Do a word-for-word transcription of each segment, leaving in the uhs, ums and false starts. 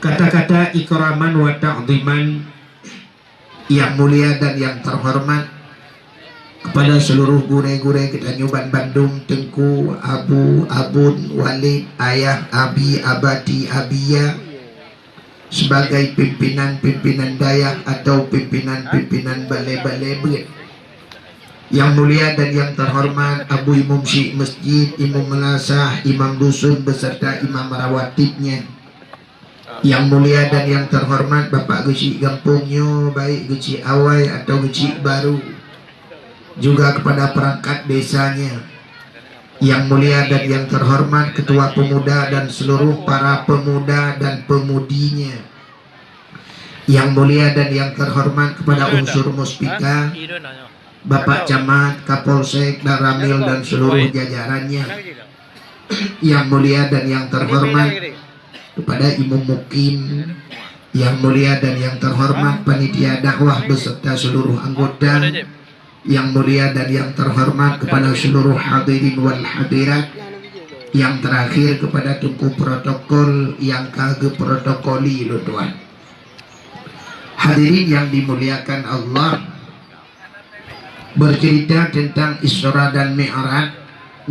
Kata-kata ikraman wa ta'ziman, yang mulia dan yang terhormat kepada seluruh gurée-gurée geutanyoe ban bandum, Teungku, Abu, Abon, Walid, Ayah, Abi, Abati, Abiya, sebagai pimpinan-pimpinan dayah atau pimpinan-pimpinan balé-balé beuet. Yang mulia dan yang terhormat Abu Imum Syik Masjid, Imum Meulasah, Imam Dusun beserta Imam Rawatibnya. Yang mulia dan yang terhormat Bapak Geuchik gampông nyoe, baik Geuchik Awai atau Geuchik Baru, juga kepada perangkat desanya. Yang mulia dan yang terhormat Ketua Pemuda dan seluruh para pemuda dan pemudinya. Yang mulia dan yang terhormat kepada unsur Muspika, Bapak Camat, Kapolsek, Danramil dan seluruh jajarannya. Yang mulia dan yang terhormat kepada Imum Mukim, yang mulia dan yang terhormat panitia dakwah beserta seluruh anggota, yang mulia dan yang terhormat kepada seluruh hadirin wal hadirat, yang terakhir kepada Teungku protokol yang ka geuprotokoli lôn tuan. Hadirin yang dimuliakan Allah, bercerita tentang Isra dan Mi'raj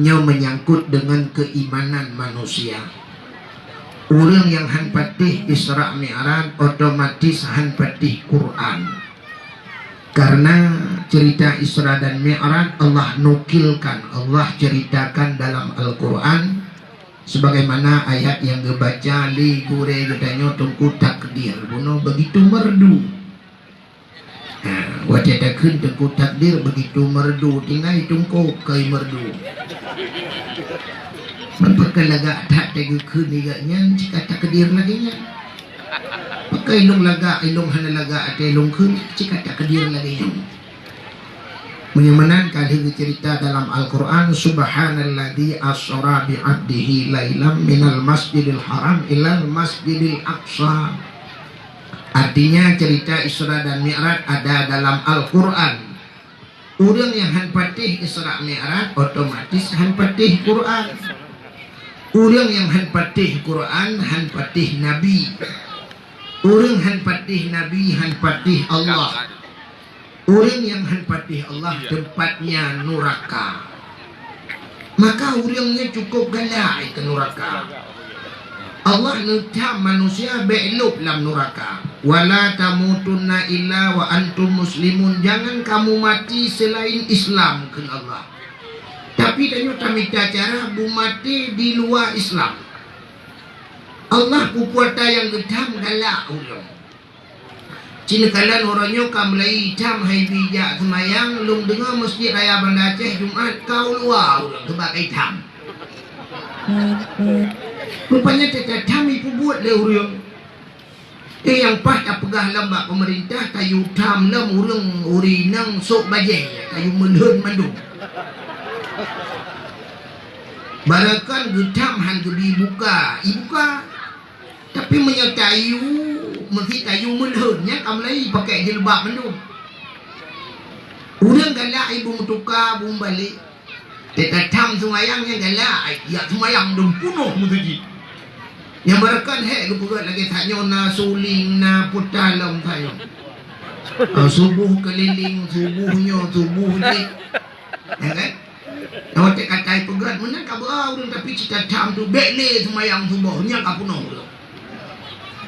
nyoe menyangkut dengan keimanan manusia. Ureuëng nyang han patéh Isra Mi'raj otomatis han patéh Quran. Karena cerita Isra dan Mi'raj Allah nukilkan, Allah ceritakan dalam Al-Quran, sebagaimana ayat yang geubaca lé gurée geutanyoe Teungku Takdir. Bunoe begitu merdu. Ha, watée takheun Teungku Takdir begitu merdu, tinggai tungkôb keu merdu. Man pakon lagak that teugeukheun lagée nyan, cit ka takdir lagée nyan. Pakon ilong lagak, ilong hana lagak, até ilong kheun, cit ka takdir lagée nyan. Meunyoe meunan ka lheueh geucerita dalam Al-Quran, "Subhanalladzi asra bi 'abdihi lailam minal masjidil haram ilal masjidil aqsa." Artinya, cerita Isra dan Mi'raj ada dalam Al-Quran. Ureuëng nyang han patéh Isra Mi'raj, otomatis han patéh Quran. Ureuëng nyang han patéh Quran, han patéh Nabi. Ureuëng han patéh Nabi, han patéh Allah. Ureuëng nyang han patéh Allah, teumpat nyan nuraka. Maka ureuëng nyan cukup galak keu nuraka. Allah neutham manusia bék lôb lam nuraka. "Wala tamutunna illa wa antum muslimun." Jangan kamu mati selain Islam, kheun Allah. Tapi tanyoe tamita cara beumaté di luwa Islam. Allah peue ata nyang geutham galak ureuëng. Ci neukalon uroe nyoe ka mulai itam hai bijak seumayang, lôn deungoe Masjid Raya Banda Aceh Jumat ka u luwa ureuëng keubah ka itam. Rupanya teuka tham ipeubuet lé ureuëng. Eh, nyang paih tapeugah lom bak peumeurintah, tayue tham lom ureuëng uri inong sôk bajée, tayue meulhon mandum. Barangkan geutham han geubi buka, ibuka. Tapi meunyoe tayue, meusi tayue meulhon, nyan ka mulai pakai jilbab mandum. Ureuëng galak ibu meutuka, bu meubalek. Teuka tham seumayang nyang galak, ai, jak seumayang dum punoh meuseujid. Nyang barangkan hék geupeugah lagée tanyoe na suling, na puta lom tanyoe. Ah, suboh keulileng, suboh nyoe, suboh jih. Ya kan? Nyang watée katai peugah meunan ka beu ureuëng, tapi cita tham tu bék lé seumayang suboh, nyan ka punoh ureuëng.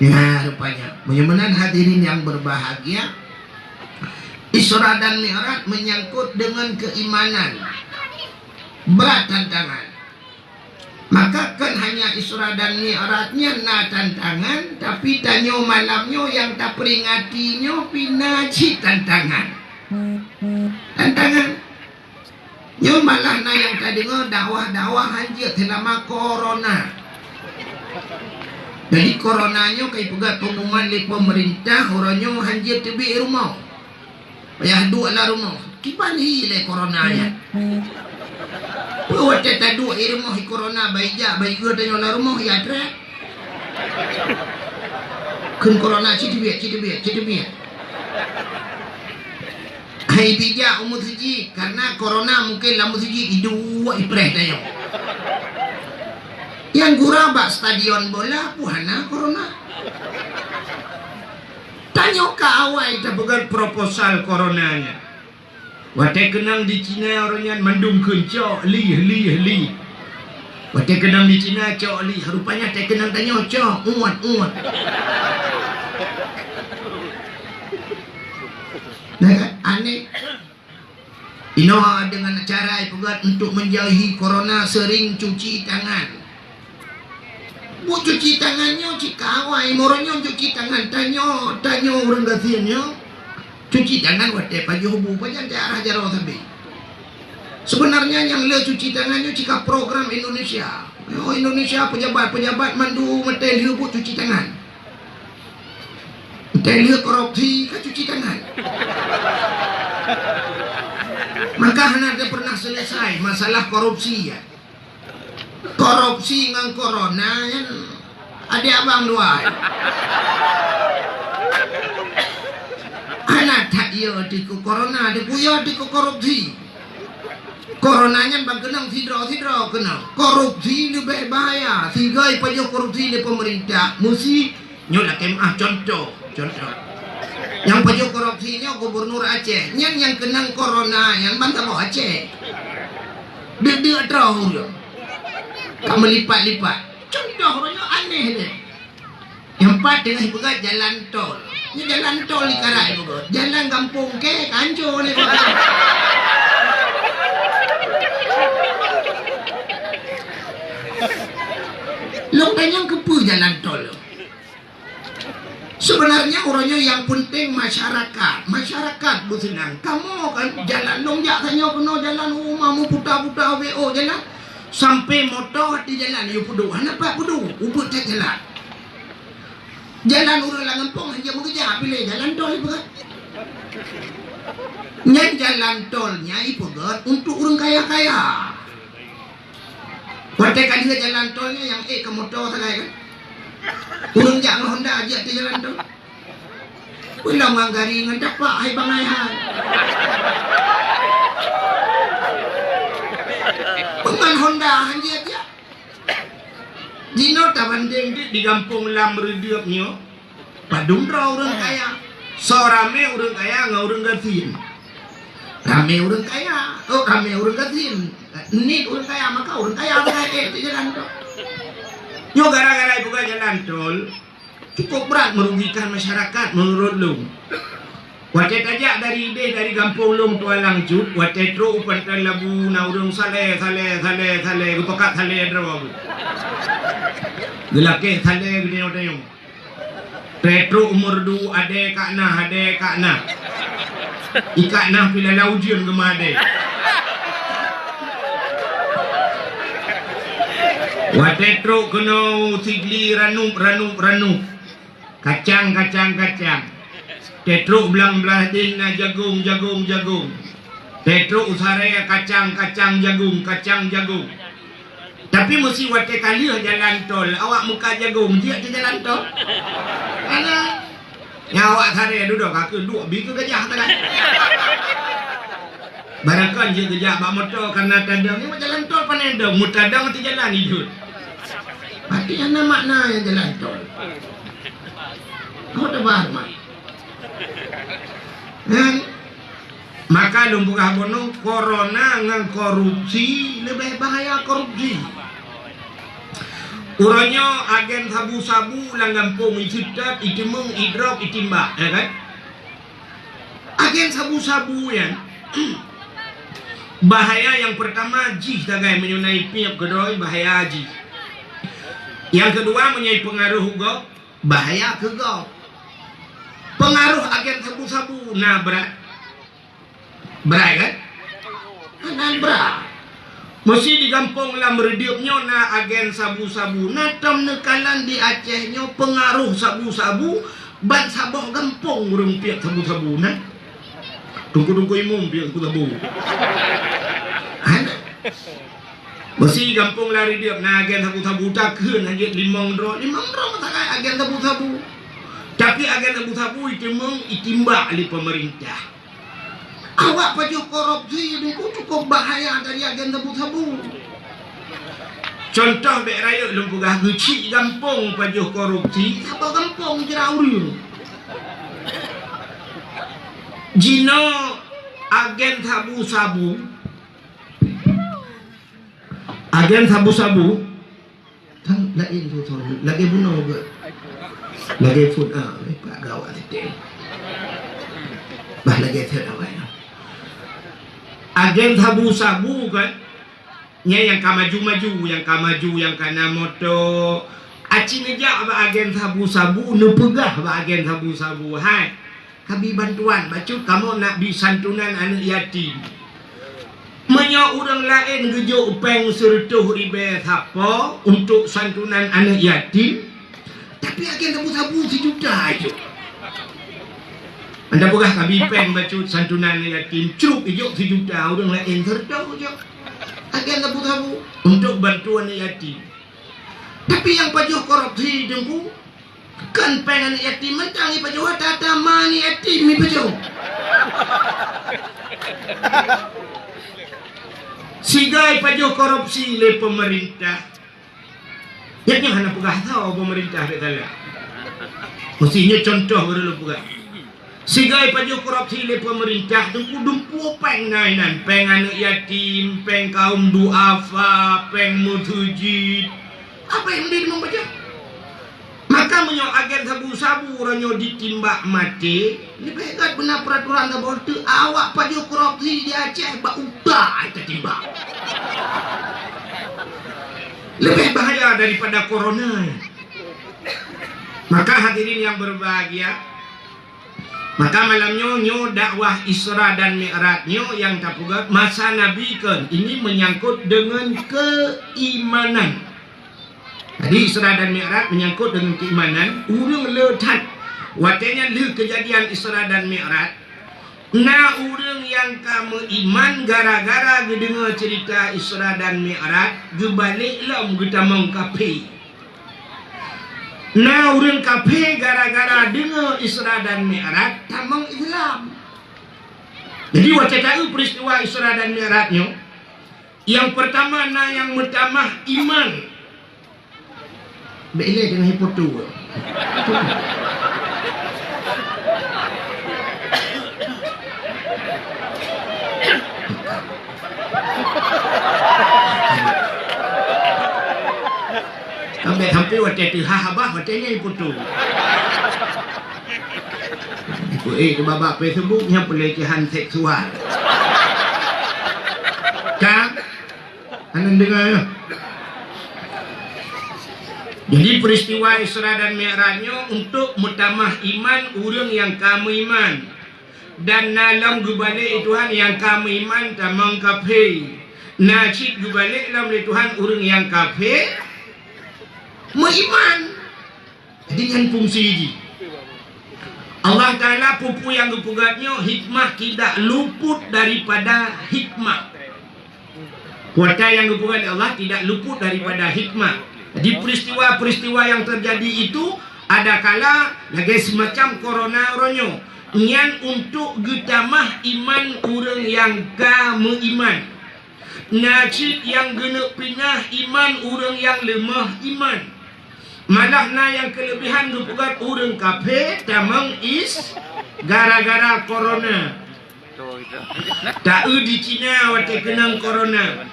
Nah, rupanya. Meunyoe meunan hadirin yang berbahagia, Isra dan Mi'raj menyangkut dengan keimanan. Berat tantangan. Maka kon hanya Isra dan Mi'raj nyan na tantangan, tapi tanyoe malam nyoe nyang taperingati nyoe pih na cit tantangan. Tantangan. Nyoe malah na nyang tadeungoe dakwah-dakwah hanjeuet seulama korona. Jadi korona nyoe ka ipeugah pengumuman lé peumeurintah, uroe nyoe hanjeuet teubiet rumoh. Payah duek lam rumoh. Kiban hi lé korona nyan. Peue watée taduek i rumoh i korona, baik jak, baik geu tanyoe lam rumoh, ya trek. Kheun korona, "Ci teubiet, ci teubiet, ci teubiet." Hai bijak u meuseujid, karena korona mungkin lam meuseujid iduek ipreh tanyoe. Nyang gura bak stadion bola pun hana corona. Tanyoe ka awai tapeugét proposal corona nyan. Watée keunong di Cina ureuëng nyan mandum kheun cok lih, lih, lih. Watée keunong di Cina cok lih, rupanya watée keunong tanyoe cok uet, uet. Nah, kan? Aneh. Inoe dengan cara ipeugét untuk menjauhi corona sering cuci tangan. Buet cuci tangan nyoe cit ka awai, meunyoe cuci tangan tanyoe, tanyoe ureuëng gasien nyoe. Cuci tangan watée pajoh bu, pajan teuarah jaroe sabe. Sebenarnya nyang le cuci tangan nyoe cit ka program Indonesia. Oh, Indonesia pejabat-pejabat mandum watée lheueh buet cuci tangan. Teuh lheueh korupsi ka cuci tangan. Maka hana ada pernah selesai masalah korupsi, ya. Korupsi ngon corona nyan adek abang dua. Hana that ya di ke corona, di ke ya di ke korupsi. Corona nyan ban keunong sidroe-sidroe keunong. Korupsi leubeh bahaya. Sigai pajoh korupsi di pemerintah, musi Nyoe lakée meuah contoh, contoh. Nyang pajoh korupsi nyoe gubernur Aceh. Nyan nyang keunong corona nyan ban saboh Aceh. Deuk-deuk droe ureuëng. Ka meulipat-lipat. Contoh ureuëng nyoe aneh deh. Nyang pat teungoh ipeugét jalan tol. Nyoe jalan tol di Karak ipeugét. Jalan gampông kée ka hancô lé. Lôn tanyong keupeue jalan tol? Sebenarnya uroe nyoe nyang penting masyarakat. Masyarakat beuseunang. Kamoe kan jalan lôn jak tanyoe keunoe jalan uma meuputa-puta W O jalan. Sampai moto di jalan yue peuduek. Hana pat peuduek. Ubeuet that jalan. Jalan ureuëng lam gampông hana meukeujak pilih jalan tol ipeugét. Nyan jalan tol nyan ipeugét untuk ureuëng kaya-kaya. Watée ka lheueh jalan tol nyan nyang ék keu moto sagai kan? Ureuëng jak ngon Honda jeuet di jalan tol. Ulôn ngon gari ngon tapak hai bangai hai. Peungon Honda han jeuet jak. Jinoe tabandeng di, di gampông lam reudeup nyoe. Padum droe ureuëng kaya. Soe ramé ureuëng kaya ngon ureuëng gasien. Ramé ureuëng kaya. Oh, ramé ureuëng gasien. Niet ureuëng kaya, maka ureuëng kaya ureuëng kaya ék di jalan tol. Nyoe gara-gara ipeugét jalan tol, cukup berat merugikan masyarakat menurut lôn. Watée tajak dari idéh dari gampông lôn Tualang Cut, watée trok u Panton Labu na ureuëng salée, salée, salée, salée, geupakat salée droe. Geulakée salée geutanyoe-tanyoe. Trok u Meureudu, adée ka na, adée ka na. Ikat na pih lala ujeuen geuma adée. Watée trok keunoe u Sigli ranup, ranup, ranup. Kacang, kacang, kacang. Trok blang blah deh na jagong, jagong, jagong. Trok u Sarée kacang, kacang, jagong, kacang, jagong. Tapi meusi watée ka lheueh jalan tol, awak muka jagong jeuet di jalan tol. Hana. Nyan awak Sarée dudoe ka keuduek bi keu gajah teuka. Barangkapeue jeuet geujak bak moto karena tadong, nyoe jalan tol pane dong, meutadong di jalan iduek. Berarti hana makna nyang jalan tol. Kau tebar mak. Kan? Maka lôn peugah bunoe, corona ngon korupsi leubeh bahaya korupsi. Uroe nyoe agen sabu-sabu lam gampông iseutôt, iteumeung, idrop, itimbak, ya kan? Agen sabu-sabu nyan bahaya nyang pertama jih sagai meunyoe na ipiep keudroe bahaya jih. Nyang keudua meunyoe ipeungaruh u gob, bahaya keu gob. Peungaruh agen sabu-sabu na brat. Brat kan? Hana brat. Meusi di gampông lam reudeup nyoe na agen sabu-sabu. Na tom neukalon di Aceh nyoe peungaruh sabu-sabu ban saboh gampông ureuëng piep sabu-sabu na. Teungku-teungku imum piep sabu-sabu. Hana. Meusi gampông lam reudeup na agen sabu-sabu, takheun hana jeuet limong droe, limong droe meusagai agen sabu-sabu. Tapi agen sabu-sabu iteumeung itimbak lé peumeurintah. Awak pajoh korupsi nyoe cukup bahaya dari agen sabu-sabu. Contoh bék rayeuk lôn peugah, geuchik gampông pajoh korupsi, saboh gampông jrah ureuëng. Jinoe agen sabu-sabu, agen sabu-sabu, kan laén tu, tu, lagée bunoe geuh. Lagée phon, ah, pat gawat sitem. Bah lagée that awai. Agen sabu-sabu kan, nyan nyang ka maju-maju, nyang ka maju, nyang ka na moto. Aci neujak bak agen sabu-sabu, neupeugah bak agen sabu-sabu, "Hai, kabi bantuan, bacut kamoe nak bi santunan aneuëk yatim." Meunyoe ureuëng laén geujok péng sireutôh ribée sapo untuk santunan aneuëk yatim, tapi agen sabu-sabu sijuta jok. Anda peugah kabi péng bacut santunan aneuëk yatim, crup ijok sijuta, ureuëng laén sireutôh jok. Agen sabu-sabu untuk bantuan aneuëk yatim. Tapi nyang pajoh korupsi, Teungku, kon péng aneuëk yatim mantong ipajoh, ata-ata ma aneuëk yatim ipajoh. Sigai pajoh korupsi lé peumeurintah. Nyan nyoe hana peugah tho peumeurintah bék galak. Meusti nyoe contoh baru lôn peugah. Sigai pajoh korupsi lé peumeurintah, Teungku, dumpeue péng na inan, péng aneuëk yatim, péng kaum duafa, péng meuseujid. Apa nyang di deungon baca? Maka meunyoe agen sabu-sabu uroe nyoe ditimbak maté, leubeh gét beuna peuraturan saboh teuk, awak pajoh korupsi di Aceh bak uta tatimbak. Leubeh bahaya daripada corona. Maka hadirin yang berbahagia, maka malam nyoe, nyoe dakwah Isra dan Mi'raj nyoe nyang tapeugah masa Nabi kon, ini menyangkut dengan keimanan. Jadi Isra dan Mi'raj menyangkut dengan keimanan, ureuëng le that. Watée nyan lheueh kejadian Isra dan Mi'raj, na ureuëng nyang ka meuiman gara-gara geudeungoe cerita Isra dan Mi'raj, geubalek lom geutamong kafé. Na ureuëng kafé gara-gara deungoe Isra dan Mi'raj tamong Islam. Jadi watée taeu peristiwa Isra dan Mi'raj nyoe, nyang pertama na nyang meutamah iman. Bék ilée deungon ié poto. Sampai-sampai watée teuhah babah, watée nyan ié poto. Ié, eh, di babah Facebook nyan pelecehan seksual. Kan? Hana deungoe, ya? Jadi peristiwa Isra dan Mi'raj nyoe untuk meutamah iman ureuëng nyang ka meuiman. Dan na lom geubalek Tuhan nyang ka meuiman tamong kafé. Na cit geubalek lom lé Tuhan ureuëng nyang kafé meuiman. Jadi nyan fungsi jih. Allah Taala peue-peue nyang geupeugah nyoe hikmah tidak luput daripada hikmah. Kuasa nyang geupeugah lé Allah tidak luput daripada hikmah. Jadi peristiwa-peristiwa yang terjadi itu adakala lagée semacam corona uroe nyoe, nyan untuk geutamah iman ureuëng nyang ka meuiman. Na cit nyang geuneuk pinah iman ureuëng nyang leumoh iman. Malah na nyang keuleubehan geupeugah ureuëng kafé tamong is gara-gara corona. Taeu di Cina watée keunong corona.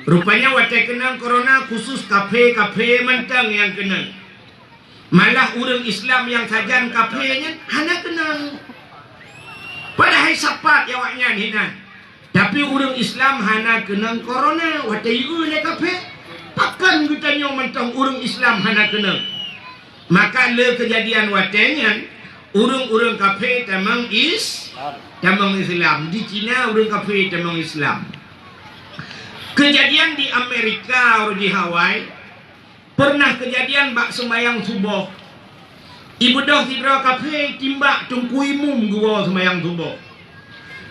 Rupanya watée keunong corona khusus kafé-kafé mantong nyang keunong. Malah ureuëng Islam nyang sajan kafé nyan hana keunong. Padahai sapat awaknyan hinan. Tapi ureuëng Islam hana keunong corona watée jieu lé kafé. Pakon geutanyoe mantong ureuëng Islam hana keunong? Maka lé keujadian watée nyan, ureuëng-ureuëng kafé tamong is-, tamong Islam. Di Cina ureuëng kafé tamong Islam. Keujadian di Amerika, di Hawaii, pernah keujadian bak seumayang suboh. Ibeudôh sidroe kafé timbak teungku imum geuwoe seumayang suboh.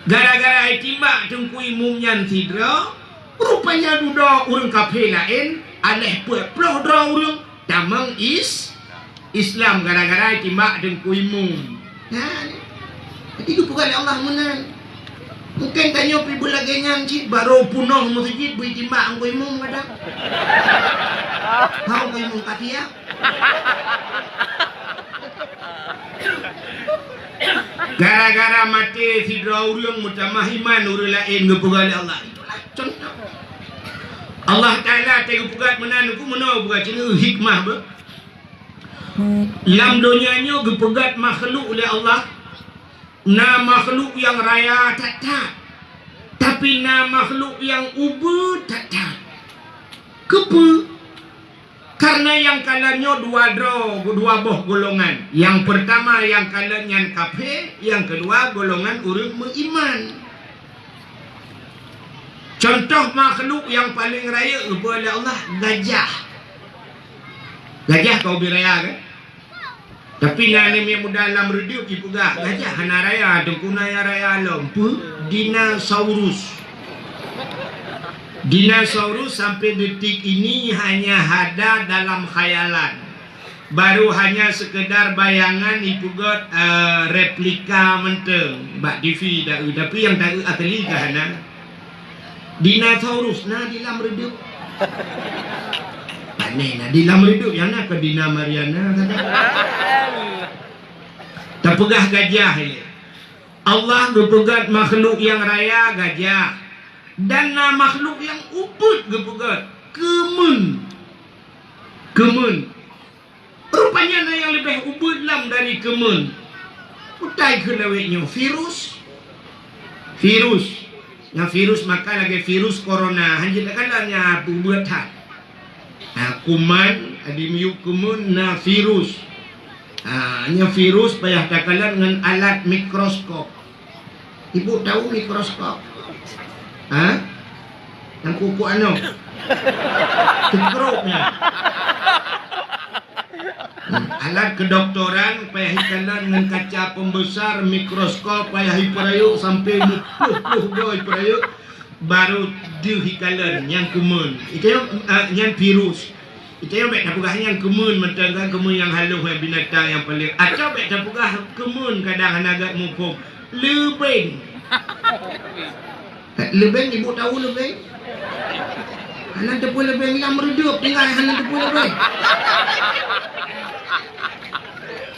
Gara-gara itimbak teungku imum nyan sidroe, rupanya dudoe ureuëng kafé laén, aléh peuet ploh droe ureuëng tamong is-, Islam gara-gara itimbak teungku imum. Nah, jadi geupeugah lé Allah meunan. Mungken tanyoe pih beulagèe nyan cit, barô peunoh meuseujid beu itimbak Teungku Imum kadang. Hah, Teungku Imum ka siap. Gara-gara maté sidroe ureueng meutamah iman ureueng laén geupeugah lé Allah. Itulah contoh. Allah Taala teupeugah meunan, Teungku, meunoe peugah cit hikmah beuh. Lam donya nyoe geupeugah makhluk lé Allah. Na makhluk nyang raya that-that, tapi na makhluk nyang ubit that-that. Keupeue? Karena nyang kalon nyoe dua droe, dua boh golongan. Nyang peurtama nyang kalon nyan kafé, nyang keudua golongan ureueng meuiman. Contoh makhluk nyang paleng rayeuk geupeugah lé Allah, gajah. Gajah ka ubit raya, kan? Tapi na aneuk miet muda lam reudeup jipeugah, gajah hana raya, Teungku, na nyang raya lom. Peue? Dinosaurus. Dinosaurus sampai detik ini hanya ada dalam khayalan. Baru hanya sekedar bayangan jipeugah, eh, replika mantong bak T V taeu, tapi nyang taeu asli ka hana. Dinosaurus na di lam reudeup. Aneh na di lam reudeup, nyang na keu Dina Mariana saja. Tapeugah gajah ilèe. Allah geupeugah makhluk nyang raya gajah. Dan na makhluk nyang ubit geupeugah keumeuen. Keumeuen. Rupanya na nyang leubeh ubit lom dari keumeuen. Utai kheun awak nyoe virus. Virus. Nyang virus maka lagèe virus corona, hanjeuet takalon nyang ubit that. Ha, kuman, di miyueb keumeuen na virus. Ha, nyan virus payah takalon ngon alat mikroskop. Ibu tahu mikroskop? Ha? Nyang kuku anu. Kekrok nyan. Hmm, alat kedokteran payah ikalon ngon kaca pembesar, mikroskop payah ipeurayeuk sampai meuplôh-plôh goe ipeurayeuk, baru deuh ikalon nyang keumeuen. Itu, eh, nyan virus. Geutanyoe bèk tapeugah nyan keumeuen mantong, kan keumeuen nyang halôh, eh, binatang nyang paleng. Atawa bèk tapeugah keumeuen kadang hana gèt muphom. Leubeng. Eh, leubeng, ibu tahu leubeng? Hana teupeue leubeng lam reudeup, tinggai hana teupeue leubeng.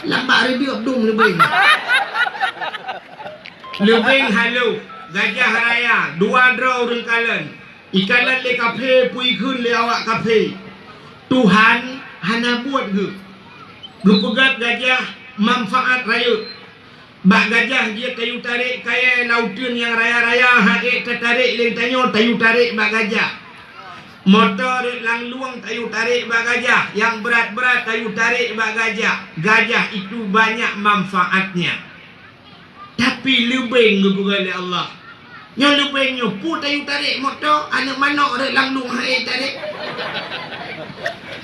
Lam bak reudeup dum leubeng. Leubeng halôh, gajah raya, dua droe ureueng kalon. Ikalon lé kafé, peue ikheun lé awak kafé. Tuhan hana buet geuh. Geupeugah gajah manfaat rayeuk. Bak gajah jeuet tayue tarek kayèe lauteuen nyang raya-raya, han ék tatarek lé tanyoe tayue tarek bak gajah. Moto rot lam lueng tayue tarek bak gajah, nyang brat-brat tayue tarek bak gajah. Gajah itu banyak manfaatnya. Tapi leubeng geupeugah lé Allah. Nyoe leubeng nyoe peue tayue tarek moto, aneuk manok rot lam lueng han ék tarek.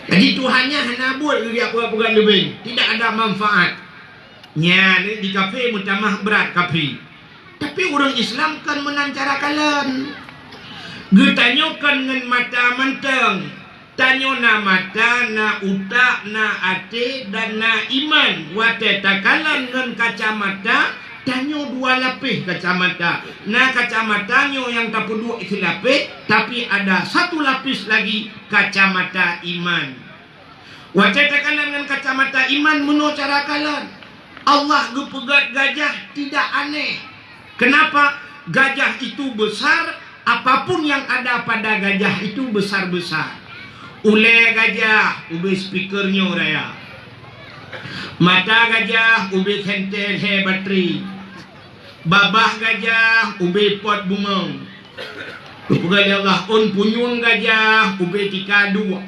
Jadi Tuhan nyan hana buet geuh peugah-peugah leubeng, tidak ada manfaat. Nyan di kafé meutamah brat kafé. Tapi ureueng Islam kon meunan cara kalon. Geutanyoe kon ngon mata mantong. Tanyoe na mata, na utak, na até, dan na iman. Watèe takalon ngon kacamata, tanyoe dua lapéh kacamata. Na kacamata nyoe nyang tapeuduek silapéh, tapi ada satu lapis lagi kacamata iman. Watèe takalon ngon kacamata iman, meunoe cara kalon. Allah geupeugah gajah tidak aneh. Kenapa? Gajah itu besar, apapun yang ada pada gajah itu besar-besar. Ulèe gajah ubé speaker nyoe raya. Mata gajah ubé senter lhèe batri. Babah gajah ubé pot bungong. Geupeugah lé Allah, ôn punyueng gajah ubé tika duek.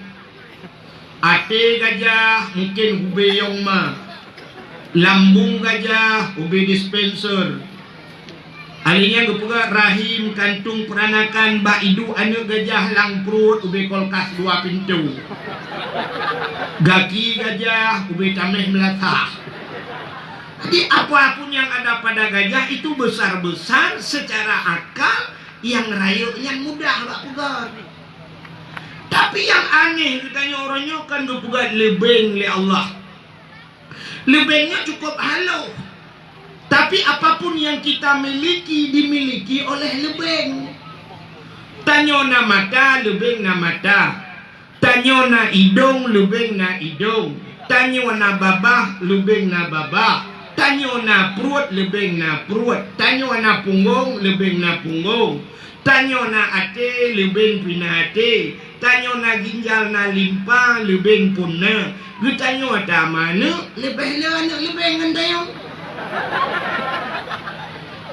Até gajah mungken ubé yong ma. Lambung gajah ubé dispenser. Ahli nyan geupeugah rahim kantung peuranakan bak iduek aneuk gajah lam pruet ubé kulkas dua pintoe. Gaki gajah ubé tamèh meulasah. Jadi apapun yang ada pada gajah itu besar-besar secara akal, nyang rayeuk nyan mudah bak peugah. Tapi nyang aneh geutanyoe uroe nyoe kan geupeugah leubeng lé Allah. Leubeng nyan cukup halôh. Tapi apapun yang kita miliki, dimiliki oleh leubeng. Tanyoe na mata, leubeng na mata. Tanyoe na idong, leubeng na idong. Tanyoe na babah, leubeng na babah. Tanyoe na pruet, leubeng na pruet. Tanyoe na punggong, leubeng na punggong. Tanyoe na até, leubeng pih na até. Tanyoe na ginjal, na limpa, leubeng pun na. Geutanyoe ata manök, leubeh le aneuëk leubeng ngon tanyoe.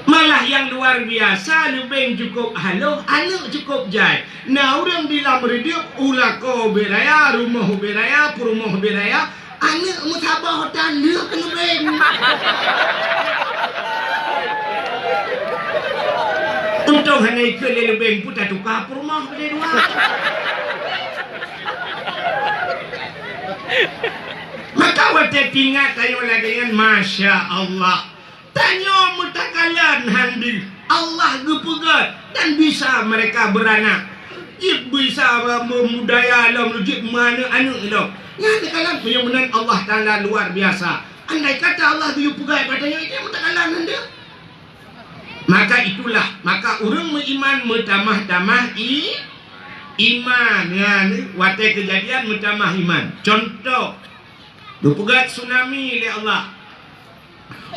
Malah nyang luar biasa, leubeng cukôp haloh, aneuëk cukôp jai. Na ureuëng di lam reudeup, u lakoe ubé raya, rumoh ubé raya, peurumoh ubé raya, aneuëk meusaboh tan lheueh keu leubeng. Untông hana ikheun lé leubeng, peue tatuka peurumoh keudua. Maka watée teuingat tanyoe lagée nyan, masya Allah. Tanyoe meutakala han deuh, Allah geupeugét dan bisa mereka beranak. Jeuet bisa meubudaya lom, jeuet meuaneuëk-aneuëk lom. Nyan teukalon, meunyoe meunan Allah Taala luar biasa. Andai kata Allah geuyue peugét bak tanyoe, itu meutakala han deuh. Maka itulah, maka ureuëng meuiman meutamah-tamah i-, iman. Nyan, watée keujadian meutamah iman. Contoh, geupeugét tsunami lé Allah.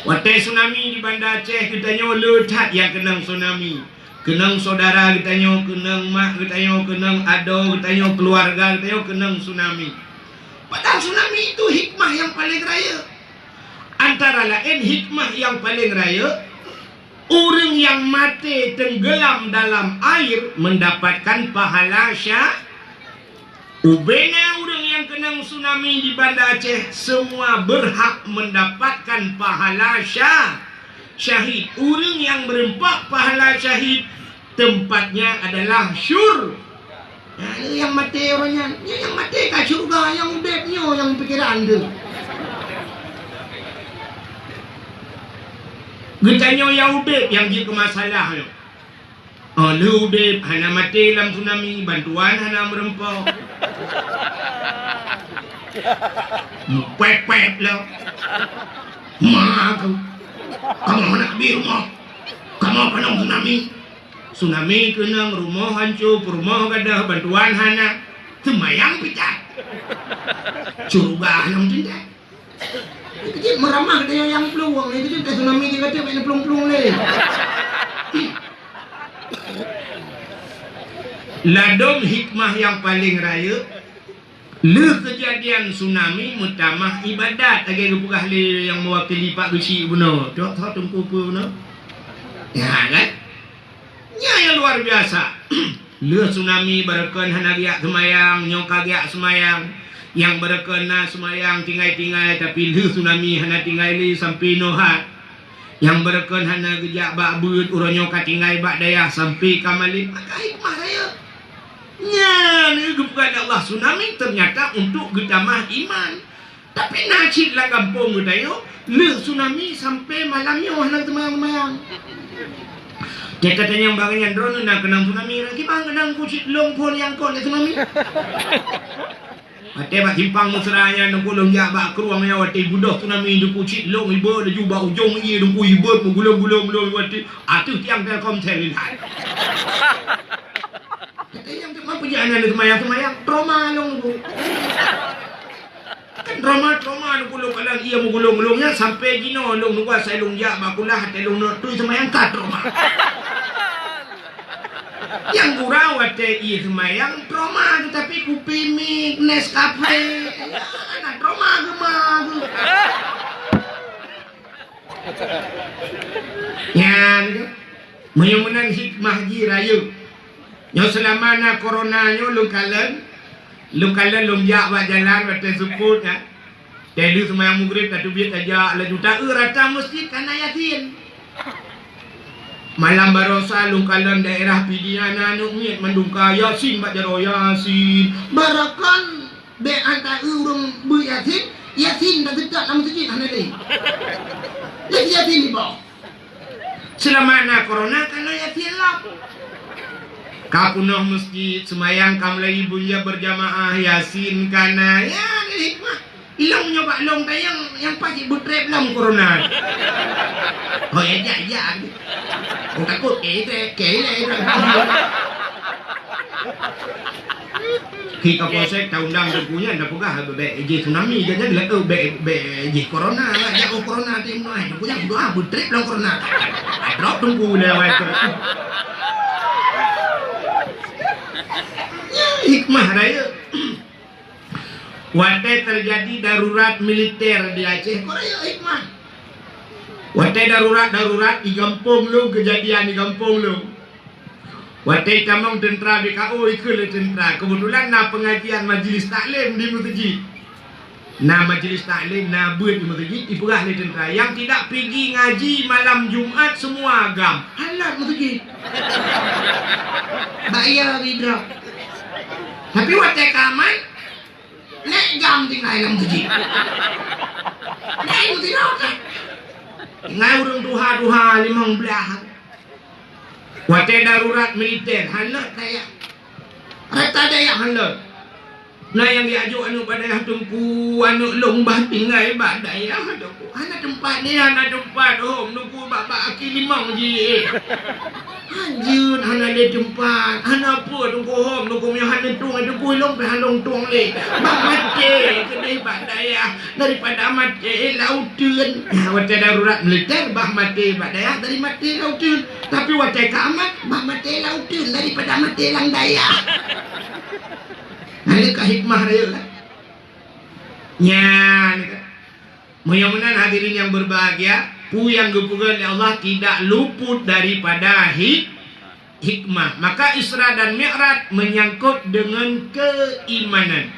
Watée tsunami di Banda Aceh, geutanyoe le that nyang keunong tsunami. Keunong syedara geutanyoe, keunong mak geutanyoe, keunong adoe geutanyoe, keuluwarga geutanyoe keunong tsunami. Padahai tsunami itu hikmah nyang paleng rayeuk. Antara laén hikmah nyang paleng rayeuk, ureuëng nyang maté teunggeulam dalam air mendapatkan pahala sya-, Ubena ureuëng nyang keunong tsunami di Banda Aceh, semua berhak mendapatkan pahala sya-, syahid. Ureuëng nyang meureumpok pahala syahid, tempatnya adalah syur-, Nah, nyang maté uroe nyan, nyang maté ka syeuruga, nyang udeb nyoe nyang pikiran teuh. Geutanyoe nyang udeb nyang jeuet keu masalah nyoe. Oh, lheueh udeb hana maté lam tsunami, bantuan hana meureumpok. Pep-pep lom. Ma aku. Kamoe hana bi rumoh. Kamoe keunong tsunami. Tsunami keunong, rumoh hanco, peurumoh gadôh, bantuan hana. Seumayang pih that. Syeuruga hana meutindak. Keujieb meuramah geutanyoe nyang plueng, keujieb ka tsunami jih ka trép, hana plueng-plueng lé. Ladôm hikmah nyang paleng rayeuk, lheueh keujadian tsunami meutamah ibadat, lagée geupeugah lé nyang meuwakili Pak Geuchik bunoe. Cok tho teungku peue bunoe? Ya kan? Nyan nyang luar biasa. Lheueh tsunami, barokon hana geujak seumayang, nyoe ka geujak seumayang. Nyang barokon na seumayang tinggai-tinggai, tapi lheueh tsunami hana tinggai lé sampoe noe that. Nyang barokon hana geujak bak beuet, uroe nyoe ka tinggai bak dayah sampoe ka malem. Maka hikmah rayeuk. Nyan geupeugah lé Allah tsunami ternyata untuk geutamah iman. Tapi na cit lam gampông geutanyoe, lheueh tsunami sampoe malam nyoe hana teumayang-teumayang. Teuka tanyong bak gobnyan, "Droeneuh na keunong tsunami, kiban keunong ku cit lôn phon nyang kon lé tsunami?" Watée bak simpang Mesra nyan, Teungku, lôn jak bak krueng nyan, watée beudôh tsunami, Teungku, cit lôn iba laju bak ujong ié, Teungku, iba meugulong-gulong lôn watée ateueh tiang Telkomsel nyan. Tanyong teuma peue jeuet hana teumayang-teumayang, trauma lôn, Teungku. Kan trauma, trauma lôn, lôn kalon ié meugulong-gulong nyan sampoe jinoe lôn nunggu asai lôn jak bak kulah, watée lôn neuk tui seumayang ka trauma. Nyang gura watée ié seumayang trauma, teutapi kupi mi, Nescafe, ya, na trauma geuma. Nyan, meunyoe meunan hikmah jih rayeuk. Nyoe seulama na corona nyoe lôn kalon, lôn kalon lôn jak bak jalan watée seupôt nyan. Teuh lheueh seumayang Maghrib tateubiet tajak laju, ta-eu rata meuseujid ka na Yasin. Malam baroesa lôn kalon daerah Pidie na aneuk miet mandum ka Yasin bak jaroe, Yasin. Barokon bék an ta-eu ureuëng beuet Yasin, Yasin tateubiet lam meuseujid hana lé. Lé Yasin iboh. Seulama na corona ka na Yasin lom. Ka peunoh meuseujid, seumayang ka mulai ibu ya berjamaah, Yasin ka na. Ya, ada hikmah. Ilong nyoe bak lôn tayang nyang paih cit beutrép lom corona. Oh, ya, jak, jak. Oh, takot, eh, trép, ke, eh, trép. Ki Kapolsek taundang Teungku nyan, tapeugah bèk jih tsunami, gobnyan lagèe, oh, bèk, bèk jih corona, jak, oh, corona, tim, oh, Teungku nyan, doa beutrép lom corona. Drop Teungku lé awai tu. Ya, hikmah rayeuk. Watèe teujadi darurat militer di Aceh, kon rayeuk hikmah. Watèe darurat-darurat di gampông lôn, keujadian di gampông lôn. Watèe tamong teuntra B K O, ikheun lé teuntra. Keubeutulan na peungajian majlis taklim di meuseujid. Na majlis taklim, na beuet di meuseujid, ipeugah lé teuntra, "Nyang tidak pigi ngaji malam Jumat, semua gam." Halat meuseujid. Bak iya ridra. Tapi watèe ka aman, lé gam tinggai lam keujih. Lé meusidroe kan. Tinggai ureueng tuha-tuha limong blaih. Watèe darurat militer, hana dayah. Rata dayah hana. Na nyang geujok aneuk bak dayah, "Teungku, aneuk lôn bah tinggai bak dayah, Teungku." Hana teumpat, ni hana teumpat, hom, Teungku, bak, bak aki limong jih. Hanjeut hana lé teumpat, hana peue Teungku hom, Teungku meunyoe hana tueng, Teungku ilong pih hana lôn tueng lé. Bah maté keudéh bak dayah daripada maté lam uteuen. Watèe darurat militer, bah maté bak dayah dari maté lam uteuen. Tapi watèe ka aman, bah maté lam uteuen daripada maté lam dayah. Nah, nyan ka hikmah rayeuk kan? Nyan kan. Meunyoe meunan hadirin nyang berbahagia, peue nyang geupeugah lé Allah tidak luput daripada hik-, hikmah. Maka Isra dan Mi'raj menyangkut dengan keimanan.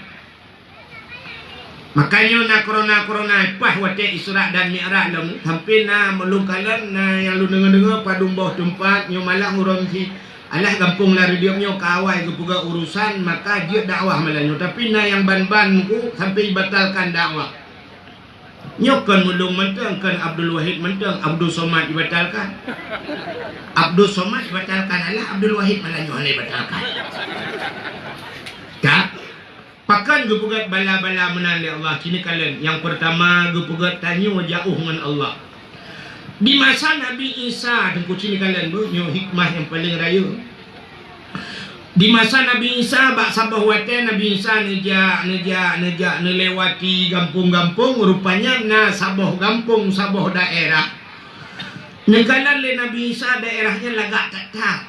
Makanya na corona-corona paih watèe Isra dan Mi'raj lom, sampai na meulungkalan, na nyang lôn deungoe-deungoe padum boh teumpat, nyoe malah ureueng si alah gampông Lareudeup nyoe ka awai geupeugah urusan, maka jeuet dakwah malam nyoe. Tapi na nyang ban-ban ku sampai ibatalkan dakwah. Nyoe kon ulôn mantong, kon Abdul Wahid mantong, Abdul Somad ibatalkan. Abdul Somad ibatalkan, alah Abdul Wahid malah nyoe hana ibatalkan. Ka? Pakon geupeugét bala-bala meunan lé Allah? Sini kalon, nyang peurtama geupeugét tanyoe jaoh ngon Allah. Di masa Nabi Isa, Teungku, sini kalon, bu, nyoe hikmah nyang paleng rayeuk. Di masa Nabi Isa, bak saboh watèe Nabi Isa neujak, neujak, neujak neulewati gampông-gampông, rupanya na saboh gampông, saboh daerah neukalon lé Nabi Isa, daerah nyan lagak that-that.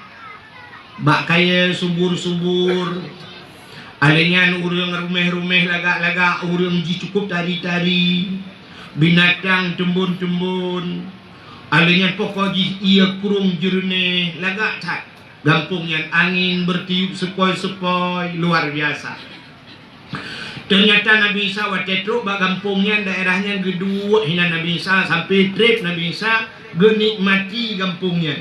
Bak kayèe subur-subur, alèh nyan ureueng ruméh-ruméh lagak-lagak, ureueng jih cukôp tari-tari, binatang teumbon-teumbon, alèh nyan pokok jih ié krueng jeureunéh, lagak that. Gampông nyan angén beutiup seupoi-seupoi, luar biasa. Teunyata Nabi Isa watèe trôk bak gampông nyan, daerah nyan geuduek hinan Nabi Isa, sampai trép Nabi Isa geunikmati gampông nyan.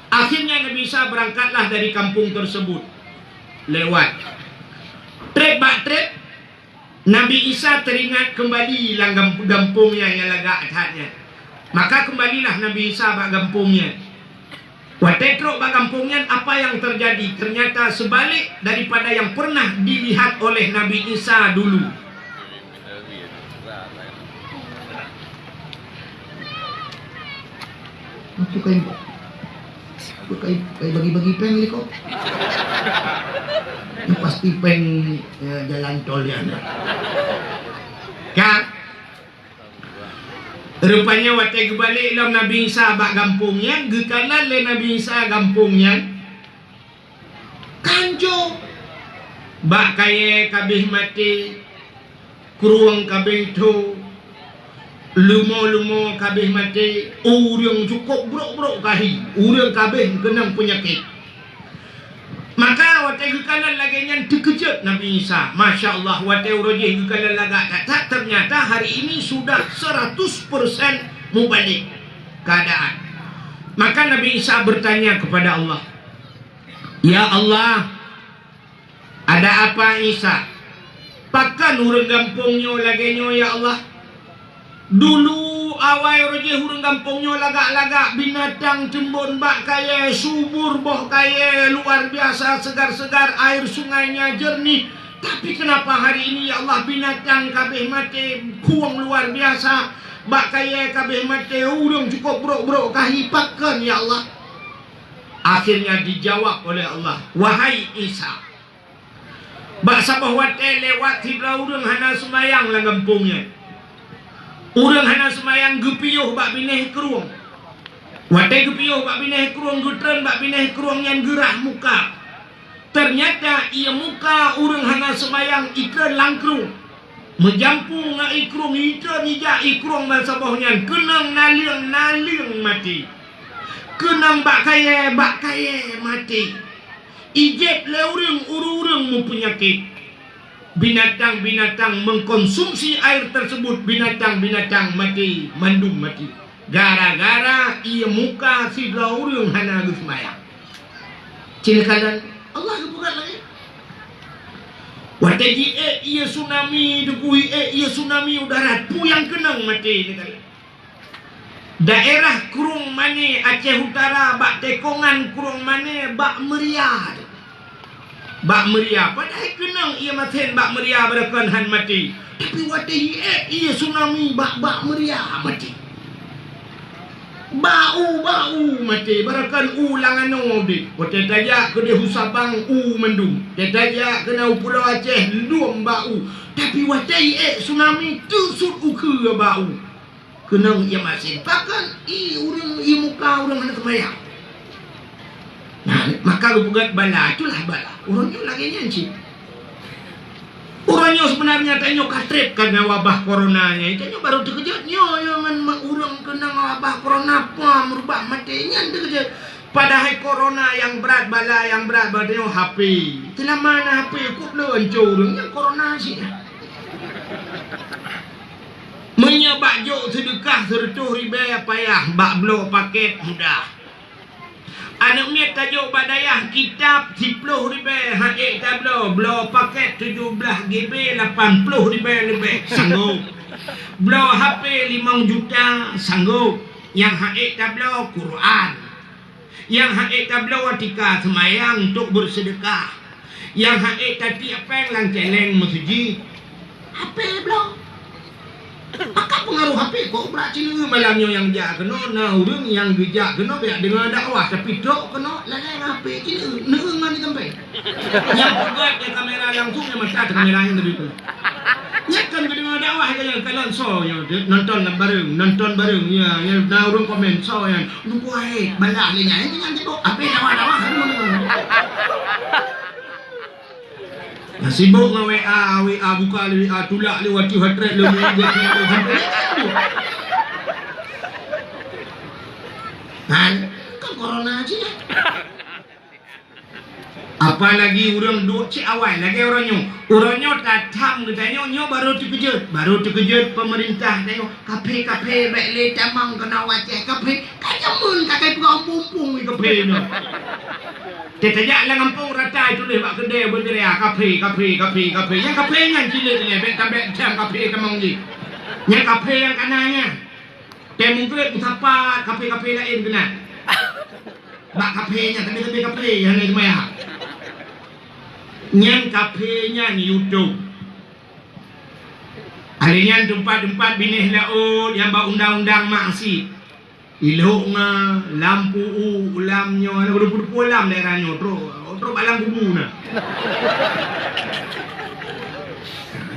Akhirnya Nabi Isa berangkatlah dari kampung tersebut. Lewat. Trép bak trép, Nabi Isa teringat kembali lam gam-, gampông nyan nyang lagak that nyan. Maka kembalilah Nabi Isa bak gampông nyan. Watèe trôk bak gampông nyan, apa yang terjadi? Ternyata sebalik daripada yang pernah dilihat oleh Nabi Isa dulu. Apa kain, apa kain, kain bagi-bagi péng ni kok? Ini pasti péng, ya, jalan tol ya. Kan? Rupanya watèe geubalek lom Nabi Isa bak gampông nyan, geukalon lé Nabi Isa gampông nyan, kanco. Bak kayèe ka abéh maté, krueng ka abéh tho, lumo-lumo ka abéh maté, ureueng cukôp brôk-brôk ka hi, ureueng ka abéh keunong peunyakét. Maka watèe geukalon lagèe nyan teukeujot Nabi Isa. Masya Allah, watèe uroe jih geukalon lagak that-that, ternyata hari ini sudah seratus persen mubalek keadaan. Maka Nabi Isa bertanya kepada Allah, "Ya Allah, ada apa Isa? Pakon ureueng gampông nyoe lagèe nyoe, ya Allah? Dulu awai uroe jih ureueng gampông nyoe lagak-lagak, binatang teumbon bak kayèe, subur boh kayèe luar biasa, segar-segar, air sungainya jernih, Tapi kenapa hari ini, ya Allah, binatang kabeh maté, krueng luar biasa, bak kayèe kabeh maté, ureueng cukup brok-brok kahi, pakon, ya Allah? Akhirnya dijawab oleh Allah, "Wahai Isa, bak saboh watèe lewat sidroe ureueng hana seumayang lam gampông nyan. Ureueng hana seumayang geupiôh bak binéh krueng. Watèe geupiôh bak binéh krueng, geutreun bak binéh krueng nyan geurhah muka. Teunyata ie muka ureueng hana seumayang itreun lam krueng. Meujampu ngon ie krueng, itreun ijak ie krueng ban saboh nyan, keunong naleueng-naleueng maté. Keunong bak kayèe, bak kayèe maté. Ijép lé ureueng, ureueng-ureueng meupeunyakét. Binatang-binatang mengkonsumsi air tersebut, binatang-binatang maté, mandum maté. Gara-gara ie muka sidroe ureueng hana geuseumayang." Ci neukalon, Allah geupeugah lagèe. Watèe jiék ie tsunami, teupeu jiék ie tsunami u darat, peue nyang keunong maté neukalon. Daerah Krueng Mané, Aceh Utara, bak tikongan Krueng Mané, bak Meuria. Bak Meuria, padahai keunong ie masen bak Meuria, barokon han maté. Tapi watèe jiék ie tsunami bak, bak Meuria, maté. Bak u, bak u maté, barokon u lam anoe udép. Watèe tajak keudéh u Sabang, u mandum. Watèe tajak keunoe u Pulo Aceh, lom bak u. Tapi watèe jiék tsunami, teusut u keue bak u. Keunong ie masen. Pakon ie ureueng, ie muka ureueng hana seumayang. Nah, maka geupeugah bala, itulah bala. Uroe nyoe lagèe nyan cit. Uroe nyoe seubeunarnya tanyoe ka trép karena wabah corona nyan. Tanyoe barô teukeujot nyoe, nyoe ngon ma-, ureueng keunong wabah corona, pah meurubah maté nyan teukeujot. Padahai corona nyang brat, bala nyang brat bak tanyoe H P. Seulama na H P, kok lôn cok ureueng nyan corona cit. Meunyoe bak jok seudeukah seureutôh ribèe payah, bak bloe pakèt mudah. Aneuk miet tajok bak dayah kitab siploh ribèe, han ék tabloe, bloe pakèt tujoh blah G B lapan ploh ribèe leubeh, sanggôp. Bloe H P limong juta, sanggôp. Nyang han ék tabloe Quran. Nyang han ék tabloe tika seumayang untuk beuseudeukah. Nyang han ék tatiek pèng lam céléng meuseujid. H P bloe. Pakon peungaroh H P kok brat Cina malam nyoe nyang jak keunoe, na ureueng nyang geujak keunoe bèk deungoe dakwah, tapi trok keunoe lalai ngon H P Cina, neueu ngon di tempat. Nyang peugöt nyang kamera langsung nyang mata kamera nyang tadi tu. Nyan kan geudeungoe dakwah, nyan kalon soe nyoe, nonton lam bareng, nonton bareng, ya, ya, na ureueng komen soe nyan. Nunggu ai, balah lé nyan, nyan sibok, habéh dakwah-dakwah, aduh. Nah, sibok ngon W A, W A buka lé W A, tulak lé WhatsApp, lé minggu, lé minggu. Kan, kan corona cit. Apalagi ureueng duek cit awai lagèe uroe nyoe. Uroe nyoe tatham geutanyoe, nyoe barô teukeujot. Barô teukeujot peumeurintah tanyoe. Kaphé-kaphé bèk lé tamong keunoe u Aceh. Kaphé ka jameun ka kai peugah umpung-umpung di kaphé nyoe. Teutajak lam gampông rata tuléh bak keudè beuteria, kaphé, kaphé, kaphé, kaphé. Nyang kaphé nyan cit lé, bèk tabèk thèm kaphé tamong jih. Nyang kaphé nyang kana nyan. Tém meugreb meusapat kaphé-kaphé laén keunan. Bak kaphé nyan, tapi-tapi kaphé nyang hana seumayang. Nyan kaphé nyan YouTube. Hari nyan teumpat-teumpat binéh laôt nyang bak undang-undang maksiet. Ilok nga, lampu u, ulam nyoe, ada peudupu-dupu lam daerah nyoe, trok, trok bak lam kubu na.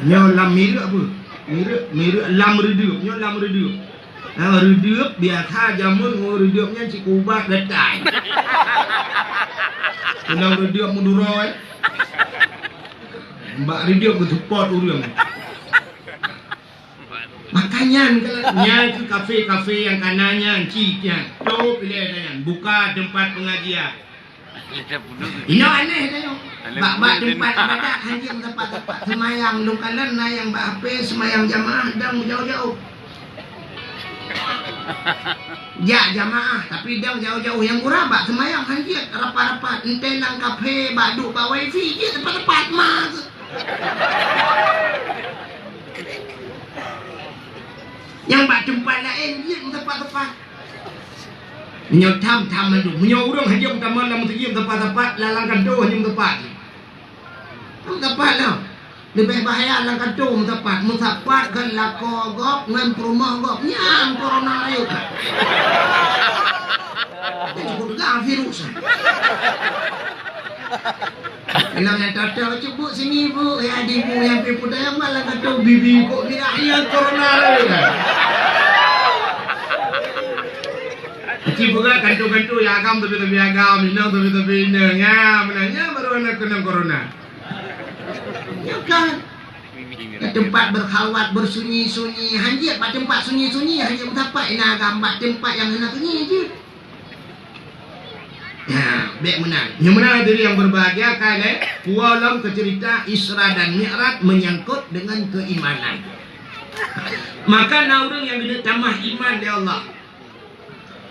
Nyoe lam mireuek apa? Mireuek, mireuek lam reudeup, nyoe lam reudeup. Ha, reudeup biasa jameun ngon reudeup nyan cit ubat gatai. Ulang reudeup Madura, eh. Bak reudeup geuseupôt ureueng. Makanya nyan keuh kaphé-kaphé nyang kana nyan cit nyan. Tôp ilèe nyan, buka teumpat pengajian. Inoe aneh tanyoe. Bak-bak teumpat ibadat han jeuet meusapat-sapat. Seumayang lôn kalon na nyang bak H P seumayang jamaah dong jauh-jauh. Jak jamaah tapi dong jauh-jauh, nyang gura bak seumayang han jeuet rapat-rapat. Enteuk lam kaphé bak duek bak wifi jeuet teumpat-teumpat ma. Nyang bak teumpat laén jeuet meusapat-sapat. Meunyoe tham, tham mandum. Meunyoe ureueng hanjeuet meutamong lam meuseujid meusapat-sapat, lam, lam kantô hanjeuet meusapat. Meusapat lah. Leubeh bahaya lam kantô meusapat. Meusapat kan lakoe gob ngon peurumoh gob. Nyan corona rayeuk. Nyan cukup teuga virus. Bilang nyang tata cukup sini bu, ya di bu yang pi putih yang malah kantô bibi kok mirah ya corona rayeuk. Aci buka kantô-kantô ya agam tapi-tapi agam, inong tapi-tapi inong. Ya, meunan nyan baru na keunong corona. Ya kan? Di tempat berkhalwat, bersunyi-sunyi, hanjeuet bak tempat sunyi-sunyi, hanjeuet meusapat ina agam bak tempat nyang hana sunyi jeuet. Ya, bèk meunan. Nyang meunan hadirin yang berbahagia, ka lé puwoe lom keu cerita Isra dan Mi'raj menyangkut dengan keimanan. Maka na ureueng nyang geuneuk tamah iman lé Allah.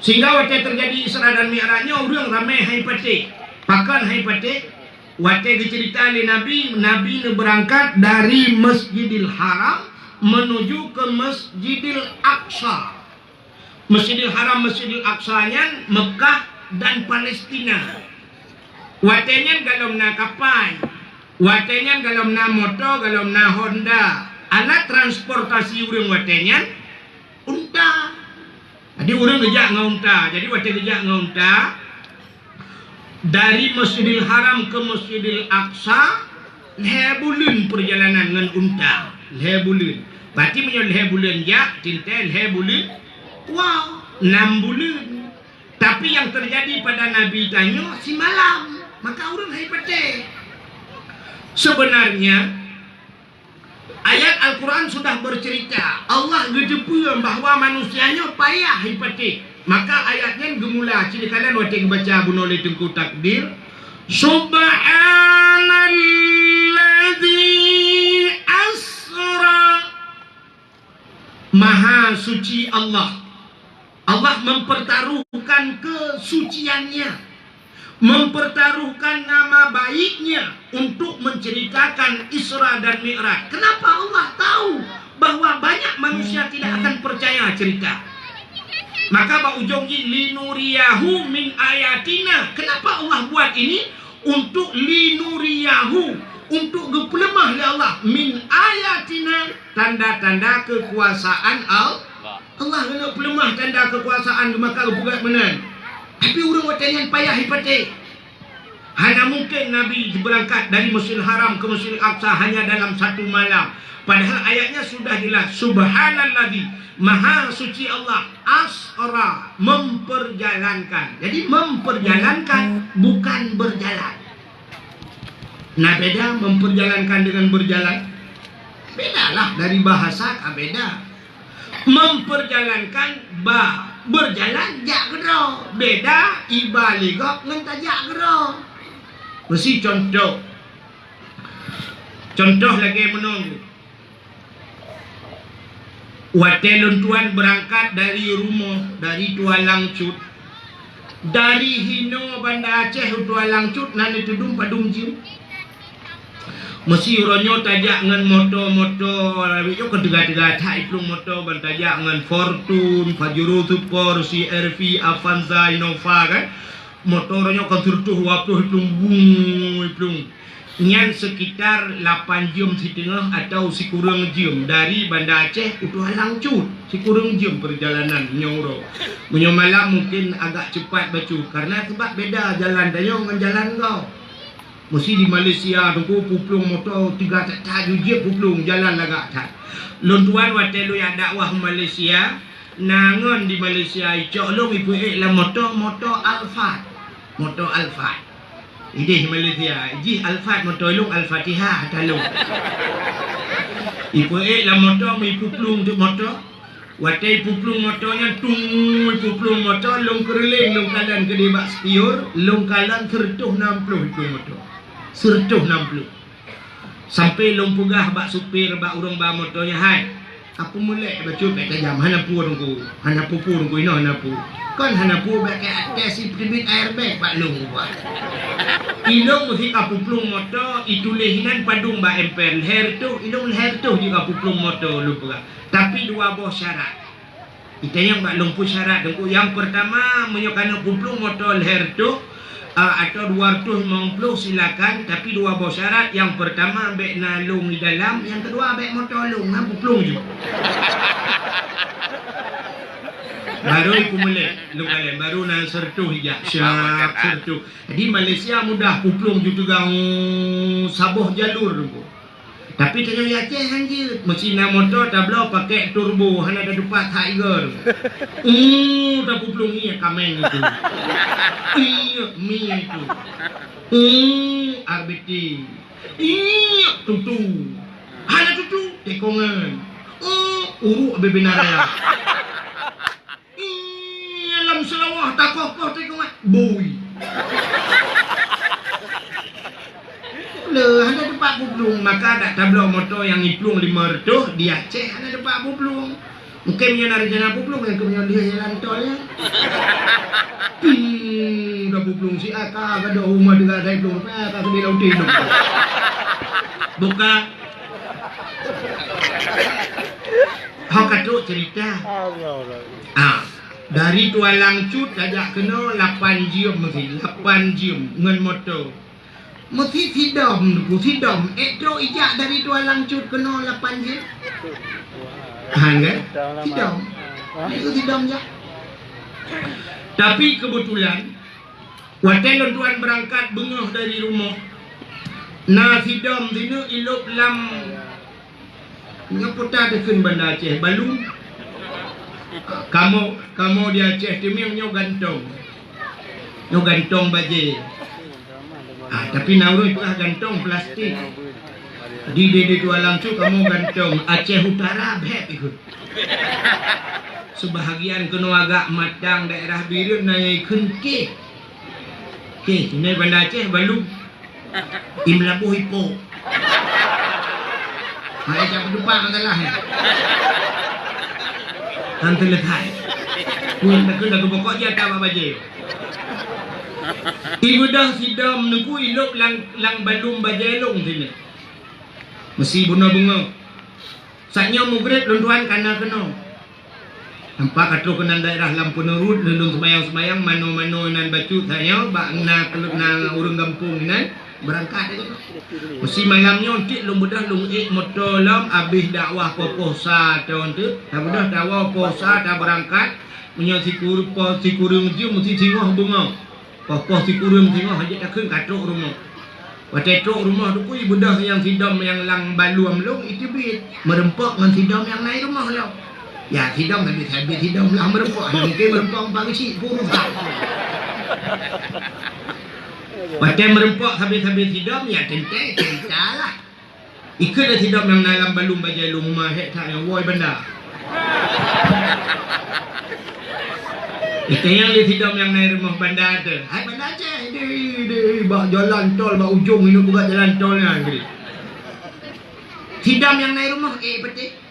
Sehingga watèe teujadi Isra dan Mi'raj nyoe ureueng ramè han patéh. Pakon han patéh? Watèe geuceurita lé Nabi, Nabi neubeurangkat dari Masjidil Haram menuju ke Masjidil Aqsa. Masjidil Haram, Masjidil Aqsa nyan Mekkah dan Palestina. Watèe nyan galom na kapai, watèe nyan galom na moto, galom na honda. Alat transportasi ureueng watèe nyan unta. Jadi ureueng geujak ngon unta. Jadi watèe geujak ngon unta, dari Masjidil Haram ke Masjidil Aqsa, lhèe buleuen peurjalanan ngon unta. Lhèe buleuen. Berarti meunyoe lhèe buleuen jak, teuntèe lhèe buleuen, wow, nam buleuen. Tapi yang terjadi pada Nabi tanyoe simalam, maka ureueng han patéh. Sebenarnya, ayat Al-Quran sudah bercerita, Allah geuteupeue bahwa manusia nyoe payah han patéh. Maka ayat nyan geumula, ci neukalon watèe geubaca bunoe lé Teungku Takdir, "Subhanalladzi asra." Maha suci Allah. Allah mempertaruhkan kesuciannya, mempertaruhkan nama baiknya untuk menceritakan Isra dan Mi'raj. Kenapa Allah tahu bahwa banyak manusia tidak akan percaya cerita? Maka bak ujong jih, "Linuriyahu min ayatina." Kenapa Allah buat ini? Untuk linuriyahu, untuk geupeuleumah lé Allah, min ayatina, tanda-tanda kekuasaan Allah. Allah keuneuk peuleumah tanda kekuasaan geuh maka geupeugah meunan. Tapi ureueng watèe nyan payah ipatéh. Hana mungken Nabi beurangkat dari Masjidil Haram ke Masjidil Aqsa hanya dalam satu malam. Padahal ayatnya sudah jelas, "Subhanalladzi", Maha Suci Allah, "asra", memperjalankan. Jadi memperjalankan, bukan berjalan. Nah, beda memperjalankan dengan berjalan. Bedalah dari bahasa ka beda. Memperjalankan ba, berjalan jak keudroe. Beda iba lé gob ngon tajak keudroe. Meusi contoh. Contoh lagèe meunoe. Watèe lôn tuan beurangkat dari rumoh, dari Tualang Cut, dari hinoe Banda Aceh u Tualang Cut na neutudong padum jeuem. Meusi uroe nyoe tajak ngon moto-moto, nyoe kon teuga-teuga that iplueng moto, ban tajak ngon Fortuner, Pajero Sport, C R V, Avanza, Innova kan. Moto nyoe kon sireutôh dua ploh iplueng, bung, iplueng. Nyan sekitar lapan jeuem siteungoh atau sikureueng jeuem dari Banda Aceh u Tualang Cut. Sikureueng jeuem perjalanan nyoe uroe. Meunyoe malam mungkin agak cepat bacut karena sebab beda jalan tanyoe ngon jalan gob. Meusi di Malaysia teungku peuplueng moto tiga that-that ju jeuet peuplueng jalan lagak that. Lôn tuan watèe lôn jak dakwah u Malaysia, na ngon di Malaysia icok lôn ipeuék lam moto, moto Alphard. Moto Alphard. Idéh Malaysia, jih Alphard moto lôn, Al-Fatihah ata lôn. Ipeuék lam moto, meuipeuplueng teuk moto. Watèe ipeuplueng moto nyan, tung, ipeuplueng moto, lôn keureuléng, lôn kalon keudéh bak setiur, lôn kalon sireutôh nam ploh iplueng moto. Sireutôh nam ploh. Sampai lôn peugah bak supir, bak ureueng ba moto nyan, "Hai, apeue meulèk bacut bèk tajam, hana peue teungku, hana peue-peue teungku, inoe hana peue." "Kon hana peue, bèk keu até si teubiet airbag bak lôn ubah." Ilôn meusi ka peuplueng moto, ituléh inan padum bak emper, lhèe reutôh, ilôn lhèe reutôh jih ka peuplueng moto lôn peugah. Tapi dua boh syarat. Itanyong bak lôn peue syarat teungku. Nyang peurtama, meunyoe ka neuk peuplueng moto lhèe reutôh, Ah, atau dua ratus lima puluh silakan, tapi dua boh syarat. Yang pertama, bèk na lông di dalam, yang kedua, bèk moto lông, na puplueng ju. Baru iku mulai, lông kaleng, baru na seratus ijak, siap, seratus. Jadi, Malaysia mudah, puplueng ju teugang saboh jalur tu. Tapi tanyoe di Aceh han jeuet, meusi na moto tabloe pakèk turbo, hana tatupat that igoe. Uh, tapuplueng ié kameng itu. Ié mi itu. Uh, R B T. Ié tutu. Hana tutu, tekongan. Uh, uruk bebena raya. Ih, lam Seulawah takoh-koh teukeumah bui. Le, hana tatupat puplueng, maka dak tabloe moto nyang iplueng lima reutôh di Aceh hana tatupat puplueng. Mungken meunyoe na rencana puplueng, nyang keu meunyoe lheueh jalan tol nyan. Ping, dah puplueng si aka, gadoh rumah tiga ratus plueng, aka keudéh lam udeb. Buka. Ho ka trok cerita. Ah, dari Tualang Cut tajak keunoe lapan jeuem meusi, lapan jeuem ngon moto. Meusi sidom, ku sidom, ék trok ijak dari Tualang Cut keunoe lapan jeuem. Ha, kan? Sidom. Itu sidom jak. Tapi kebetulan, watèe lôn tuan beurangkat beungoh dari rumoh, na sidom sineuk ilôb lam Nyoe peue takheun Banda Aceh, Balum. Kamoe, kamoe di Aceh Teumieng nyoe gantong. Nyoe gantong bajèe. Ah, tapi na ureueng peugah gantong plastik. Di, di, di Tualang Cut kamoe gantong. Aceh Utara bèk ikheun. Sebahagian keunoe agak matang daerah Bireuen na nyang ikheun kéh. Kéh, nyoe Banda Aceh, Balum. Di Meulaboh ipok. Hai, jak peutupak masalah, ya. Kan teulekai. Pun takheun lagu pokok jih ata bak bajèe. Ibeudôh sidom neuk ilôb lam, lam Balum bajèe lôn sineuk. Meusi bunoe beungoh. Saat nyoe mugreb lôn tuan ka na keunoe. Nampak ka troh keunan daerah lam Peuneurut, lôn seumayang-seumayang, manoe-manoe nan bacut sayoe, bak na, na ureueng gampông inan, beurangkat lagèe nyoe. Meusi malam nyoe, cit lôn beudôh lôn ék moto lom, abéh dakwah poh-poh sa thôn teuh, tabeudôh tawoe poh sa tabeurangkat, meunyoe sikur-, poh sikureueng jeuem meusi singoh beungoh. Poh-poh sikureueng singoh jeuet takheun ka trok rumoh. Watèe trok rumoh teukui beudôh nyang sidom nyang lam Balum lôn iteubiet, meureumpok ngon sidom nyang na i rumoh lom. Ya, sidom sabe-sabe sidom lah meureumpok, hana mungken meureumpok bak geuchik pun rusak. Watèe meureumpok sabe-sabe sidom, ya teuntèe cerita lah. Ikheun lé sidom nyang na lam Balum bajèe lôn, uma hék that nyoe, woe Banda. Itanyong lé sidom nyang na i rumoh Banda teuh. Hai Banda Aceh, di, di, bak jalan tol, bak ujong inoe bak jalan tol nyan, di. Sidom nyang na i rumoh, eh, peuteh.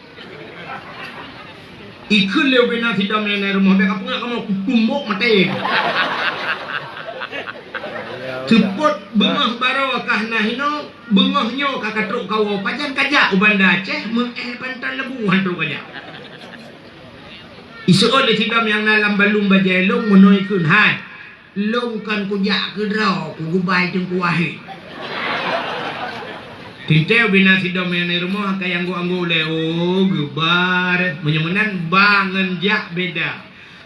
Ikheun lé ubé na sidom nyang na i rumoh, bèk kapeungah kamoe kutumbok maté. Seupôt beungoh baroe kah na hinoe, beungoh nyoe ka ka trok kawoe, pajan ka jak u Banda Aceh, meu'èh panton leubeh han trok ka jak. Iseuôt lé sidom nyang na lam Balum bajèe lôn meunoe ikheun, hai. Lôn kon kujak keudroe, kugeubai Teungku Wahid. Teuntèe ubé na sidom nyang na i rumoh ka anggô-anggô lé, oh, geuba. Meunyoe meunan ba ngon jak beda.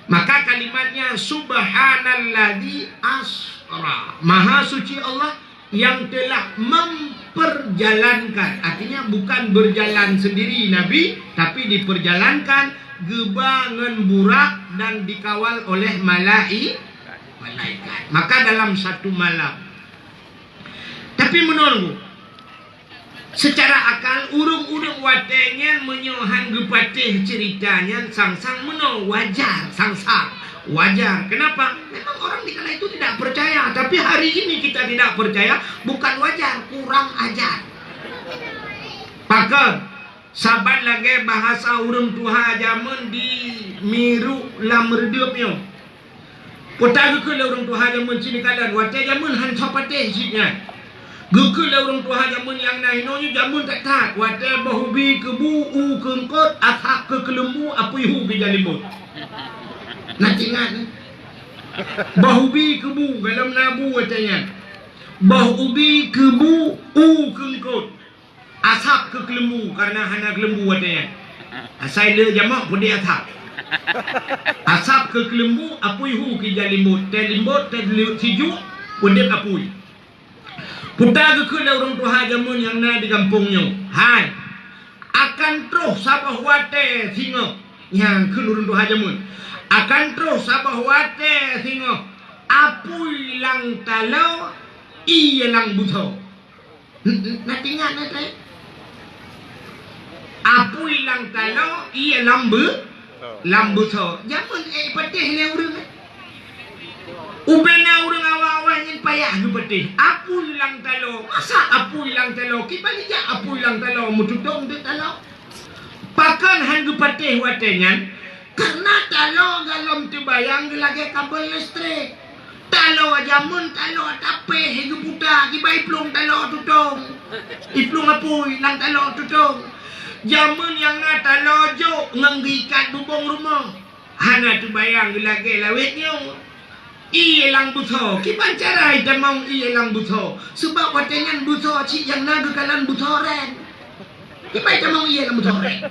Maka kalimatnya, "Subhanalladzi asra." Maha suci Allah yang telah memperjalankan. Artinya bukan berjalan sendiri Nabi, tapi diperjalankan, geuba ngon burak dan dikawal oleh malai-, malaikat. Maka dalam satu malam. Tapi meunoe, secara akal, ureueng-ureueng watèe nyan meunyoe han geupatéh cerita nyan, sang-sang meunoe, wajar, sang-sang wajar. Kenapa? Memang orang di kala itu tidak percaya, tapi hari ini kita tidak percaya, bukan wajar, kurang ajar. Pakon? Saban lagèe bahasa ureueng tuha jameun di Miruk lam Reudeup nyoe. Peue ta geukheun lé ureueng tuha jameun sinoe kalon, watèe jameun han soe patéh cit nyan. Geukheun lé ureueng tuha jameun nyang na inoe nyoe jameun that-that, watèe boh ubi keubu, u keu eungkôt, asap keu keuleumbu, apui hu keu jalimot. Na teuingat, eh? Boh ubi keu bu, gohlom na bu watée nyan. Boh ubi keu bu, u keu eungkot. Asab keu keuleumbu, kareuna hana keuleumbu watée nyan. Asai le jamak peudeh asab. Asab keu keuleumbu, apui hu keu ija limbot. Tée limbot, tée sijuek, peudeh apui. Peue geukheun lé ureuëng tuha jameun nyang na di gampông nyoe, "Hai, akan troh saboh watée singoh," nyang kheun ureuëng tuha jameun, "akan troh saboh watée singoh, apui lam taloe, ié lam beusoe." Na teuingat na teuh? Apui lam taloe, ié lam beu-, lam beusoe. Jameun ék patéh lé ureuëng, eh. Ubena ureuëng awai-awai nyan payah geupatéh. Apui lam taloe. Masa apui lam taloe? Kiban ijak apui lam taloe, meututong di taloe. Pakon han geupatéh watée nyan? Kareuna taloe gohlom teubayang geulagée kabel listrik. Taloe jameun, taloe tapéh geuputa, kiban iplueng taloe tutong. Iplueng apui lam taloe tutong. Jameun nyang na taloe jok ngon geuikat bubông rumoh. Hana teubayang geulagée lawét nyoe. Ié lam beusoe, kiban cara itamong ié lam beusoe? Sabab watée nyan beusoe cit nyang na geukalon beusoe ren. Kiban itamong ié lam beusoe ren?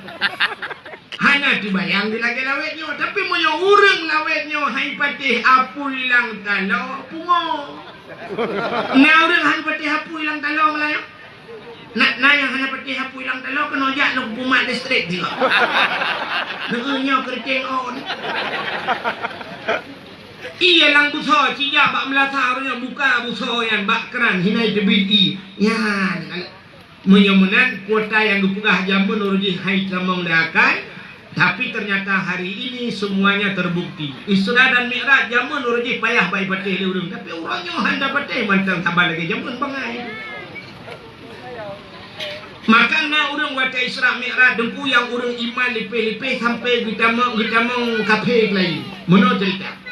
Hana teubayang geulagée lawét nyoe, tapi meunyoe ureuëng lawét nyoe han patéh apui lam taloe, pungo. Na ureuëng han patéh apui lam taloe meulayeue? Na, na nyang hana patéh apui lam taloe, keunoe jak lôn peumat listrik juga. Neu nyoe keureuteng on. Ié lam beusoe, cijak bak meulasa ureuëng nyoe buka beusoe nyan bak kran, hina iteubiet ié. Nyan, meunyoe meunan, kuota nyang geupeugah jameun uroe jih hai tamong lé akai, tapi ternyata hari ini semuanya terbukti. Isra dan Mi'raj jameun uroe jih payah bak ipatéh lé ureuëng, tapi uroe nyoe hana patéh mantong saban lagée jameun bangai. Maka na ureuëng watée Isra Mi'raj, Teungku, nyang ureuëng iman lipéh-lipéh sampai geutamong, geutamong kafé keulayi. Meunoe ceurita.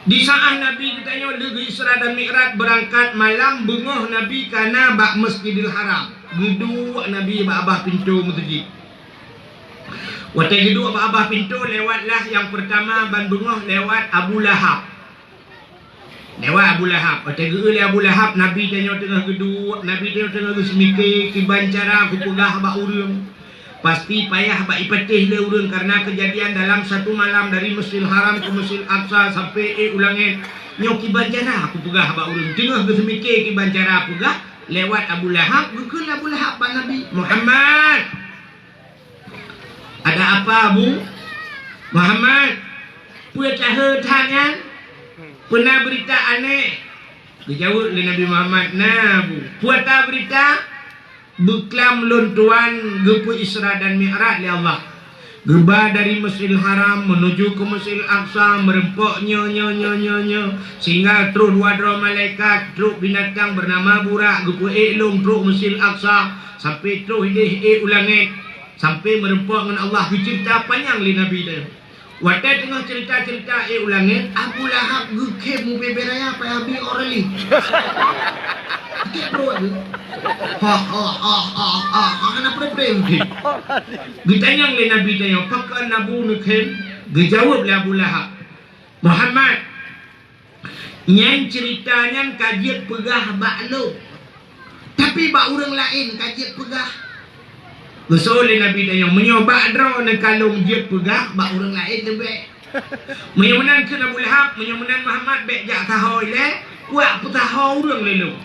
Di saát Nabi geutanyoe lheueh geu-Isra dan Mi'raj beurangkat malam, beungoh Nabi ka na bak Masjidil Haram. Geuduek Nabi bak babah pintoe meuseujid. Watée geuduek bak babah pintoe, lewatlah nyang peurtama ban beungoh lewat Abu Lahab. Lewat Abu Lahab. Watée geu-eu lé Abu Lahab, Nabi tanyoe teungoh geuduek, Nabi tanyoe teungoh geuseumiké kiban cara kupeugah bak ureuëng. Pasti payah bak ipatéh lé ureuëng, kareuna keujadian dalam satu malam dari Masjidil Haram ke Masjidil Aqsa sampai ék u langét nyoe kiban cara kupeugah bak ureuëng. Teungoh geuseumiké kiban cara peugah lewat Abu Lahab, geukheun lé Abu Lahab bak Nabi, "Muhammad, ada apa, Abu?" "Muhammad, peue tahe that nyan? Peue na beurita aneh?" Geujaweueb lé Nabi Muhammad, "Na, Bu." "Peue ata beurita?" "Beuklam lôn tuan geupeu Isra dan Mi'raj lé Allah. Geuba dari Masjidil Haram meunuju keu Masjidil Aqsa, meureumpok nyoe, nyoe, nyoe, nyoe, nyoe, sehingga troh dua droe malaikat, trok binatang beunama Burak, geupeu ék lom trok Masjidil Aqsa, sampai troh idéh ék u langét, sampai meureumpok ngon Allah." Geuceurita panyang lé Nabi teuh. Watée teungoh ceurita-ceurita ék u langét, Abu Lahab geukhém ubé-bé raya payah bi Orali. Sakét pruet geuh. Ha, ha, ha, ha, ha, ha, hana pré-pré udeb. Geutanyong lé Nabi tanyoe, "Pakon Abu neukhém?" Geujaweueb lé Abu Lahab, "Muhammad, nyan ceurita nyan ka jeuet peugah bak lôn, tapi bak ureuëng laén ka jeuet peugah." Geuseuôt lé Nabi tanyoe, "Meunyoe bak droeneuh ka lôn jeuet peugah, bak ureuëng laén leubeh." Meunyoe meunan kheun Abu Lahab, "Meunyoe meunan Muhammad, bék jak saho ilée, kuak peusaho ureuëng lé lôn."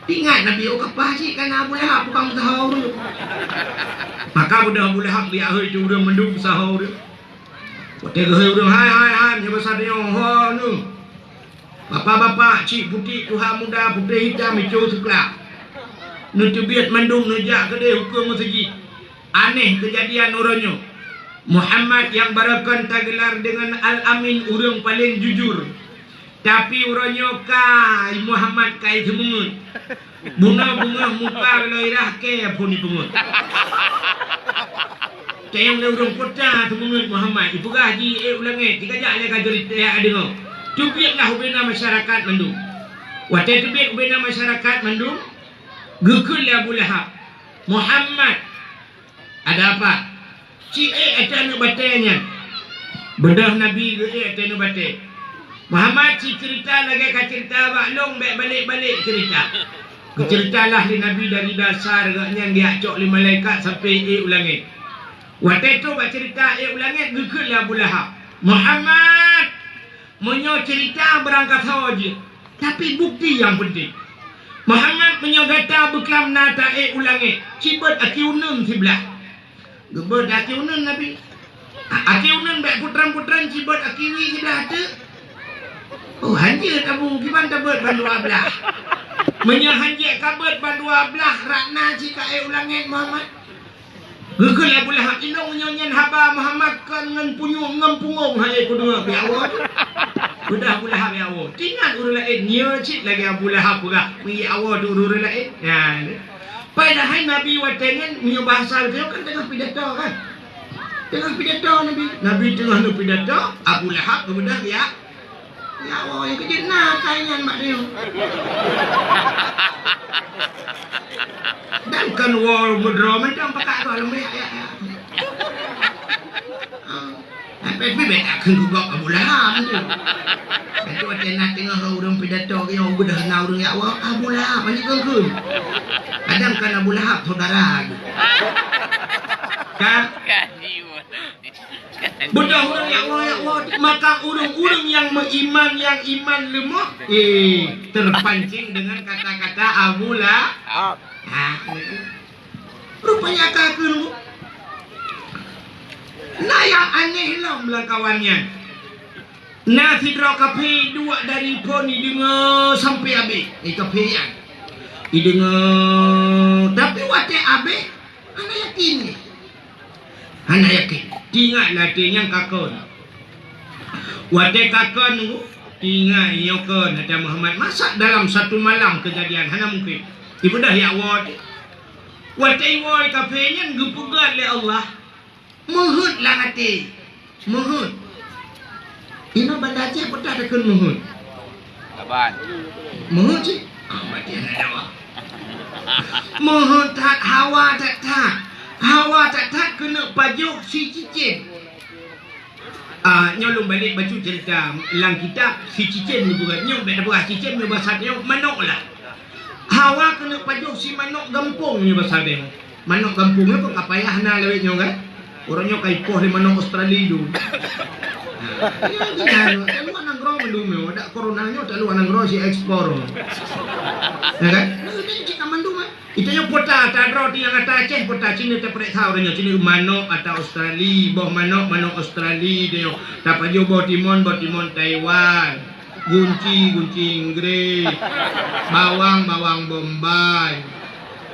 Ingat Nabi, oh, kapah cit ka na Abu Lahab, peugah peusaho ureuëng. Maka beudôh Abu Lahab geujak hôi teu ureuëng mandum peusaho ureuëng. Watée geuhôi ureuëng, "Hai, hai, hai, meunyoe basa tanyoe, ho neuh. Bapak-bapak, cik putik, tuha muda, putéh hitam, ijo seukla. Neuteubiet mandum neujak keudeh ukeue meuseujid." Aneh keujadian uroe nyoe. Muhammad nyang barokon tageular deungon Al-Amin, ureuëng paleng jujur. Tapi uroe nyoe kai Muhammad kai seumeungeut. Bunoe beungoh muka lôn irah kée phon ipeungeut. Teunyong lé ureuëng kota seumeungeut Muhammad, ipeugah ji ék u langét, jikajak lé ka jeuet teuyak deungoe. Teubietlah ubena masyarakat mandum. Watée teubiet ubena masyarakat mandum, geukheun lé Abu Lahab, "Muhammad, ada apa?" "Ci ék ata aneuëk batée nyan." Beudôh Nabi geuék ateueh batée. Muhammad, ci ceurita lagée ka ceurita bak lôn, bék balek-balek ceurita. Geuceurita lah lé Nabi dari dasar gobnyan geujak cok lé malaikat sampoe ék u langét. Watée trok bak ceurita ék u langét, geukheun lé Abu Lahab, "Muhammad, meunyoe ceurita beurangkasoe jih, tapi bukti nyang peunteng. Muhammad, meunyoe gata beuklam na taék u langét, cibeuet aki uneun siblaih." Geubeuet aki uneun Nabi. A-, aki uneun bék putran-putran, cibeuet aki wie siblaih teuk. Oh, hanjeuet Abu, kiban tabeuet bandua blaih. Meunyoe hanjeuet kabeuet bandua blaih, rot na cit ka ék u langét Muhammad. Geukheun lé Abu Lahab, "Inong nyoe nyan haba Muhammad kon ngon punyueng ngon pungong hai kudeungoe, ya Allah." Beudôh Abu Lahab, ya Allah. Tingat ureuëng laén, nyoe cit lagée Abu Lahab peugah, "Ya Allah," tu ureuëng laén. Nyan. Padahai Nabi watée nyan, meunyoe bahasa geutanyoe kan teungoh pidato kan. Teungoh pidato Nabi. Nabi teungoh neupidato, Abu Lahab geubeudôh, ya. Ya Allah, nyang keujeuet na akai nyan bak tanyoe. Dan kon woe beudroe mantong pakat roh lom, ya, ya, ya. Ah. Tapi, tapi bék takheun keu gob Abu Lahab tu. Itu watée na teungoh ureuëng pidato nyoe beudôh na ureuëng, ya Allah, Abu Lahab, hana jikheun-kheun. Kadang kan Abu Lahab saudara tu. Kan? Beudôh ureuëng, ya Allah, ya Allah. Maka ureuëng-ureuëng nyang meuiman, nyang iman leumoh, eh, terpancing dengan kata-kata Abu Lahab. Ah. Rupanya ka keuneuk. Na nyang aneh lom lam kawan nyan. Na sidroe kafé duek dari phon ideungoe sampoe abéh. Eh, kafé nyan. Ideungoe, tapi watée abéh, hana yakin. Hana yakin. Tingat lam até nyan ka kon. Watée ka kon, tingat nyoe kon, kata Muhammad, masa dalam satu malam kejadian, hana mungkin. Ibeudôh ya woe. Watée iwoe kafé nyan geupeugah lé Allah, meuheuet lam até. Meuheuet. Inoe Banda Aceh peugah takheun meuheuet. Saban. Meuheuet cit. Ah, mati aneuk dawa. Meuheuet that, hawa that-that. Hawa that-that keuneuk pajoh si cicém. Ah, nyoe lôn balek bacut ceurita lam kitab si cicém nyoe bukan. Nyoe bék tapeugah cicém nyoe basa nyoe manok lah. Hawa keuneuk pajoh si manok gampông nyoe basa deh. Manok gampông nyoe kon ka payah na lawét nyoe kan. Ureuëng nyoe ka ipoh lé manok Australia tu. Ha, iya, iya, taluwa nanggroe mandum nyoe. Dak corona nyoe taluwa nanggroe si ekspor. Ya kan? Nah, itu cik mandum, eh. Itu nyoe pota, tadroe di nyang ata Aceh, pota Cina tapeuriksa ureuëng nyoe. Cina manok ata Australia, boh manok, manok Australia dia nyoe. Tapajoh boh timon, boh timon Taiwan. Gunci, gunci Inggris. Bawang, bawang Bombay.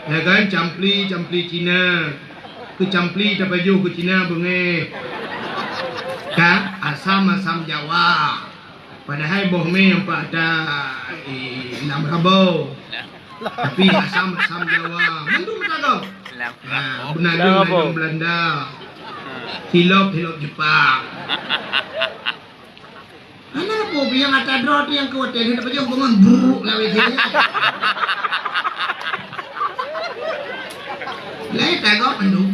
Ya kan? Campli, campli Cina. Keu campli tapajoh keu Cina beungéh. Kan? Asam, asam Jawa. Padahai boh mé nyang pat ata, eh, lam rabo. Tapi asam, asam Jawa. Mandum tagoe. Lam rabo. Ha, beunadong, beunadong Belanda. Hilop, hilop Jepang. Hana peue, nyang ata droe tu nyang keu watée lheueh tapajoh bangon bruk lawét jih. Laén tagoe mandum.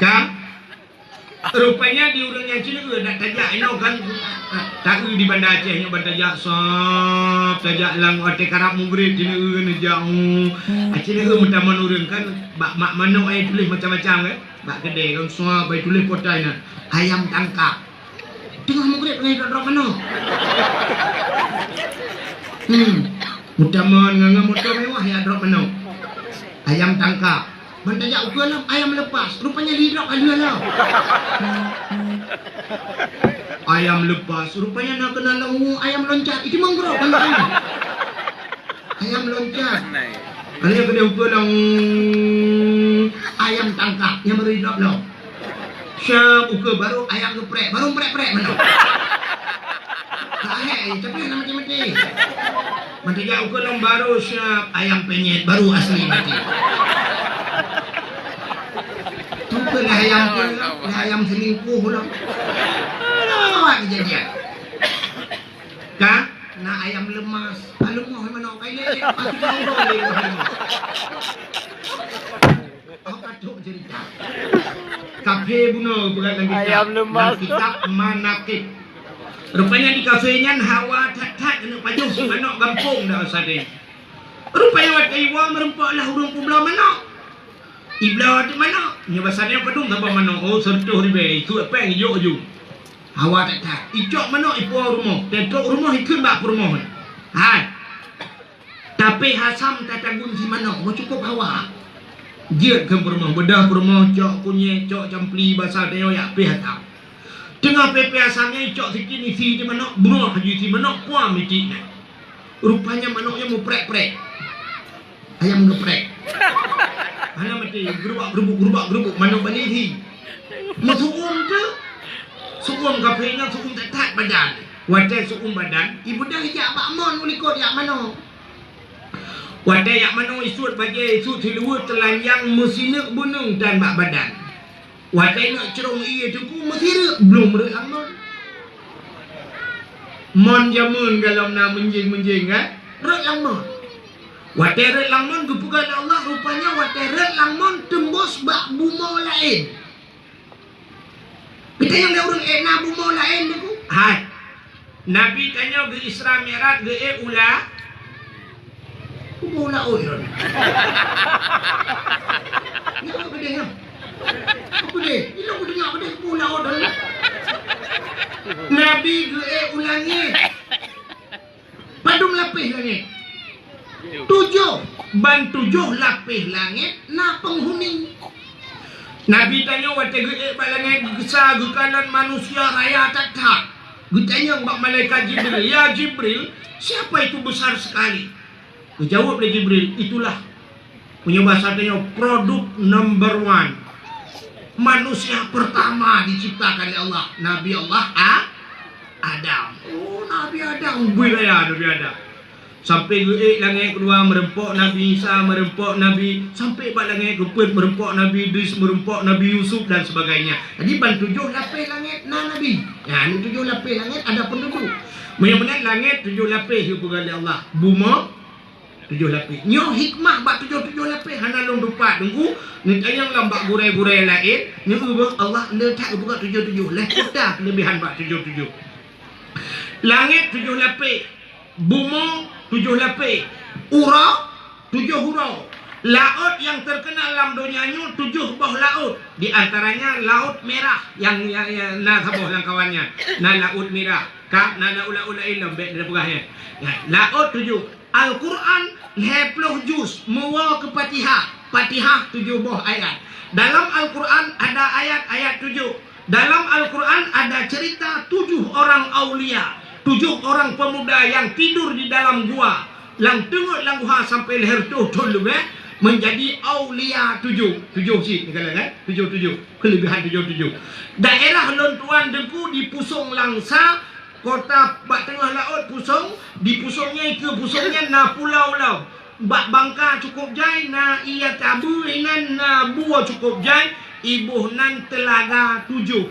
Kan? Rupanya di ureuëng nyang Cina dak tajak inoe kan, taeu di Banda Aceh nyoe ban tajak sab, tajak lam watée karab mugreb Cina neujak, oh. Cina meutamon ureuëng kan, bak mak manok ayah tuléh macam-macam kan. Bak keudè kan sab, ayah tuléh potai na, ayam tangkap. Teungoh mugreb ngon drop-drop manok. Hmm. Meutamon ngon, ngon moto mewah ya drop manok. Ayam tangkap. Ban tajak ukeue lom, ayam lepas. Rupanya lidrop ada lom. Ayam lepas. Rupanya na keunan lom, ayam loncat. Itu mangrove kan. Ayam loncat. Ada yang kena ukeue lom, ayam tangkap. Yang baru lidrop lom. Syam ukeue baru ayam geuprek, baru prek-prek manok. Tak hek, tapi nak mati-mati. Mantap jak ukeue lom baru syam ayam penyet, baru asli mati. Tu keuh lah ayam tu, lah ayam selingkuh lom. Awak kejadian. Kan? Na ayam lemas, aleumoh manok kai lé, pasti kau dong lé. Awak tu cerita. Tapi Bunoe peugah lam kitab. Ayam lemas. Lam kitab Manaqib. Rupanya di kafé nyan hawa that-that keuneuk pajoh si manok gampông dah sabe. Rupanya watèe iwoe meureumpok lah ureueng peubloe manok. Ibloe teuk manok. Nyoe basa nyoe padum saboh manok. Oh, seratus ribèe. Itu péng ijok ju. Hawa that-that. Icok manok ipuwoe rumoh. Teutrok rumoh ikheun bak peurumoh. Hai. Tapi hasam tatagun si manok, meucukôp hawa. Jeuet keu peurumoh, beudôh peurumoh, cok kunyét, cok campli, basa tanyoe yak pih hasam. Teungoh pih-pih hasam nyan icok sikit isi di manok, broh laju isi manok, puam miti nyan. Rupanya manok nyan meuprek-prek. Ayam geprek. Hana mati, gerubak-gerubuk, gerubak-gerubuk, manok bani isi. Meusu'um tu, su'um kafé nyan su'um that-that badan. Watèe su'um badan, ibeudôh ijak bak mon u likot yak manok. Watèe yak manok isuet bajèe, isuet siluweue teulanjang meusineuk beuneueng dan bak badan. Watèe neuk crông ié teungku meusireuk blom rhot lam mon. Mon jameun galom na meunjéng-meunjéng kan, rhot lam mon. Watèe rhot lam mon geupeugah lé Allah, rupanya watèe rhot lam mon teumbôs bak bumoe laén. Geutanyoe lé ureueng ék na bumoe laén teungku? Hai. Nabi tanyoe geu Isra Mi'raj geuék u la-, kubu laôt droeneuh. Nyoe peudeh nyoe. Peudeh, ilôn kudeungoe peudeh kubu laôt droeneuh. Nabi geuék u langét. Padum lapéh langét? Tujoh. Ban tujoh lapéh langét na peunghuni. Nabi tanyoe watèe geuék bak langét geugisa geukalon manusia raya that-that. Geutanyong bak malaikat Jibril, "Ya Jibril, siapa itu besar sekali?" Geujaweueb lé Jibril, "Itulah." Meunyoe basa tanyoe, produk number one. Manusia pertama diciptakan lé Allah, Nabi Allah A-, Adam. Oh, Nabi Adam, bui raya Nabi Adam. Sampai geuék langét keudua, meureumpok Nabi Isa, meureumpok Nabi, sampai bak langét keupeuet, meureumpok Nabi Idris, meureumpok Nabi Yusuf dan sebagainya. Jadi ban tujoh lapéh langét na Nabi. Nyan tujoh lapéh langét ada penduduk. Meunyoe meunan langét tujoh lapéh geupeugah lé Allah. Bumoe tujoh lapéh. Nyoe hikmah bak tujoh-tujoh lapéh hana lôn tupat teungku, neutanyong lam bak gurée-gurée laén, nyoe Allah le that geupeugah tujoh-tujoh, lhèe kota keuleubehan bak tujoh-tujoh. Langét tujoh lapéh, bumoe tujoh lapéh, uroe tujoh uroe. Laôt nyang teukeunal lam donya nyoe tujoh boh laôt, di antaranya Laôt Mirah nyang, nyang, nyang na saboh lam kawan nyan, na Laôt Mirah, ka na laôt-laôt laén lom bèk teupeugah nyan. Laôt tujoh. Al-Quran lhèe ploh juz, meuwoe keu Fatihah. Fatihah tujoh boh ayat. Dalam Al-Quran ada ayat-ayat tujoh. Dalam Al-Quran ada cerita tujuh orang aulia, tujuh orang pemuda yang tidur di dalam gua, lam teungeut lam guha sampai lhèe reutôh thôn leubeh, menjadi aulia tujoh. Tujoh cit, kan? Tujoh-tujoh. Keuleubehan tujoh-tujoh. Daerah lôn tuan teungku di Pusong Langsa, kota bak teungoh laôt Pusong, di Pusong nyan, ikeue Pusong nyan na pulau-ulau. Bak bangka cukôp jai, na ié tabeue inan, na bue cukôp jai, iboh nan Teulaga Tujoh.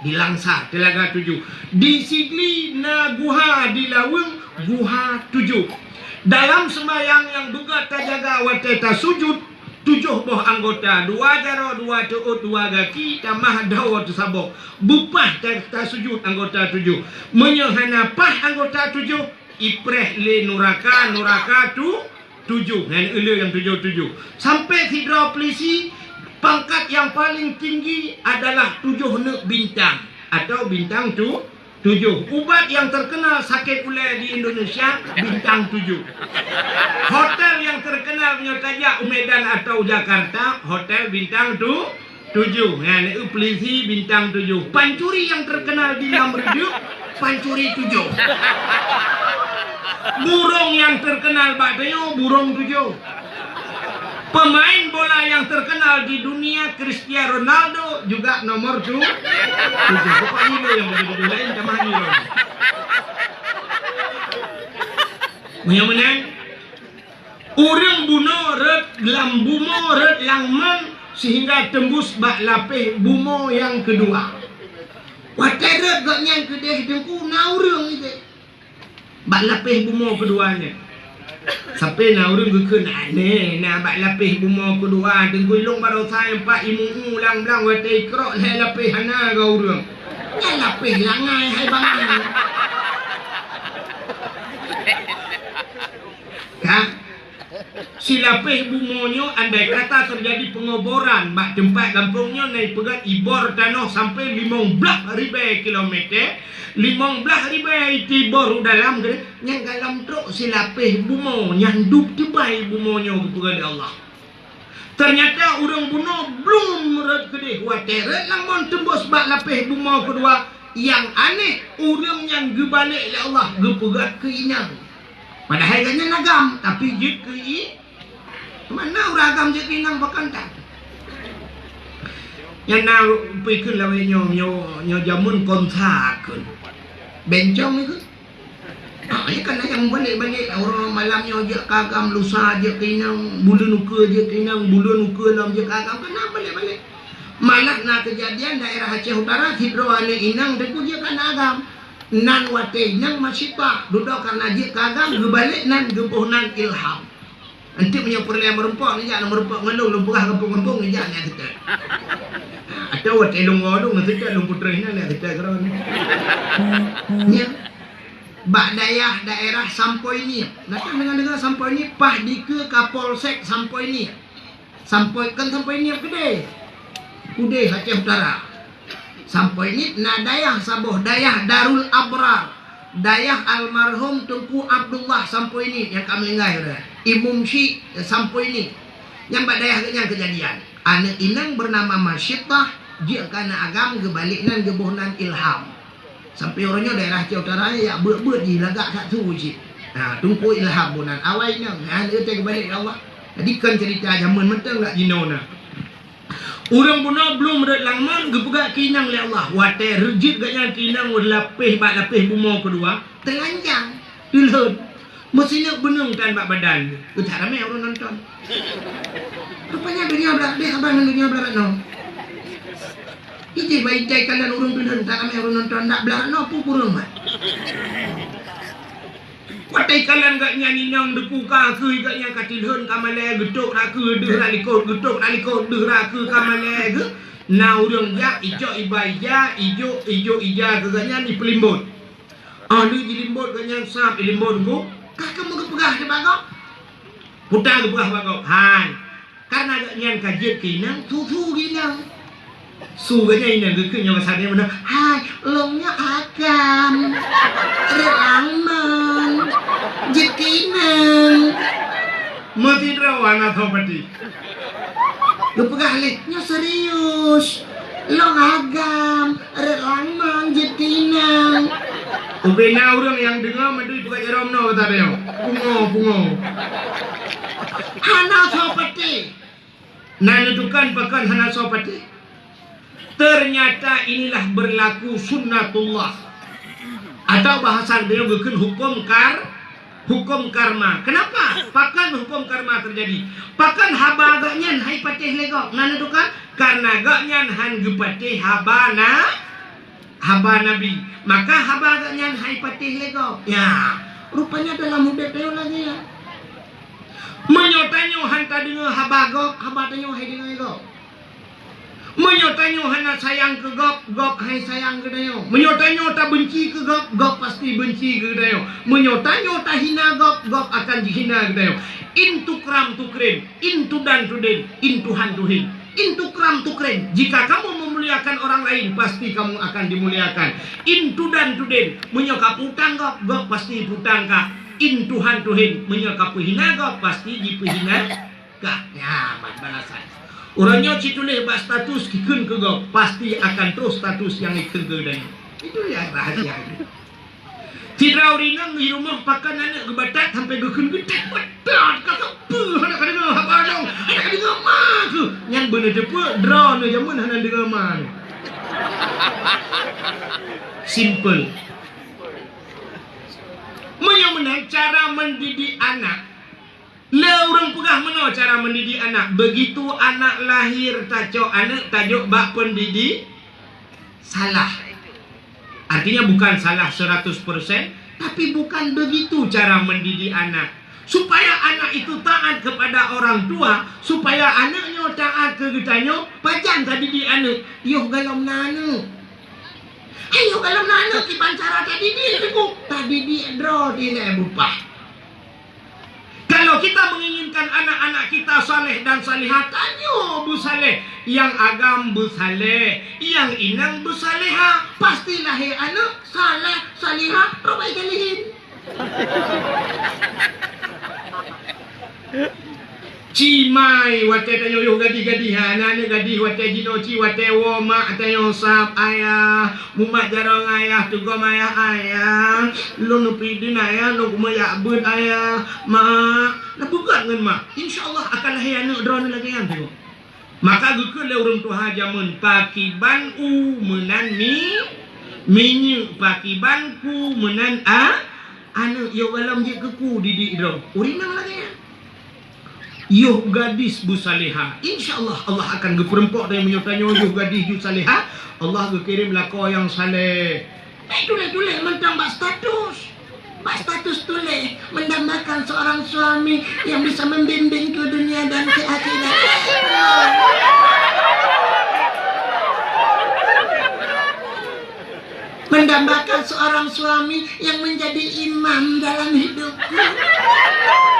Di Langsa, Teulaga Tujoh. Di Sigli na guha, di Laweueng, Guha Tujoh. Dalam seumbahyang nyang beugöt tajaga watée tasujut, tujoh boh anggota, dua jaroe, dua teuôt, dua gaki, tamah droe teusaboh. Beupah ta-, tasujut anggota tujoh. Meunyoe hana pah anggota tujoh, ipreh lé nuraka, nuraka tu-, tujoh, nyan ulée nyang tujoh-tujoh. Sampai sidroe peulisi, pangkat nyang paleng tinggi adalah tujoh neuk bintang, atau bintang tu-, tujoh. Ubat nyang teukeunal sakét ulée di Indonesia, bintang tujoh. Hotel nyang teukeunal meunyoe tajak u Medan atau Jakarta, hotel bintang tu-, tujoh. Nyan, eu, peulisi bintang tujoh. Pancuri nyang teukeunal di Lam Reudeuek, pancuri tujoh. Burông nyang teukeunal bak tanyoe, burông tujoh. Pemain bola nyang teukeunal di dunia, Cristiano Ronaldo, juga nomor tu-, tujoh. Bukan nyoe nyang tujoh-tujoh laén, tamah nyoe. Meunyoe meunan, ureuëng bunoe rhot lam bumoe, rhot lam mon, sehingga teumbus bak lapéh bumoe nyang keudua. Watée rhot gobnyan keudeh teungku, na ureuëng ideh. Bak lapéh bumoe keudua nyan. Sampai na ureuëng geukheun, "Aneh, na bak lapéh bumoe keudua, teungku ilong barosa nyang pat imu-u lam blang watée ikrok lhée lapéh hana geu ureuëng." Nyan lapéh langai hai bangai. Ka? Silapéh bumoe nyoe andai kata terjadi pengoboran bak teumpat gampông nyoe, na ipeugét ibor tanoh sampai limong blaih ribée kilometer, limong blaih ribée itibor u dalam, nyan galom trok silapéh bumoe nyan dub teubai bumoe nyoe geupeugah lé Allah. Ternyata ureuëng bunoe blum rot keudeh watée rot lam mon teumbos bak lapéh bumoe keudua, nyang aneh ureuëng nyan geubalek lé Allah geupeugét keu inong. Padahai gobnyan agam, tapi jeuet keu i-, mana ureuëng agam jeuet keu inong pakon that? Nyan na peue kheun lawét nyoe, nyoe, nyoe jameun konsa kheun. Bencong kheun. Ah, ya kan, nyang balek-balek, ureuëng malam nyoe jeuet keu agam, lusa jeuet keu inong, buleuen ukeue jeuet keu inong, buleuen ukeue lom jeuet keu agam, kan na balek-balek. Malah na keujadian daerah Aceh Utara, sidroe aneuëk inong teungku jeuet keu aneuëk agam. Nan watée inong masyitah, dudoe kareuna jeuet keu agam, geubalek nan geuboh nan ilham. Enteuk meunyoe peureulée meurumpok, neujak na meurumpok ngon lôn, lôn peugah gampông-gampông, neujak nyan seutôt. Atawa watée lôn woe lôn seutôt, lôn peutrôh nyan nyan seutôt keudroe. Nyan. Bak dayah daerah Sampoiniep. Nah, kan deungoe-deungoe Sampoiniep, paih dikeue Kapolsek Sampoiniep. Sampoi-, kan Sampoiniep keudeh. Keudeh Aceh Utara. Sampoiniep na dayah saboh, dayah Darul Abrar. Dayah almarhum Teungku Abdullah Sampoiniep nyang ka meuninggai udah. Imum Syik Sampoiniep. Nyang bak dayah geuh nyan keujadian. Aneuëk inong beunama Masyitah, jeuet keu aneuëk agam geubalek nan geuboh nan ilham. Sampai uroe nyoe daerah Aceh Utara nyan jak beuet-beuet jih lagak that su cit. Ha, Teungku Ilham boh nan awai nyan, ha, lheueh teuh geubalek lé Allah. Jadi kon cerita jameun mantong lak jinoe na. Ureuëng bunoe blum rot lam mon geupeugah keu inong lé Allah. Watée reujeuet gobnyan keu inong lapéh bak lapéh bumoe keudua, teulanjang, teulhon. Meusineuk beuneueng tan bak badan. Geutak ramé ureuëng nonton. Rupanya donya blarat deh haba ngon donya blarat noe. Ijih bak itai kalon ureuëng teulhon, tak ramé ureuëng nonton, dak blarat noe peue kureueng mat. Watée kalon gobnyan inong deukuka keu gobnyan ka teulhon ka malée, geutok rakeue deuh ralikot, geutok ralikot deuh rakeue ka malée geuh. Na ureuëng jak icok iba ija, ijok, ijok ija keu gobnyan ipeulimbot. Oh, lheueh jilimbot gobnyan sab, ilimbot geuh, ka keumeung geupeugah di bagok. Puta geupeugah bagok, hai. Kareuna gobnyan ka jeuet keu inong, su-su keu inong. Su gobnyan inong geukheun nyoe ka sadé meunan, hai, lôn nyoe agam. Rot lam mon. Jeuet keu inong. Meusidroe hana soe patéh. Geupeugah lé, nyoe serius. Lôn agam, rot lam mon jeuet keu inong. Ubena ureuëng nyang deungoe meudui peugah jaroe meunoe gata deungoe. Pungo, pungo. Hana soe patéh. Na neutukan pakon hana soe patéh. Ternyata inilah berlaku sunnatullah. Atau bahasa beliau geukheun hukum kar-, hukum karma. Kenapa? Pakon hukum karma terjadi? Pakon haba gobnyan hai patéh lé gob? Na neutukan? Karena gobnyan han geupatéh haba na-, haba Nabi. Maka haba gobnyan hai patéh lé gob. Ya, rupanya dalam udeb tanyoe lagée nyan. Meunyoe tanyoe han tadeungoe haba gob, haba tanyoe hai deungoe gob. Meunyoe tanyoe hana sayang keu gob, gob hai sayang keu tanyoe. Meunyoe tanyoe tabeunci keu gob, gob pasti beunci keu tanyoe. Meunyoe tanyoe tahina gob, gob akan jihina keu tanyoe. In tukram tukrim, in tudan tudin, in Tuhan tuhin. In tukram tukrim, jika kamu memuliakan orang lain, pasti kamu akan dimuliakan. In tudan tudin, meunyoe kapeutang gob, gob pasti peutang kah. In Tuhan tuhin, meunyoe kapeuhina gob, pasti jipeuhina kah. Nyan, mat balasan. Uroe nyoe cit tuléh bak status kikheun keu gob, pasti akan troh status nyang ikheun keu geutanyoe. Itu ya rahasia itu. Sidroe ureuëng inong di rumoh pakan aneuëk geubatat sampai geukheun geutek batat, ka sapeue hana kadeungoe haba nyoe, hana kadeungoe ma keuh. Nyan beuneuteupeu droeneuh jameun hana deungoe ma nyoe. Simple. Meunyoe meunan cara mendidik anak, le ureuëng peugah meunoe cara mendidik anak, begitu anak lahir tacok aneuëk tajok bak pendidik salah. Artinya bukan salah seratus persen, tapi bukan begitu cara mendidik anak. Supaya anak itu taat kepada orang tua, supaya aneuk nyoe taat keu geutanyoe, pajan tadidik aneuk? Yoh galom na aneuk. Ayo galom na aneuk, kiban cara tadidik, Teungku. Tadidik droe dilèe bupah. Kalau kita menginginkan anak-anak kita saleh dan salihah, tanyoe beusaleh, nyang agam beusaleh, nyang inong beusalehah, pasti lahé aneuk saleh, salihah, robai salihin. Cimai watèe tanyoe yoh gadih-gadih, ha, na aneuk gadih watèe jinoe ci, watèe woe mak tanyoe sab, "Ayah, mumat jaroe ngon ayah, teugom ayah, ayah. Lôn neupidin ayah, lôn kumeujak beuet ayah, mak." Na peugah ngon mak, insya Allah akan lahé aneuk droeneuh lagèe nyan teuh. Maka geukheun lé ureueng tuha jameun, "Pakiban u meunan mi-, minyeuk, pakiban ku meunan a-, aneuk." Yoh galom jeuet keu ku didik droe. Ureueng inong lagèe nyan. Yoh gadis beusalehah. Insya Allah, Allah akan geupeureumpok dari meunyoe tanyoe yoh gadis ju salehah, Allah geukirém lakoe nyang saleh. Bèk tuléh-tuléh mantong bak status. Bak status tuléh, mendambakan seorang suami yang bisa membimbingku dunia dan ke akhirat. Mendambakan seorang suami yang menjadi imam dalam hidupku.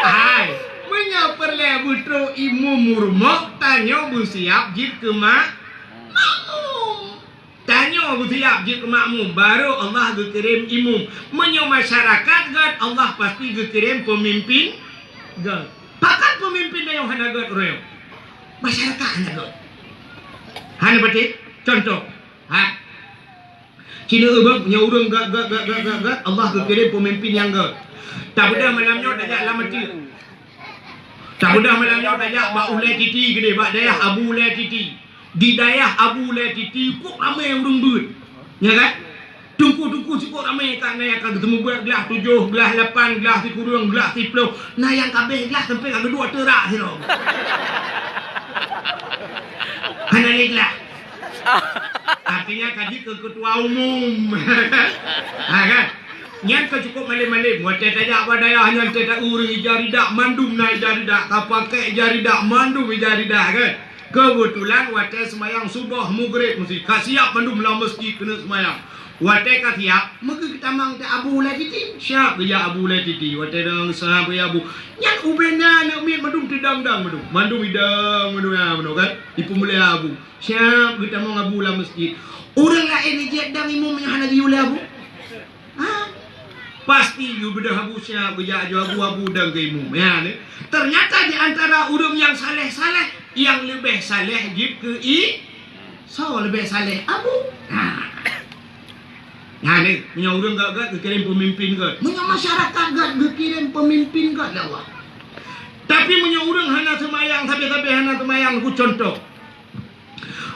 Hai, meunyoe peureulèe beutrok imum u rumoh, tanyoe beusiap jeuet keu mak-, makmum. Tanyoe beusiap jeuet keu makmum, barô Allah geukirém imum. Meunyoe masyarakat gèt, Allah pasti geukirém peumimpin gèt. Pakon peumimpin tanyoe hana gèt uroe nyoe? Masyarakat hana gèt. Hana patéh? Contoh. Ha. Cina eu bang, nyoe ureueng gèt, gèt, gèt, Allah geukirém peumimpin nyang gèt. Tabeudôh malam nyoe tajak lam ateueh. Tabeudôh malam nyoe tajak bak Ulèe Titi keudéh, bak dayah Abu Ulèe Titi. Di dayah Abu Ulèe Titi, cukôp ramé ureueng beuet. Nya kan? Teungku-teungku cukôp ramé, ka na nyang ka geuteumeubeuet glah tujoh, glah lapan, glah sikureueng, glah siplôh. Na nyang ka abéh glah sampoe ka geudua teurak sidroe. Hana lé glah. Artinya ka jeuet keu ketua umum. Ha kan? Nyan ka cukôp malém-malém. Watèe tajak bak dayah nyan, teuka ureueng ija ridak, mandum na ija ridak, ka pakèk ija ridak, mandum ija ridak kan. Keubeutulan watèe seumayang suboh, meugrib, meusi ka siap mandum lam meuseujid keuneuk seumayang. Watèe ka siap, meugeue geutamong teuh Abu Ulèe Titi. Siap geujak Abu Ulèe Titi. Watèe deungon siap geujak Abu. Nyan ubé na aneuk miet mandum teudong-dong mandum. Mandum idong mandum, ya, mandum kan. Ipeumulia Abu. Siap geutamong Abu lam meuseujid. Ureueng laén jeuet dong imum nyang hana geuyue lé Abu? Ha? Pasti yue beudôh Abu siap geujak aju Abu, Abu dong keu imum. Ya, ni. Ternyata di antara ureueng nyang saleh-saleh, nyang leubeh saleh jeuet keu i-, soe leubeh saleh? Abu. Ha. Nah, ni, meunyoe ureueng gèt-gèt geukirém peumimpin gèt. Meunyoe masyarakat gèt geukirém peumimpin gèt lé Allah. Tapi meunyoe ureueng hana seumayang, sabe-sabe hana seumayang, ku contoh.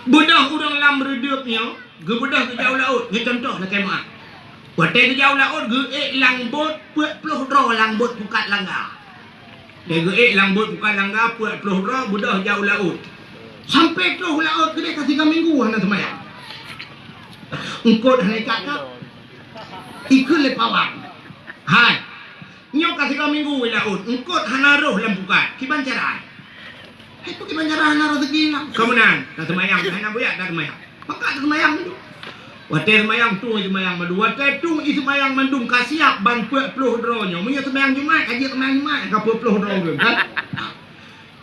Beudôh ureueng lam reudeup nyoe, geubeudôh geujak u laôt, nyoe contoh lakèe meu'ah. Watèe geujak u laôt, geuék lam bot peuet ploh droe lam bot pukat langga. Watèe geuék lam bot pukat langga peuet ploh droe, beudôh jak u laôt. Sampoe troh u laôt keudéh ka sigoe minggu hana seumayang. Eungkôt hana ikat ka. Ikheun lé pawang. Hai. Nyoe ka sigoe minggu i laôt, eungkôt hana rhoh lam pukat. Kiban cara? Hai, peue kiban cara hana rezeki nyan? Ka meunan, ka seumayang, hana buyak ka seumayang. Maka ka seumayang mandum. Watèe seumayang tueng i seumayang mandum. Watèe tueng i seumayang mandum ka siap ban peuet ploh droe nyoe. Meunyoe seumayang Jumat, ka jeuet seumayang Jumat, ka peuet ploh droe ureueng, kan?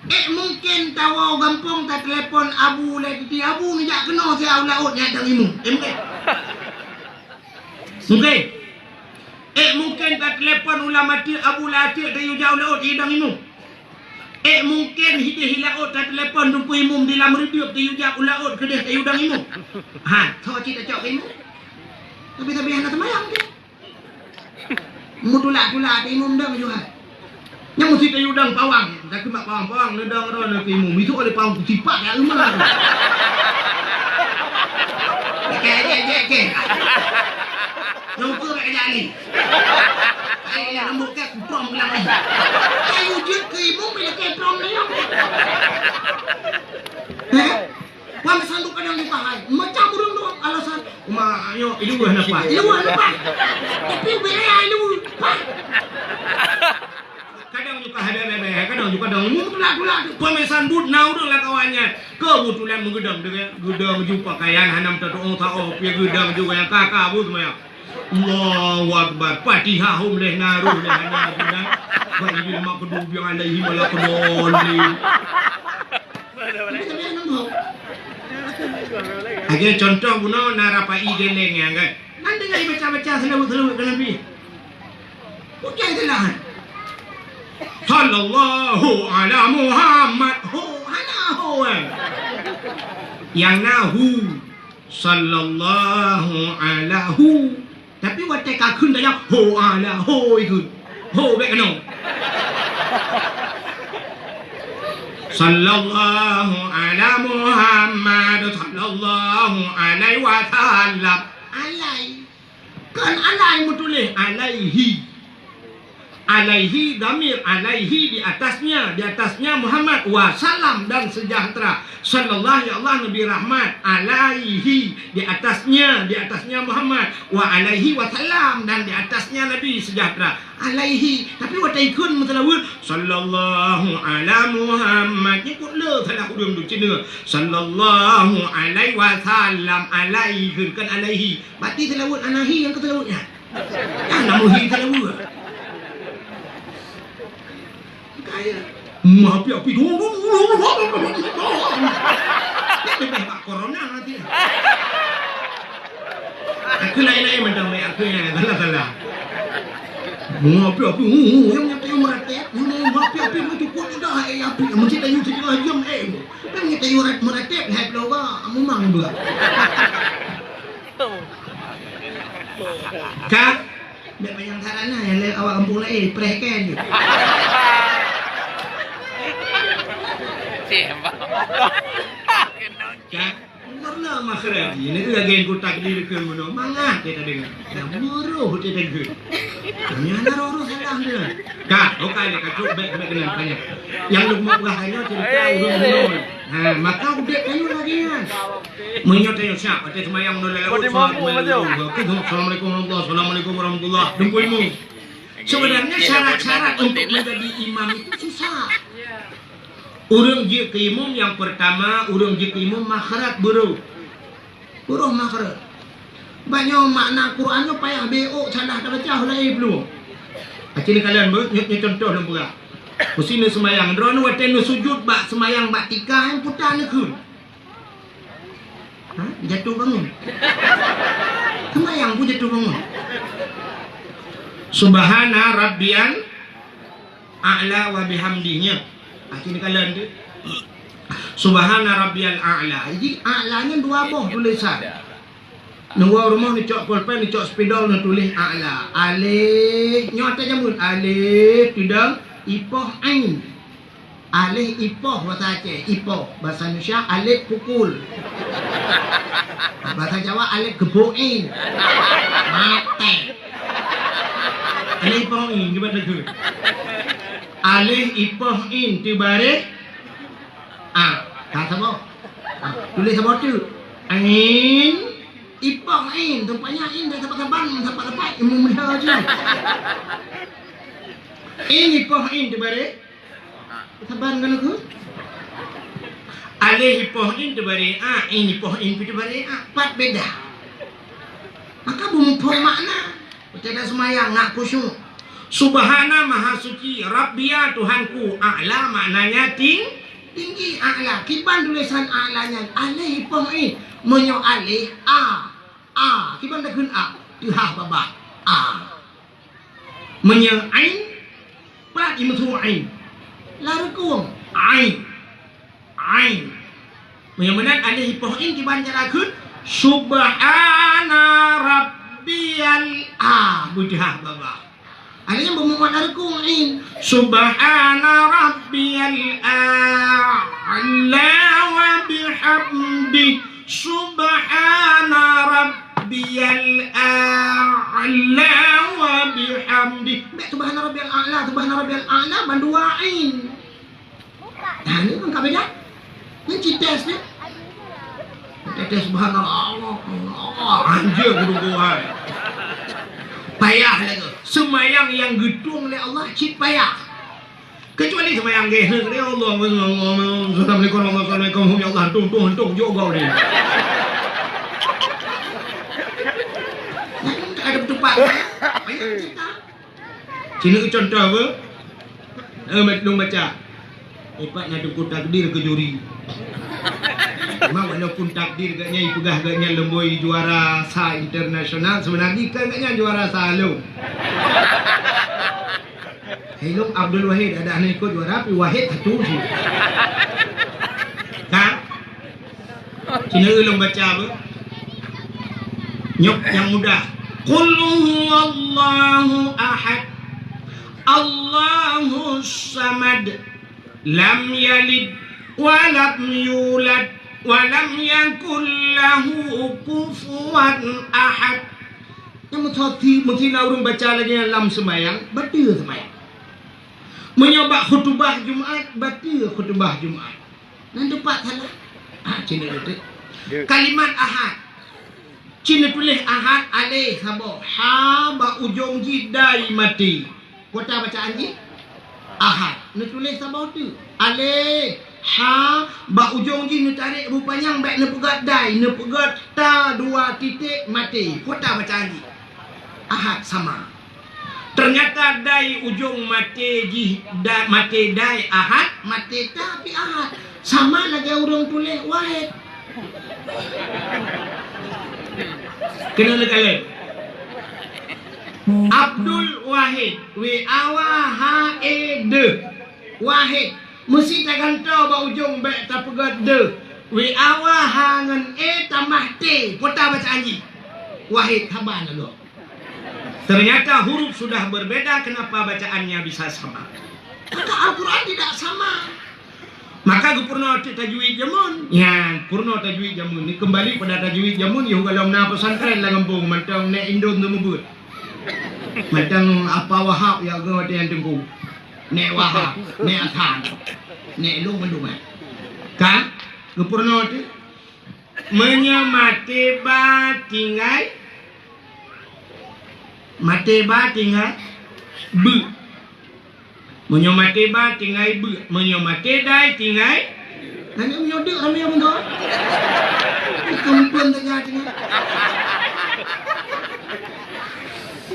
Ék mungken tawoe gampông tateulepon Abu Ulèe Titi, "Abu, neujak keunoe siat u laôt nyan dong imum." Ék mungken? Mungken? Ék mungken tateulepon u lam ateueh Abu Ulèe Titi tayue jak u laôt, ie dong imum? Ék mungken hidéh i laôt tateulepon teungku imum di lam reudeup tayue jak u laôt keudéh tayue dong imum? Ha, soe cit tacok keu imum? Tapi-tapi hana seumayang dia. Meutulak-tulak di imum dong juhat. Nyang meusti tayue dong pawang, takeumat pawang, pawang neudong droe neu keu imum. Itu oleh pawang kusipak ya rumah. Oke, oke, oke, oke. Nyang ukur kat kajak ni. Ai, ya, rambut kek kuprom gelang ni. Tayue jeuet keu imum, bila kek prom ni. Heh? Wan sandok kadang dipahai. Macam ureueng tu alasan. Uma, ayo, ilu hana pah. Ilu hana pah. Tapi ubé raya ilu pah. Kadang Kadang nyoe tulak-tulak tu, peumesan buet na ureueng lam kawan nyan. Keu buet tulak meugeudong deungon geudong ju pakaian hana meutatu'oh-tatu'oh, pih geudong ju nyang ka-ka buet seumaya. Allahu Akbar. Fatihah hom leh na roh leh hana guna. Bak ibu mak keudua biang alaihi wala keudolin. Lagèe contoh bunoe na rapai geleng nyan kan. Nan tinggai baca-baca seulaweuet-seulaweuet keu Nabi. Bukai teulahan. Sallallahu ala Muhammad. Ho, hana ho, eh. Nyang na hu. Sallallahu ala hu. Tapi watèe ka kheun tajak, ho ala ho ikheun. Ho bèk keunoe. Sallallahu ala Muhammad, sallallahu alaihi wasallam. Alai. Kan alai meutuléh alaihi. Alaihi, dhamir alaihi di atasnya, di atasnya Muhammad, wa salam dan sejahtera. Sallallahu, ya Allah, Nabi rahmat, alaihi, di atasnya, di atasnya Muhammad, wa alaihi wasallam, dan di atasnya Nabi sejahtera. Alaihi, tapi watèe ikheun meuseulaweuet, sallallahu ala Muhammad, nyan kok le salah ureueng tu Cina. Sallallahu alaihi wasallam, alaihi, kan alaihi. Berarti seulaweuet alaihi nyang keu seulaweuet nyan. Kan namuhi seulaweuet. Kaya. Meuapi-api. Leubeh bak corona nanti. Aku lain-lain macam baik aku yang salah-salah. Meuapi-api. Yang nyata yang meratep. Meuapi-api meucukup juga. Eh, api. Mesti tayue setengah jam, eh. Kan nyata yang meratep. Hai, peloga. Memang juga. Ka? Bèk panyang that na, nyang lé awak gampông laén, preh kan. Ka? Karena makhraj ini tu lagi anggota diri ke mana? Mangat kita dengar. Yang buruh kita dengar. Yang ada roh salah dia. Ka, oke, dia kacuk, bèk, bèk kena tanya. Yang lu mau pegang tanya, cerita urang bunoe. Ha, maka udép tanyoe lagèe nyan. Meunyoe tanyoe siap, watèe seumayang ngon lewat. Assalamualaikum warahmatullahi wabarakatuh. Assalamualaikum warahmatullahi wabarakatuh. Assalamualaikum warahmatullahi wabarakatuh. Sebenarnya syarat-syarat untuk menjadi imam itu susah. Ureueng jeuet keu imum nyang pertama, ureueng jeuet keu imum makhraj buroe. Buroe makhraj. Bak nyoe makna Quran nyoe payah beu ôk salah tabaca ulèe peuluh. Aci neukalon beuh, nyoe, nyoe contoh lôn peugah. Meusé neuseumayang, droeneuh watèe neusujut bak seumayang bak tika, nyan puta neukheun. Ha? Jatuh bangun. Seumayang pun jatuh bangun. Subhana rabbiyal a'la wa bihamdih nyan. Aci neukalon tu. Subhana rabbiyal a'la. Jadi a'la nyan dua boh tulisan. Neuwoe rumoh neucok pulpen, neucok spidol, neutuléh a'la. Alif, nyoe ata jameun. Alif, tudang, ipoh, ain. Alif ipoh bahasa Aceh, ipoh. Bahasa Indonesia, alif pukul. Bahasa Jawa, alif gebokin. Maté. Alif ipoh in, gimana tu? Alif ipoh in, teubareh. Ah, ka saboh. Ah, tuléh saboh teuk. Ain, ipoh in, tampaknya in dah sapat-sapat, sapat-sapat, ilmu muda je. In ipoh in teubareh. Saban ngon aku. Alif ipoh in teubareh a, in ipoh in pih teubareh a. Pat beda. Maka beuphom makna. Watèe taseumayang na khusyuk. Subhana, maha suci, Rabbiya, Tuhanku, a'la, maknanya ting-, tinggi, a'la. Kiban tulisan a'la nyan, alif ipoh in. Meunyoe alif, a, a. Kiban takheun a, teuhah babah. A. Meunyoe ain, pat imeusu ain. Lam reukong, ain. Ain. Meunyoe meunan alif ipoh in kiban cara kheun, subhana rabbiyal a, beudhah babah. Alif nyan beumuat lam reukong ain. Subhana rabbiyal a'la wa bihamdi. Subhana rabbiyal a'la wa bihamdi. Bèk subhana rabbiyal a'la, subhana rabbiyal a'la bandua ain. Nah, ni kan ka beda. Ni cites ni. Cites subhanallah, Allah, Allah, anjir guru gua. Payah lagu. Seumayang nyang geutueng lé Allah cit payah. Kecuali sembahyang geh, ya Allah, assalamualaikum, assalamualaikum, ya Allah, tung, tung, tung, jok gau ni. Tak ada tempat. Banyak cerita. Sini contoh apa? Eh, lôn baca. Ipat na teungku takdir keu juri. Memang walaupun takdir geuh nyan ipeugah geuh nyan lom boh juara sa internasional, sebenarnya kan geuh nyan juara sa lom. Hai lôn Abdul Wahid, ada aneuk ikot juara, tapi Wahid satu je. Kan? Sini ulôn baca apa? Nyok nyang mudah. Qul huwallahu ahad. Allahus samad. Lam yalid wa lam yulad wa lam yakul lahu kufuwan ahad. Nyang meusti, meusti na ureuëng baca lagée nyan lam seumayang, bateue seumayang. Meunyoe bak khutubah Jumat, bateue khutubah Jumat. Nan teumpat salah. Ah, cina beutôi. Ya. Kalimat ahad. Cina tuléh ahad, alif saboh. Ha bak ujong jih dai maté. Peue ta bacaan jih? Ahad. Neutuléh saboh teuk. Alif, ha, bak ujong jih neutarek beupanyang, bék neupeugét dai, neupeugét ta dua titik maté. Peue ta bacaan jih? Ahad sama. Ternyata dai ujong maté jih, da-, maté dai ahad, maté ta pi ahad. Sama lagée ureuëng tuléh wahid. Keuneuk neukalon. Abdul Wahid, W A W H E D. Wahid. Meusti tagantoe bak ujong bék tapeugét deuh. W A W H ngon E tambah T. Peue ta bacaan jih? Wahid, haba na lom. Ternyata huruf sudah berbeda, kenapa bacaannya bisa sama? Maka Al-Quran tidak sama. Maka geupeurunoe teuk tajwid jameun. Nyan, peurunoe tajwid jameun. Ni kembali pada tajwid jameun, yoh golom na pesantren lam gampông, mantong nèk indon teumeubeuet. Mantong apa Wahab ya geuh watèe nyan teungku. Nèk Wahab, nèk Hasan. Nèk lôn mandum, eh. Kan? Geupeurunoe teuk. Meunyoe maté ba tinggai, maté ba tinggai beuh. Meunyoe maté ba tinggai beuh, meunyoe maté dai tinggai. Nyan meunyoe deuek ramé meunan. Keumpun teuga tinggai.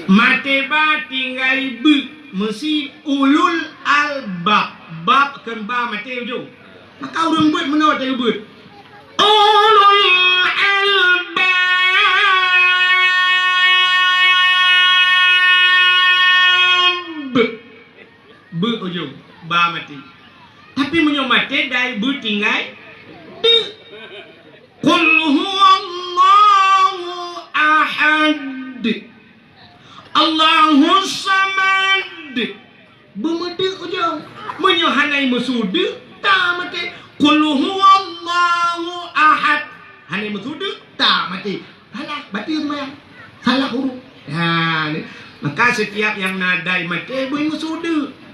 Maté ba tinggai beuh, meusti ulul albab. Bab kon ba maté ujong. Maka ureueng beuet meunoe teuh beuet. Ulul albab. Beuh ujong, ba maté. Tapi meunyoe maté dai beuh tinggai deuek. Qul huwallahu ahad. Allahus samad. Beumeudeuk ujong. Meunyoe hana meusu deuk, ta maté. Qul huwallahu ahad. Hana meusu deuk, ta maté. Salah, bateue seumayang. Salah huruf. Ha, ni. Maka setiap nyang na dai maté, beuh meusu deuk.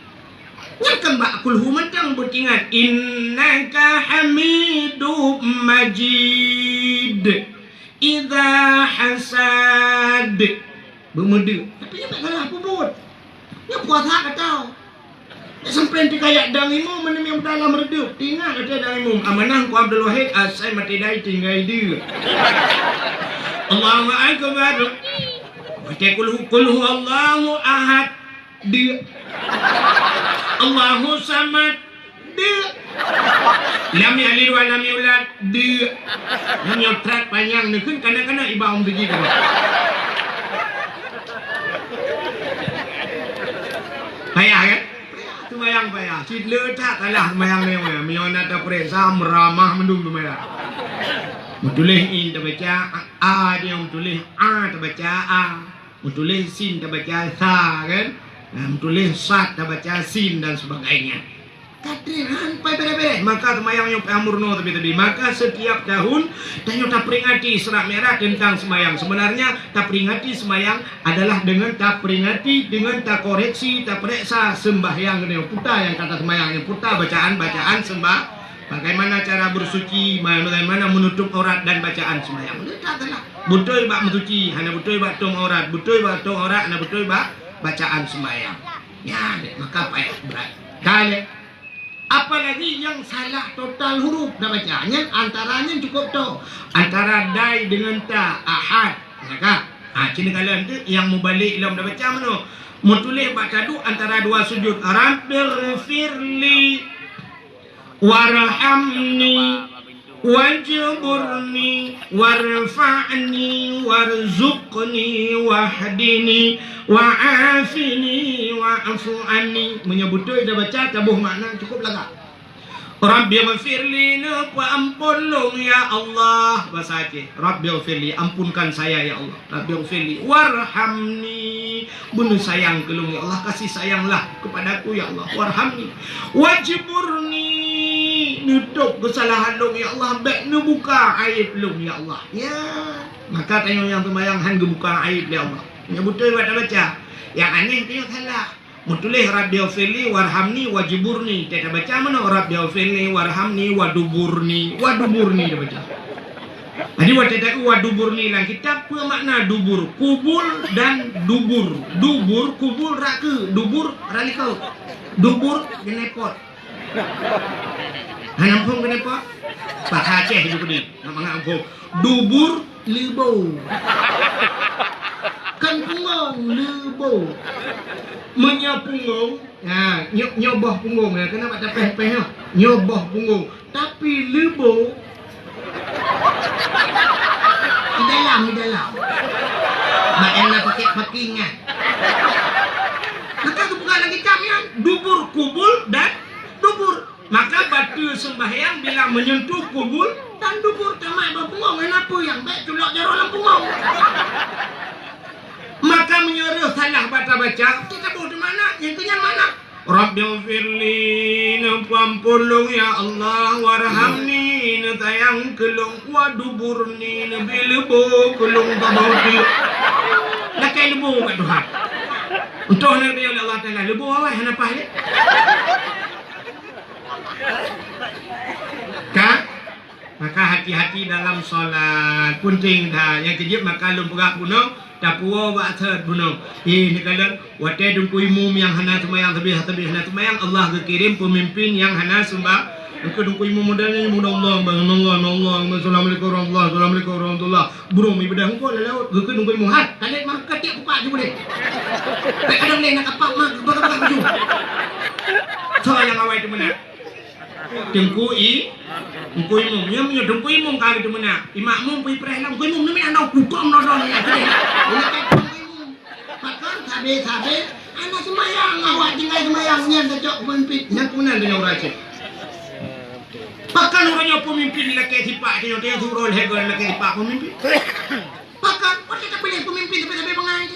Nyan kan bak kulhu mantong beutingat. Innaka hamidum majid. Idza hasad. Beumeudeuk. Tapi nyan bèk salah peubuet. Nyan puasa ka tau. Nyan sampoe teukayak dang imum, meunyoe nyang dalam reudeup. Ingat até dang imum. Amanah Teungku Abdul Wahid, asai maté dai tinggai deuek. Allahu Akbar. Maté kulhu, kulhu Allahu Ahad. Deuk. Allahu Samad. Deuk. Lam yalid wa lam yulad. Deuk. Nyoe that panyang neukheun kanak-kanak iba um sigi tu. Payah kan? Payah, seumayang payah. Cit le that salah seumayang nyoe. Meunyoe na tapeuriksa meuramah mandum seumayang. Meutuléh in tabaca a, a dia meutuléh a tabaca a. Meutuléh sin tabaca sa, kan? Nah, meutuléh sad tabaca sin dan sebagainya. Ka trép han pai bèrèh-bèrèh, maka seumayang nyoe payah meurunoe tabi-tabi. Maka setiap tahun tanyoe taperingati Isra Mi'raj teuntang seumayang. Sebenarnya taperingati seumayang adalah dengan taperingati, dengan takoreksi, tapeuriksa sembahyang nyoe, peue ta nyang ka taseumayang nyoe, peue ta bacaan-bacaan sembah-, bagaimana cara bersuci, ma-, bagaimana menutup aurat dan bacaan sembahyang. Nyoe that salah. Beutôi bak meusuci, hana beutôi bak tom aurat, beutôi bak tom aurat, hana beutôi bak bacaan seumayang. Nyan, maka payah brat. Ka lheueh. Apalagi nyang salah total huruf dak baca. Nyan antara nyan cukup tho. Antara dai deungon ta, ahad. Nah, ka. Ha, cina kalian tu nyang mubalek lom dak baca meunoe. Meutuléh bak taduek antara dua sujud. Rabbighfirli warhamni wajburni warfa'ni warzuqni wahdini wa'afini wa'fu anni. Meunyoe beutôi dak baca, taboh makna cukup lagak. Rabbighfirli, neupeuamphon lôn ya Allah. Bahasa Aceh, Rabbighfirli, ampunkan saya ya Allah. Rabbighfirli, warhamni, beuneusayang keu lôn ya Allah, kasih sayanglah kepadaku ya Allah. Warhamni, wajburni, neutôb keusalahan lôn ya Allah, bèk neubuka aéb lôn ya Allah. Ya, maka tanyoe nyang seumayang han geubuka aéb lé Allah. Nyoe beutôi bak tabaca. Nyang aneh tanyoe salah. Meutuléh Rabbighfirli warhamni wajburni. Teuka baca meunoe, Rabbighfirli warhamni waduburni. Waduburni tabaca. Jadi watèe taeu waduburni lam kitab, peue makna dubur? Kubul dan dubur. Dubur, kubul rak keue, dubur rak likôt. Dubur keuneuk pot. Hana muphom keuneuk pot? Bahasa Aceh itu keuneuk. Nak mangat muphom. Dubur leubo. Kan pungong, leubo. Meunyoe pungong, ha, nyoe, nyoe boh pungong, ya, keuneuk bak tapéh-péh, ya. Nyoe boh pungong. Tapi leubo di dalam, di dalam. Bak nyang na pakai pakingan. Maka geupeugah lagèe cam nyan, dubur kubul dan dubur. Maka bateue seumbahyang bila menyentuh kubul dan dubur, tamat bak pungong, hana peue nyang bèk culok jaroe lam pungong. Maka meunyoe reuh salah bak tabaca, teutabôh di mana, nyang keu nyan mana? Rabbighfirli, neupeuamphon lôn ya Allah, warhamni, neusayang keu lôn, waduburni, neubi leubo keu lôn, tabôh teuk. Lakèe leubo bak Tuhan. Entah na geutanyong lé Allah Taala, leubo awai hana paih lé. Ka? Maka hati-hati dalam salat. Peunteng that. Nyang keujeuet maka lôn peugah bunoe, tapuwoe bak that bunoe. Eh, neukalon, watèe teungku imum nyang hana seumayang, sabé-sabé hana seumayang, Allah geukirém peumimpin nyang hana seumba-, geukheun teungku imum model nyoe, Allah, Allah, Allah, Allah, Assalamualaikum warahmatullah, Assalamualaikum warahmatullah. Burông ibadah engko lam laôt, geukheun teungku imum, "Hai, kalét mah, ka tiep bukak ju bulèe. Bèk kadang lé na kapal mah, bukak-bukak baju." Soe nyang awai teumeunang? Teungku i-, Teungku Imum. Nyoe meunyoe Teungku Imum ka geuteumeunang, i makmum pih preh lom. Teungku Imum, nyoe meunan na kukong nodong nyan. Nyoe kan Teungku Imum. Pakon sabé-sabé hana seumayang, awak tinggai seumayang nyan tacok peumimpin. Nyan keunan tanyoe ureueng Aceh. Pakon uroe nyoe peumimpin lakèe sipak, tanyoe, tanyoe siuroe lhèe goe lakèe sipak peumimpin. Pakon, watèe tapiléh peumimpin sabé-sabé bangai.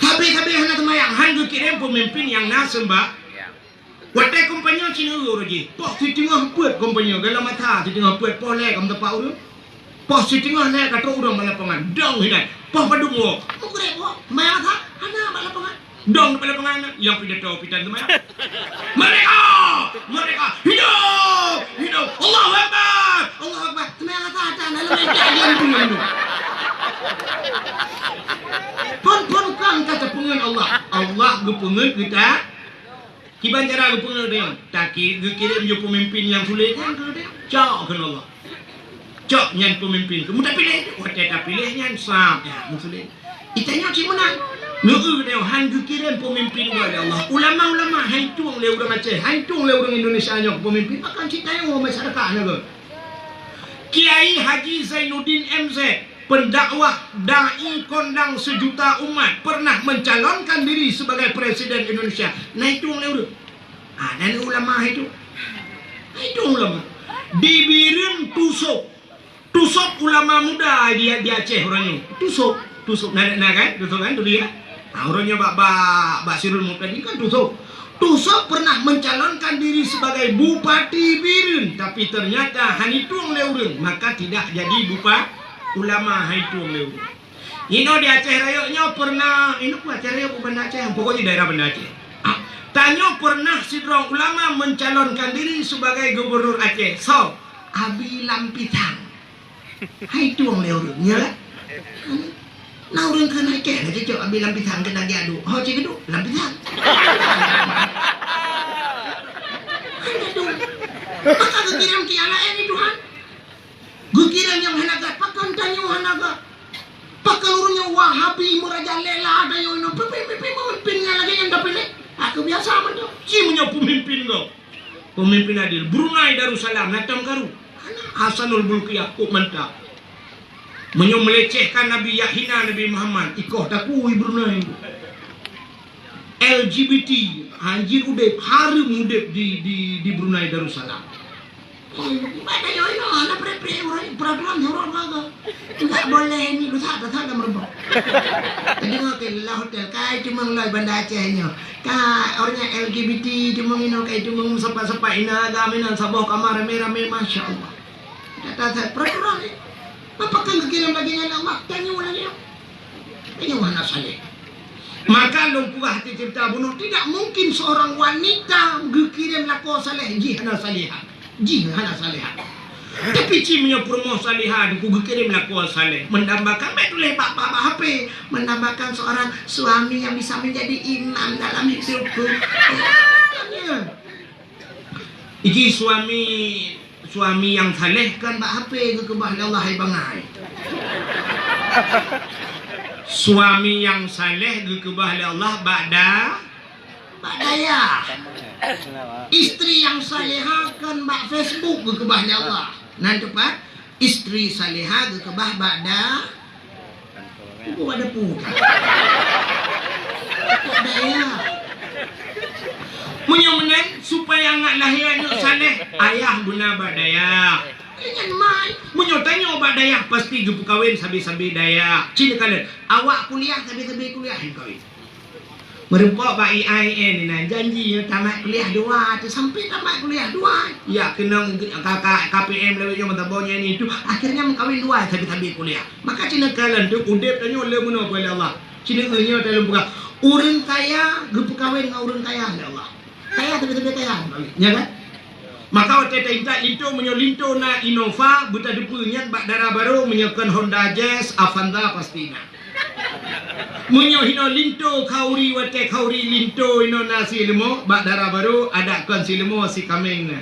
Sabé-sabé hana seumayang, han geukirém peumimpin nyang na seumba-, Watèe kompanye sineuk uroe jih, poh siteungoh peuet kompanye, galak mata siteungoh peuet, poh lhèe ka meuteumpat ureueng. Poh siteungoh lhèe ka trok ureueng bak lapangan, dong hinan. Poh padum woe, mugreb woe, seumayang Asar, hana bak lapangan. Dong bak lapangan, nyang pidato pitan seumayang. Merdeka! Merdeka! Hidup! Hidup! Allahu Akbar! Allahu Akbar! Seumayang Asar, hana leumoh ikat dia itu. Phon-phon kan kata peungeut Allah. Allah geupeungeut geuta. Kiban cara geupeungeut tanyoe, taki-, geukirém ju peumimpin nyang sulet nyan keu tanyoe. Cok kheun Allah. Cok nyan peumimpin keu, meutapiléh, watèe tapiléh nyan sab, ya, meusulet. Itanyoe cit meunan. Neu-eu tanyoe han geukirém peumimpin goe lé Allah. Ulama-ulama han tueng lé ureueng Aceh, han tueng lé ureueng Indonesia nyoe peumimpin, bahkan cit tanyoe masyarakat nyoe. Kiai Haji Zainuddin M Z, pendakwah, dai kondang sejuta umat, pernah mencalonkan diri sebagai presiden Indonesia. Na itueng lé ureueng. Ah, dan ulama itu. Na itueng ulama. Di Bireuen Tusok. Tusok ulama muda di, di Aceh uroe nyoe. Tusok, Tusok. Na, na kan? Tusok kan? Turi ya? Ah, uroe nyoe bak, bak, bak Sirul Mubtadi kan Tusok. Tusok pernah mencalonkan diri sebagai bupati Bireuen, tapi ternyata han itueng lé ureueng, maka tidak jadi bupa-, ulama, han itueng lé ureueng. Inoe di Aceh Rayeuk nyoe pernah, inoe peue Aceh Rayeuk, peue Banda Aceh, pokoknya daerah Banda Aceh. Ah, tanyoe pernah sidroe ulama mencalonkan diri sebagai gubernur Aceh. Soe? Abi Lam Pisang. Han itueng lé ureueng, ya kan? Na ureueng kheun hai kèe, na cocok Abi Lam Pisang keunan geujak duek. Ho cit geuduek, Lam Pisang. Maka geukirém keu nyang laén, Tuhan. Geukirém nyang hana gét, pakon tanyoe hana gét? Pakon ureuëng nyang Wahabi meurajalela tanyoe nyoe? Peumimpén-peumimpén nyang lagée nyan tapiléh? Aku biasa mantong. Ci meunyoe peumimpén gob. Peumimpén adil. Brunei Darussalam, na tom karu. Hasanul Bolkiah, kok mantap. Meunyoe meulecehkan Nabi, yak hina Nabi Muhammad, ikoh takui Brunei. L G B T, hanjeuet udeb, hareuem udeb di, di, di Brunei Darussalam. Bak tanyoe inoe, na preh-preh uroe, peraturan uroe raga. Enggak boleh ini, dosa, dosa dah meureumpok. Teudeungoe keu lam hotel, kai teumeung lom Banda Aceh nyoe. Ka, awaknyan L G B T teumeung inoe, kai teumeung sepak-sepak inoe, agam inan saboh kama ramé-ramé, masya Allah. Kata saya, peraturan ni. Apa kan geukirém lagée nyan Allah? Tanyoe lagée nyan. Tanyoe hana saleh. Maka lôn peugah di cerita bunoe, tidak mungkin seorang wanita geukirém lakoe saleh, jih hana salihah. Jih hana salihah. Tapi ci meunyoe peurumoh salihah, ku geukirém lakoe saleh. Mendambakan, bèk tuléh bak, bak, bak H P. Mendambakan seorang suami yang bisa menjadi imam dalam hidupku. Tanya. Iki suami, suami nyang saleh kan bak H P geukeubah lé Allah hai bangai. Suami nyang saleh geukeubah lé Allah bak da-, bak dayah. Istri nyang salehah kan bak Facebook geukeubah lé Allah. Nan tepat, istri salehah geukeubah bak da-, Buku ada pun. Bak dayah. Meunyoe meunan, supaya angat lahé aneuk saleh, ayah beuna bak dayah. Ingat mai, meunyoe tanyoe bak dayah, pasti geupeukawen sabe-sabe dayah. Ci neukalon, awak kuliah sabe-sabe kuliah geupeukawen. Meureumpok bak I A I N inan, janji nyoe tamat kuliah dua, tu sampai tamat kuliah dua. Ya, keunong ka, ka, K P M lawét nyoe meutabong nyan itu, akhirnya meukawen dua sabe-sabe kuliah. Maka ci neukalon teuk udeb tanyoe le meunoe lé Allah. Ci neu nyoe dalam peugah, ureuëng kaya geupeukawen ngon ureuëng kaya lé Allah. Kaya sabe-sabe kaya, ya kan? Maka watée taintat linto, meunyoe linto na Innova, beutadeupeu nyan bak dara barô, meunyoe kon Honda Jazz, Avanza pasti na. Meunyoe hinoe linto khauri, watée khauri linto hinoe na si leumo, bak dara barô, adak kon si leumo, si kaméng na.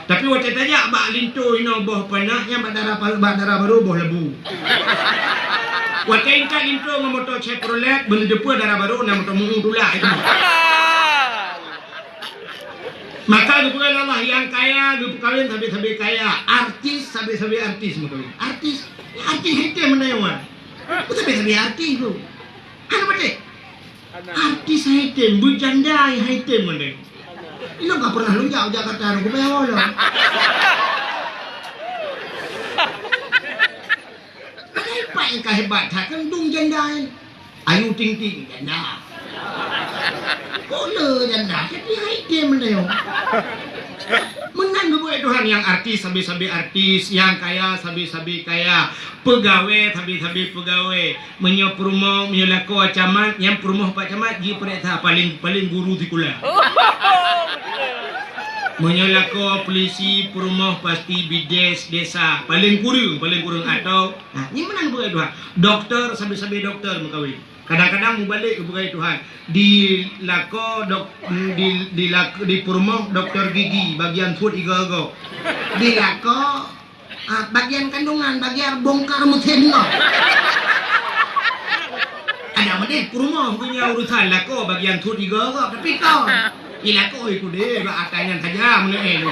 Tapi watée tajak bak linto hinoe boh panah, nyan bak dara pa-, bak dara barô boh lebu. Watée intat linto ngon moto Chevrolet, beuneudeupeu dara barô na moto mu'u tulak itu. Maka geupeugah lé Allah, nyang kaya geupeukawen sabe-sabe kaya, artis sabe-sabe artis meukawen. Artis, artis item meunyoe. Sabe-sabe artis tu. Hana patéh. Artis item, beujanda item meunyoe. Ilong ka pernah lôn jak u Jakarta, lôn kupeue lôn. Padahai pat nyang ka hebat that kan dum janda nyan. Ayu Ting Ting janda. Kok le janda, tapi hai dem lé. Meunan geubuet Tuhan, nyang artis sabe-sabe artis, nyang kaya sabe-sabe kaya, peugawée sabe-sabe peugawée. Meunyoe peurumoh, meunyoe lakoe camat, nyang peurumoh Pak Camat jipeuriksa paléng, paléng guru sikula. Meunyoe lakoe pulisi, peurumoh pasti bides desa, paléng kureueng, paléng kureueng atau Nah, nyan meunan geupeugah Tuhan. Dokto, sabe-sabe dokto meukawen. Kadang-kadang mubalek geupeugah Tuhan. Di lakoe dok-, di, di lak-, di peurumoh dokto gigi, bagian suet igoe-goe. Di lakoe, ah, bagian kandungan, bagian bongkar mesin noh. Ada meudeh peurumoh punya urusan lakoe bagian suet igoe-goe, tapi kon. Ilakoe ikut deh, bak akai nyan saja meunyoe.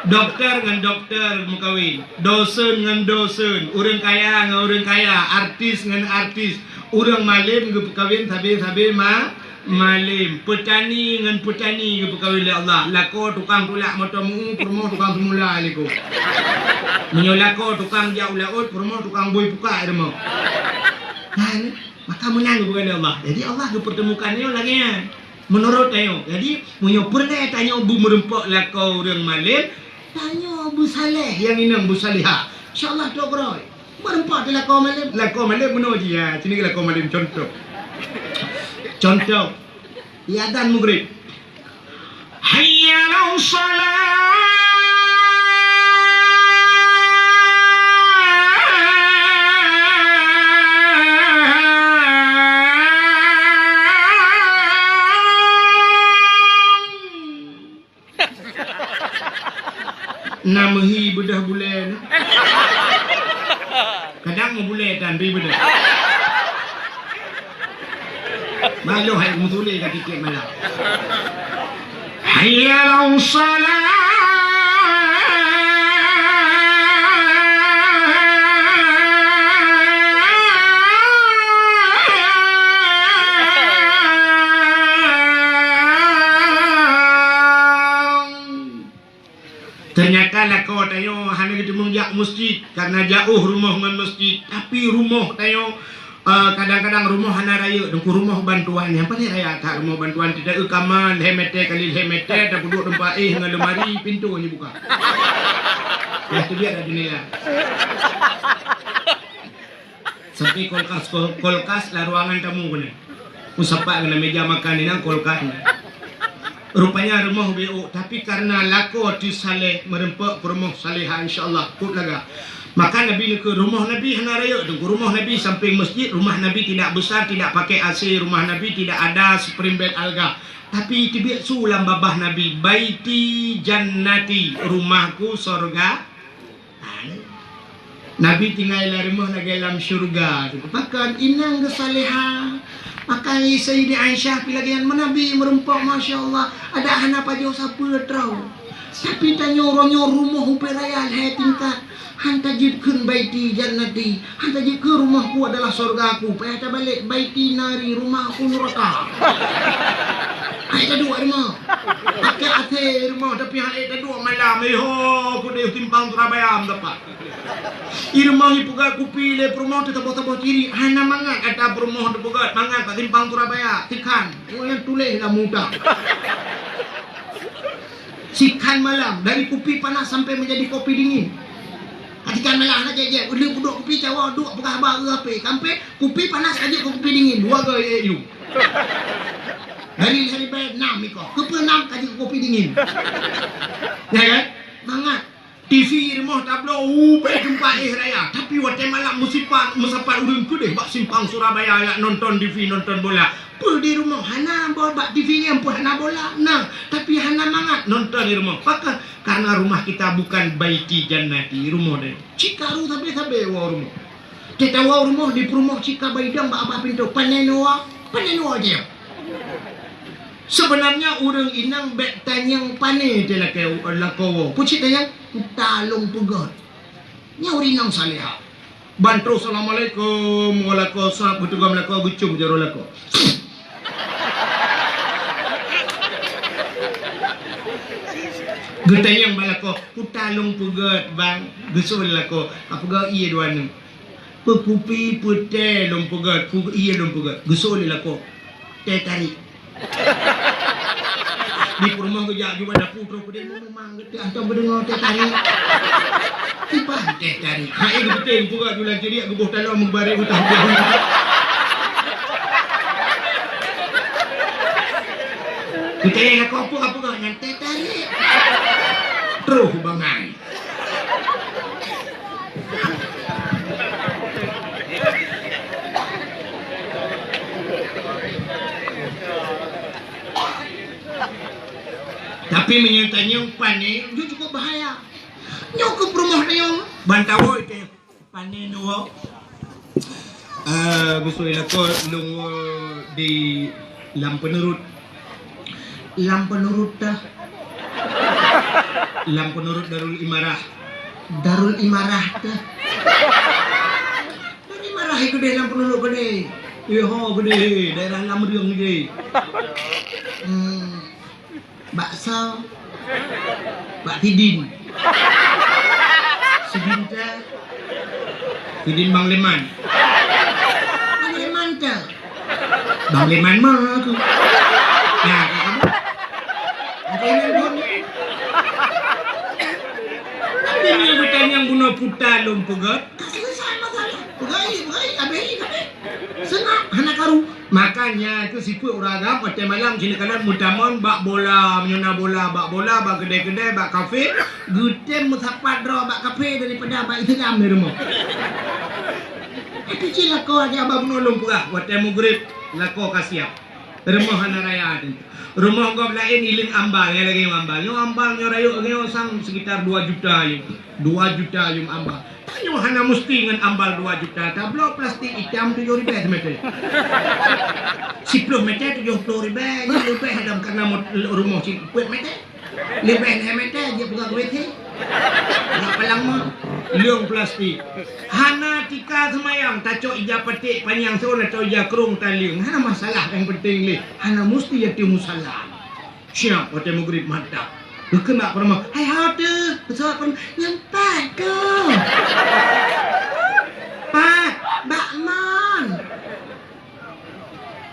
Dokto ngon dokto meukawen, dosen ngon dosen, ureuëng kaya ngon ureuëng kaya, artis ngon artis, ureuëng malem geupeukawen sabe-sabe ma-, malem, peutani ngon peutani geupeukawen lé Allah. Lakoe tukang tulak moto mu'u, peurumoh tukang seumula lé ko. Meunyoe lakoe tukang jak u laôt, peurumoh tukang bui pukak rumoh. Nah, ini. Maka meunan geupeugah lé Allah. Jadi Allah geupeurteumukan nyoe lagée nyan. Meunurot tanyoe. Jadi, meunyoe peureulée tanyoe beumeureumpok lakoe ureuëng malem, tanyoe beusaleh nyang inong beusalehah. Insya Allah trok keudroe. Meureumpok teuh lakoe malem, lakoe malem meunoe jih, ya. Sini lakoe malem contoh. Contoh. Di azan Maghrib. Hayya 'alas shalah. Na meuhi beudôh bulèe nyoe. Kadang meubulèe tan ri beudôh. Malu hai meutuléh ka tiep-tiep malam. Hayya 'alas shalah. Teunyata lakoe tanyoe hana geuteumeung jak meuseujid, karna jauh rumoh ngon meuseujid. Tapi rumoh tanyoe, eh, kadang-kadang rumoh hana rayeuk, teungku, rumoh bantuan. Nyang paléng rayeuk that rumoh bantuan, teuta eu kaman, lhèe mètè kali lhèe mètè, tapeuduek teumpat éh ngon lemari, pintoe neubuka. Yah teubiet lam jeundela. Sampai kulkas, kul-, kulkas lam ruangan tamu keunan. Meusapat keunan meja makan inan kulkas nyan. Rupanya rumoh B O, tapi karena lakoe teusaleh meureumpok peurumoh salehah, insya Allah, peuet lagak. Maka Nabi neukheun rumoh Nabi hana rayeuk, teungku, rumoh Nabi samping masjid, rumah Nabi tidak besar, tidak pakai A C, rumah Nabi tidak ada spring bed Alga. Tapi teubiet su lam babah Nabi, "Baiti jannati, rumahku sorga." Nabi tinggai lam rumoh lagèe lam syeuruga. Pakon inong geusalehah. Pakon Sayyidah Aisyah pih lagèe nyan, meunabi meureumpok, masya Allah. Adak hana pajoh sapeue troh. Tapi tanyoe uroe nyoe rumoh upèh raya lhèe tingkat. Han tajeuet kheun baiti jannati. Han tajeuet kheun rumohku adalah sorgaku. Payah tabalek, baiti nari, rumahku nuraka. Hai taduek rumoh. Pakai A C rumoh, tapi han ék taduek malam. Iho, kudeh simpang Surabaya meusapat. I rumoh ipeugöt kupi lé peurumoh teuh saboh-saboh ciri. Hana mangat ata peurumoh teupeugöt, mangat bak simpang Surabaya. Sikhan. Ureueng tuléh lam muda. Sikhan malam, dari kupi panas sampai menjadi kopi dingin. Sikhan malam hana jép-jép, lheueh peuduek kupi cawa duek peugah haba eu H P. Sampai kupi panas ka jeuet keu kupi dingin. Dua goe ék yum. Dari, dari bèe nam iko. Keupeue nam ka jeuet keu kupi dingin. Ya kan? Mangat. T V rumoh tabloe ubé teumpat éh raya, tapi watèe malam meusipat, meusapat ureueng keudeh bak simpang Surabaya jak nonton T V, nonton bola. Peue di rumoh hana bo-, bak T V nyan peue hana bola, na, tapi hana mangat nonton di rumoh. Pakon? Karena rumah kita bukan baiti jannati, rumoh deh. Cit karu sabe-sabe woe rumoh. Teuh tawoe rumoh di peurumoh cit ka ba idong bak babah pintoe, "Pane neuwoe? Pane neuwoe?" jih. Sebenarnya ureueng inong bèk tanyong pane teuh lakèe lakoe woe. Peue cit tanyong? Kuta lôn peugöt. Nyan ureueng inong salehah. Ban troh, "Assalamualaikum." Waalaikumsalam. Geuteugom lakoe, geucôm jaroe lakoe. Geutanyong bak lakoe, "Kuta lôn peugöt, Bang?" Geuseuôt lé lakoe, "Ka peugöt ié dua nyoe." "Peue kupi, peue teh lôn peugöt, peue ié lôn peugöt?" Geuseuôt lé lakoe, "Teh tarik." Di peurumoh geujak ju bak dapu, troh peudeh, "Memang geutanyoe hantom geudeungoe teh tarik." "Kiban teh tarik?" "Hai, geupeuteng peugöt ju lam ceudiek, geuboh taloe meubarek meutoh." Geutanyong lakoe, "Peue ka peugöt nyan?" "Teh tarik." Troh bangai. Tapi meunyoe tanyong pane, nyoe cukup bahaya. Nyoe keu peurumoh tanyong, ban tawoe teh. Pane neuwoe? Eh, beusôi lakoe lôn woe di Lam Peunurut. Lam Peunurut teuh. Lam Peunurut Darul Imarah. Darul Imarah teuh. Darul Imarah keudeh Lam Peunurut keudeh. Iho keudeh, daerah Lam Reung keudeh. Hmm. Bakso. Bak Sidin. Sidin teuh. Sidin Bang Leman. Bang Leman teuh. Bang Leman ma tu. Nah, kamu. Bang Leman pun. Tapi ni bertanya guna putar lom peugöt. Ka selesai masalah. Peugöt, peugöt, habis, habis. Seungap, hana karu. Makanya keu sifeuet ureueng agam, watèe malam sineuk kalon meutamong bak bola, meunyoe na bola, bak bola, bak keudè-keudè, bak kafe, geutem meusapat droe bak kafe daripada bak Islam di rumoh. Tapi cit lakoe aja bak bunoe lôn peugah, watèe meugrib, lakoe ka siap. Rumoh hana raya teuh. Rumoh gob laén ileueng ambal, nyan lagèe nyoe ambal. Nyoe ambal nyoe rayeuk nyoe sang sekitar dua juta yum. Dua juta yum ambal. Tanyoe hana musti ngon ambal dua juta. Tabloe plastik itam tujoh ribèe simètè. Siploh mètè tujoh ploh ribèe, nyan leubeh dalam karena mo-, rumoh sipeuet mètè. Leubeh lhèe mètè jeuet peugah keu W C. Ngon palang mon. Leueng plastik. Hana tika seumayang, tacok ija paték panyang siôn atau ija krông taleueng. Hana masalah, nyang penting lé hana musti ateueh musala. Siap watèe mugrib mantap. Geukheun bak peurumoh, "Hai ho teuh, peusawat peurumoh nyang pat keuh." "Pat, bak mon."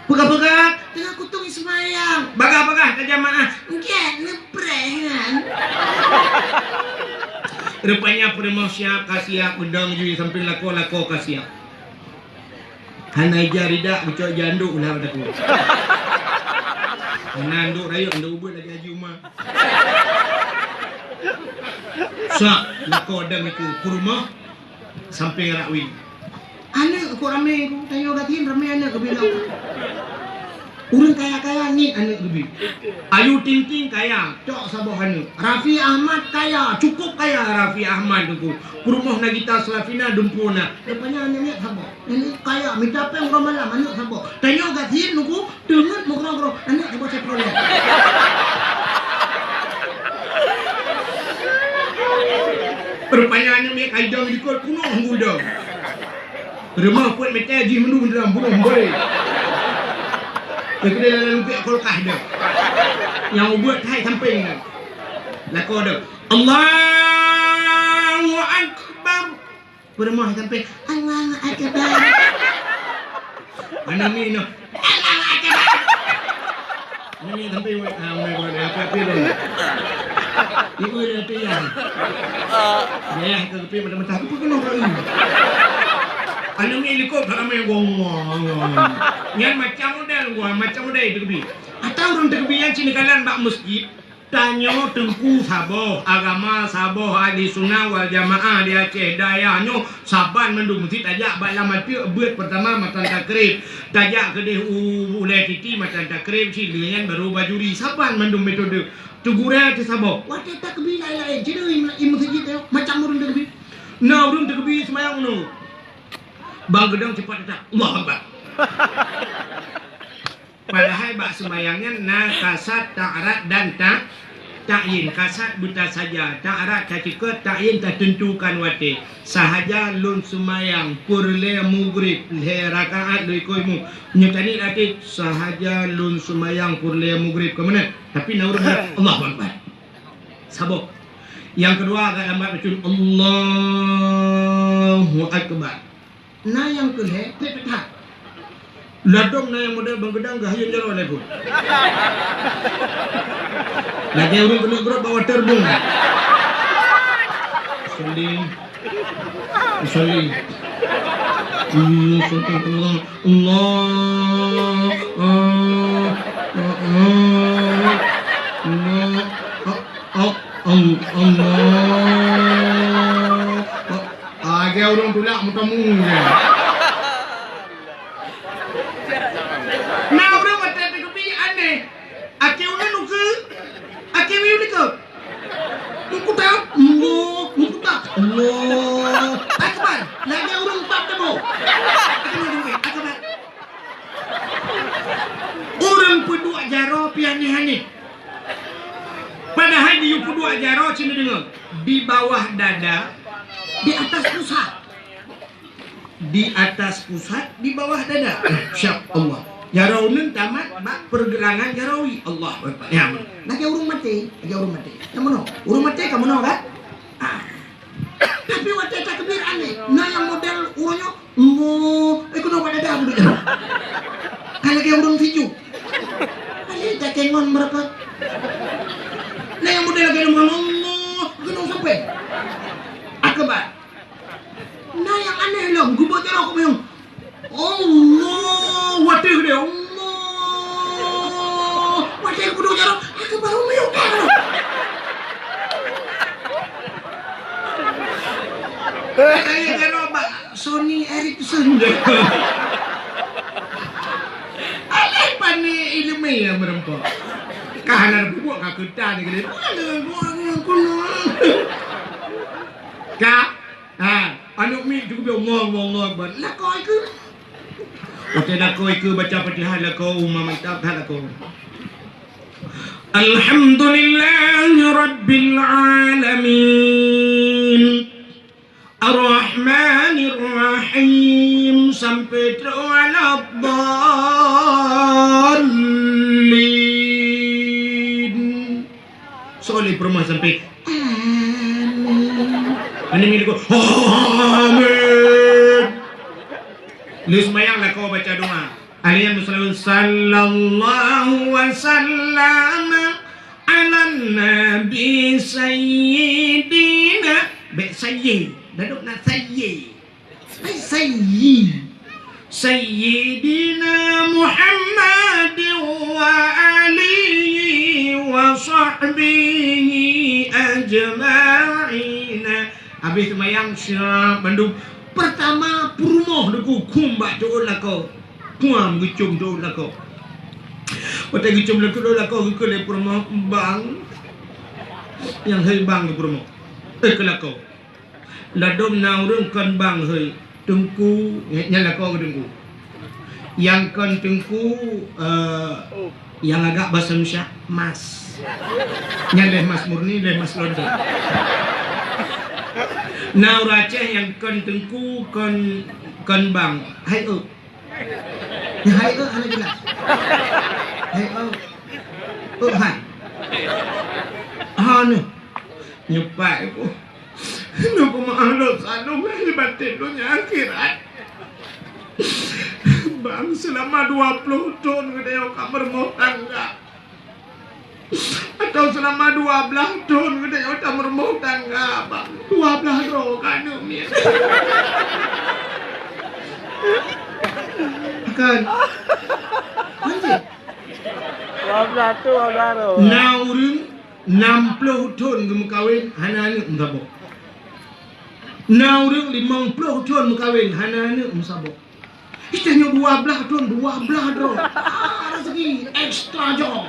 Peugah-peugah, teungoh kutong seumayang. Bagah-bagah ka jamaah. Gèt neupreh nyan. Rupanya peurumoh siap, ka siap, beudong jih sampéng lakoe, lakoe ka siap. Hana ija ridak, geucok ija anduk lah bak takue. Hana anduk rayeuk, anduk ubeut lagèe Haji Uma. Sak, lakoe dang itu, peurumoh. Sampéng rak wie. Aneuk kok ramé ku, tanyoe gasien ramé aneuk geubi lom. Ureueng kaya-kaya ngieng aneuk geubi. Ayu Ting Ting kaya, cok saboh aneuk. Raffi Ahmad kaya, cukup kaya Raffi Ahmad tu. Peurumoh Nagita Slavina dumpeue na. Rupanya aneuk miet saboh. Aneuk kaya, mita péng uroe malam aneuk saboh. Tanyoe gasien tu. Teungeut meugroe-groe, aneuk saboh Chevrolet. Rupanya aneuk miet ka idong likot peunoh gudong. Rumoh peuet mètè jih mandum dalam bunoh boleh. Keudéh dalam lubek kulkas dah. Nyang ubeut hai sampéng dah. Lakoe dah. Allahu Akbar. Peurumoh sampéng, "Allahu Akbar." Aneuk miet nyoe, "Allahu Akbar." Aneuk miet sampéng, "Ah, mulai, mulai, apa, apa, apa?" Ibu dia tu ya. Dia ke kepi mata-mata, "Apa kena kau ini?" Aneuk miet likot, tak ramai, gong, gong, gong. Nyan macam model, gua, macam model itu kepi. Atau ureueng teukepi nyan cina kalan bak masjid. Tanyoe teungku saboh, agama saboh, ahli sunnah wal jamaah di Aceh. Dayah nyoe saban mandum meusti tajak bak lam ateueh beuet peurtama matan takrib. Tajak keudeh u ulèe titi matan takrib, cit lheueh nyan baru bajuri. Saban mandum metode. Teugurèe teuh saboh. Watèe takbir laén-laén, cit lheueh i meuseujid nyoe macam ureueng takbir. Na ureueng takbir seumayang nyoe. Bang geudong cepat teutap. Allahu Akbar. Padahai bak seumayang nyan na kasad, ta'rad dan ta-, ta'yin. Kasad beutasaja, ta'rad taceukot, ta'yin tateuntukan watèe. Sahaja lôn seumayang peureulèe mugrib lhèe rakaat lôn iko imum. Nyoe tani latih sahaja lôn seumayang peureulèe mugrib. Ka meunan? Tapi na ureueng bilang, "Allahu Akbar." Saboh. Nyang keudua agak lambat bacut, "Allahu Akbar." Na nyang keu lhèe, trép that. Ladôm na nyang model bang geudang geuhayôn jaroe lé buet. Lagèe ureueng keuneuk grôp bak water boom. Sholli. Sholli. Hmm, sholli Allah. Allah. Ah, ah, ah. Allah. Ah, ah, ah, Allah. Ah. Ah, lagèe ureueng tulak meutamong. Na ureueng watèe takbir aneh. Akhé uneun ukeue, akhé miyueb likot. Meukuta, Allah, meukuta, Allah. Akbar, lagèe ureueng pap teubo. Akbar. Ureueng peuduek jaroe pih aneh-aneh. Padahai di yue peuduek jaroe cit neudeungoe, di bawah dada, di atas pusat. Di atas pusat, di bawah dada. Masya Allah. Jaroe uneun tamat bak pergelangan jaroe. Allahu Akbar. Ya, lagèe ureueng maté, lagèe ureueng maté. Nyang meunoe, ureueng maté ka meunoe kan? Ah. Tapi watèe takbir aneh. Na nyang model ureueng nyoe, Allah, eh, keunoe bak dada beudôh. Ka lagèe ureueng siju. Paléng takengon meureupat. Na nyang model lagèe ureueng Allah, keunoe sampoe. Akbar. Na nyang aneh lom, geubeuet jaroe keu miyueb. Allah, watèe geudeh, Allah. Watèe geubeuet jaroe, aku baru miyueb. Kaya jaroe bak Sony Ericsson. Alah, pané. nyang meureumpok. Ka hana peubuet ka keutan ni geude. Ka, ha, aneuk miet cukup ngong, ngong, ngong, ban. Lakoe keu. Watèe lakoe keu baca Fatihah lakoe, uma mantap that lakoe. Alhamdulillahi Rabbil Alamin. Ar-Rahmanir Rahim sampai trok waladdallin. Soe lé peurumoh sampai amin. Amin. Lheuh seumayang lakoe baca doa. Alaihi wasallam, sallallahu wasallam ala nabi sayyidina. Bèk sayyi, dadok na sayyi. Ai sayyi. Sayyidina Muhammad wa alihi wa sahbihi ajma'in. Habéh seumayang siap bandum. Pertama peurumoh deuku khum bak ceuôt lakoe. Kuam geucom ceuôt lakoe. Watèe geucom ceuôt lakoe geukheun lé peurumoh, "Bang." Nyang hei bang keu peurumoh. Eh, keu lakoe. Ladôm na ureueng kon bang hei. Teungku, nyan lakoe keu teungku. Nyang kon teungku, eh, nyang agak bahasa Indonesia, mas. Nyan lé mas murni, lé mas london. Na ureueng Aceh nyang kon teungku, kon, kon bang. Hai, eu. Nyan hai, eu, hana jelas. Hai, eu. Eu, hai. Ha, nyoe. Nyoe pat, eu. Nyoe peumeu'ah lôn saleuem lahé batén donya akhirat. Bang, seulama dua ploh thon geutanyoe ka meurumoh tangga. Atawa seulama dua blaih thon geutanyoe tameurumoh tangga, Bang. Dua blaih droe ka aneuk miet. Kan? Kan cit? Dua blaih thon, dua blaih droe. Na ureueng nam ploh thon geumeukawen hana aneuk meusaboh. Na ureueng limong ploh thon meukawen hana aneuk meusaboh. Ih, tanyoe dua blaih thon, dua blaih droe. Ah, rezeki extra job.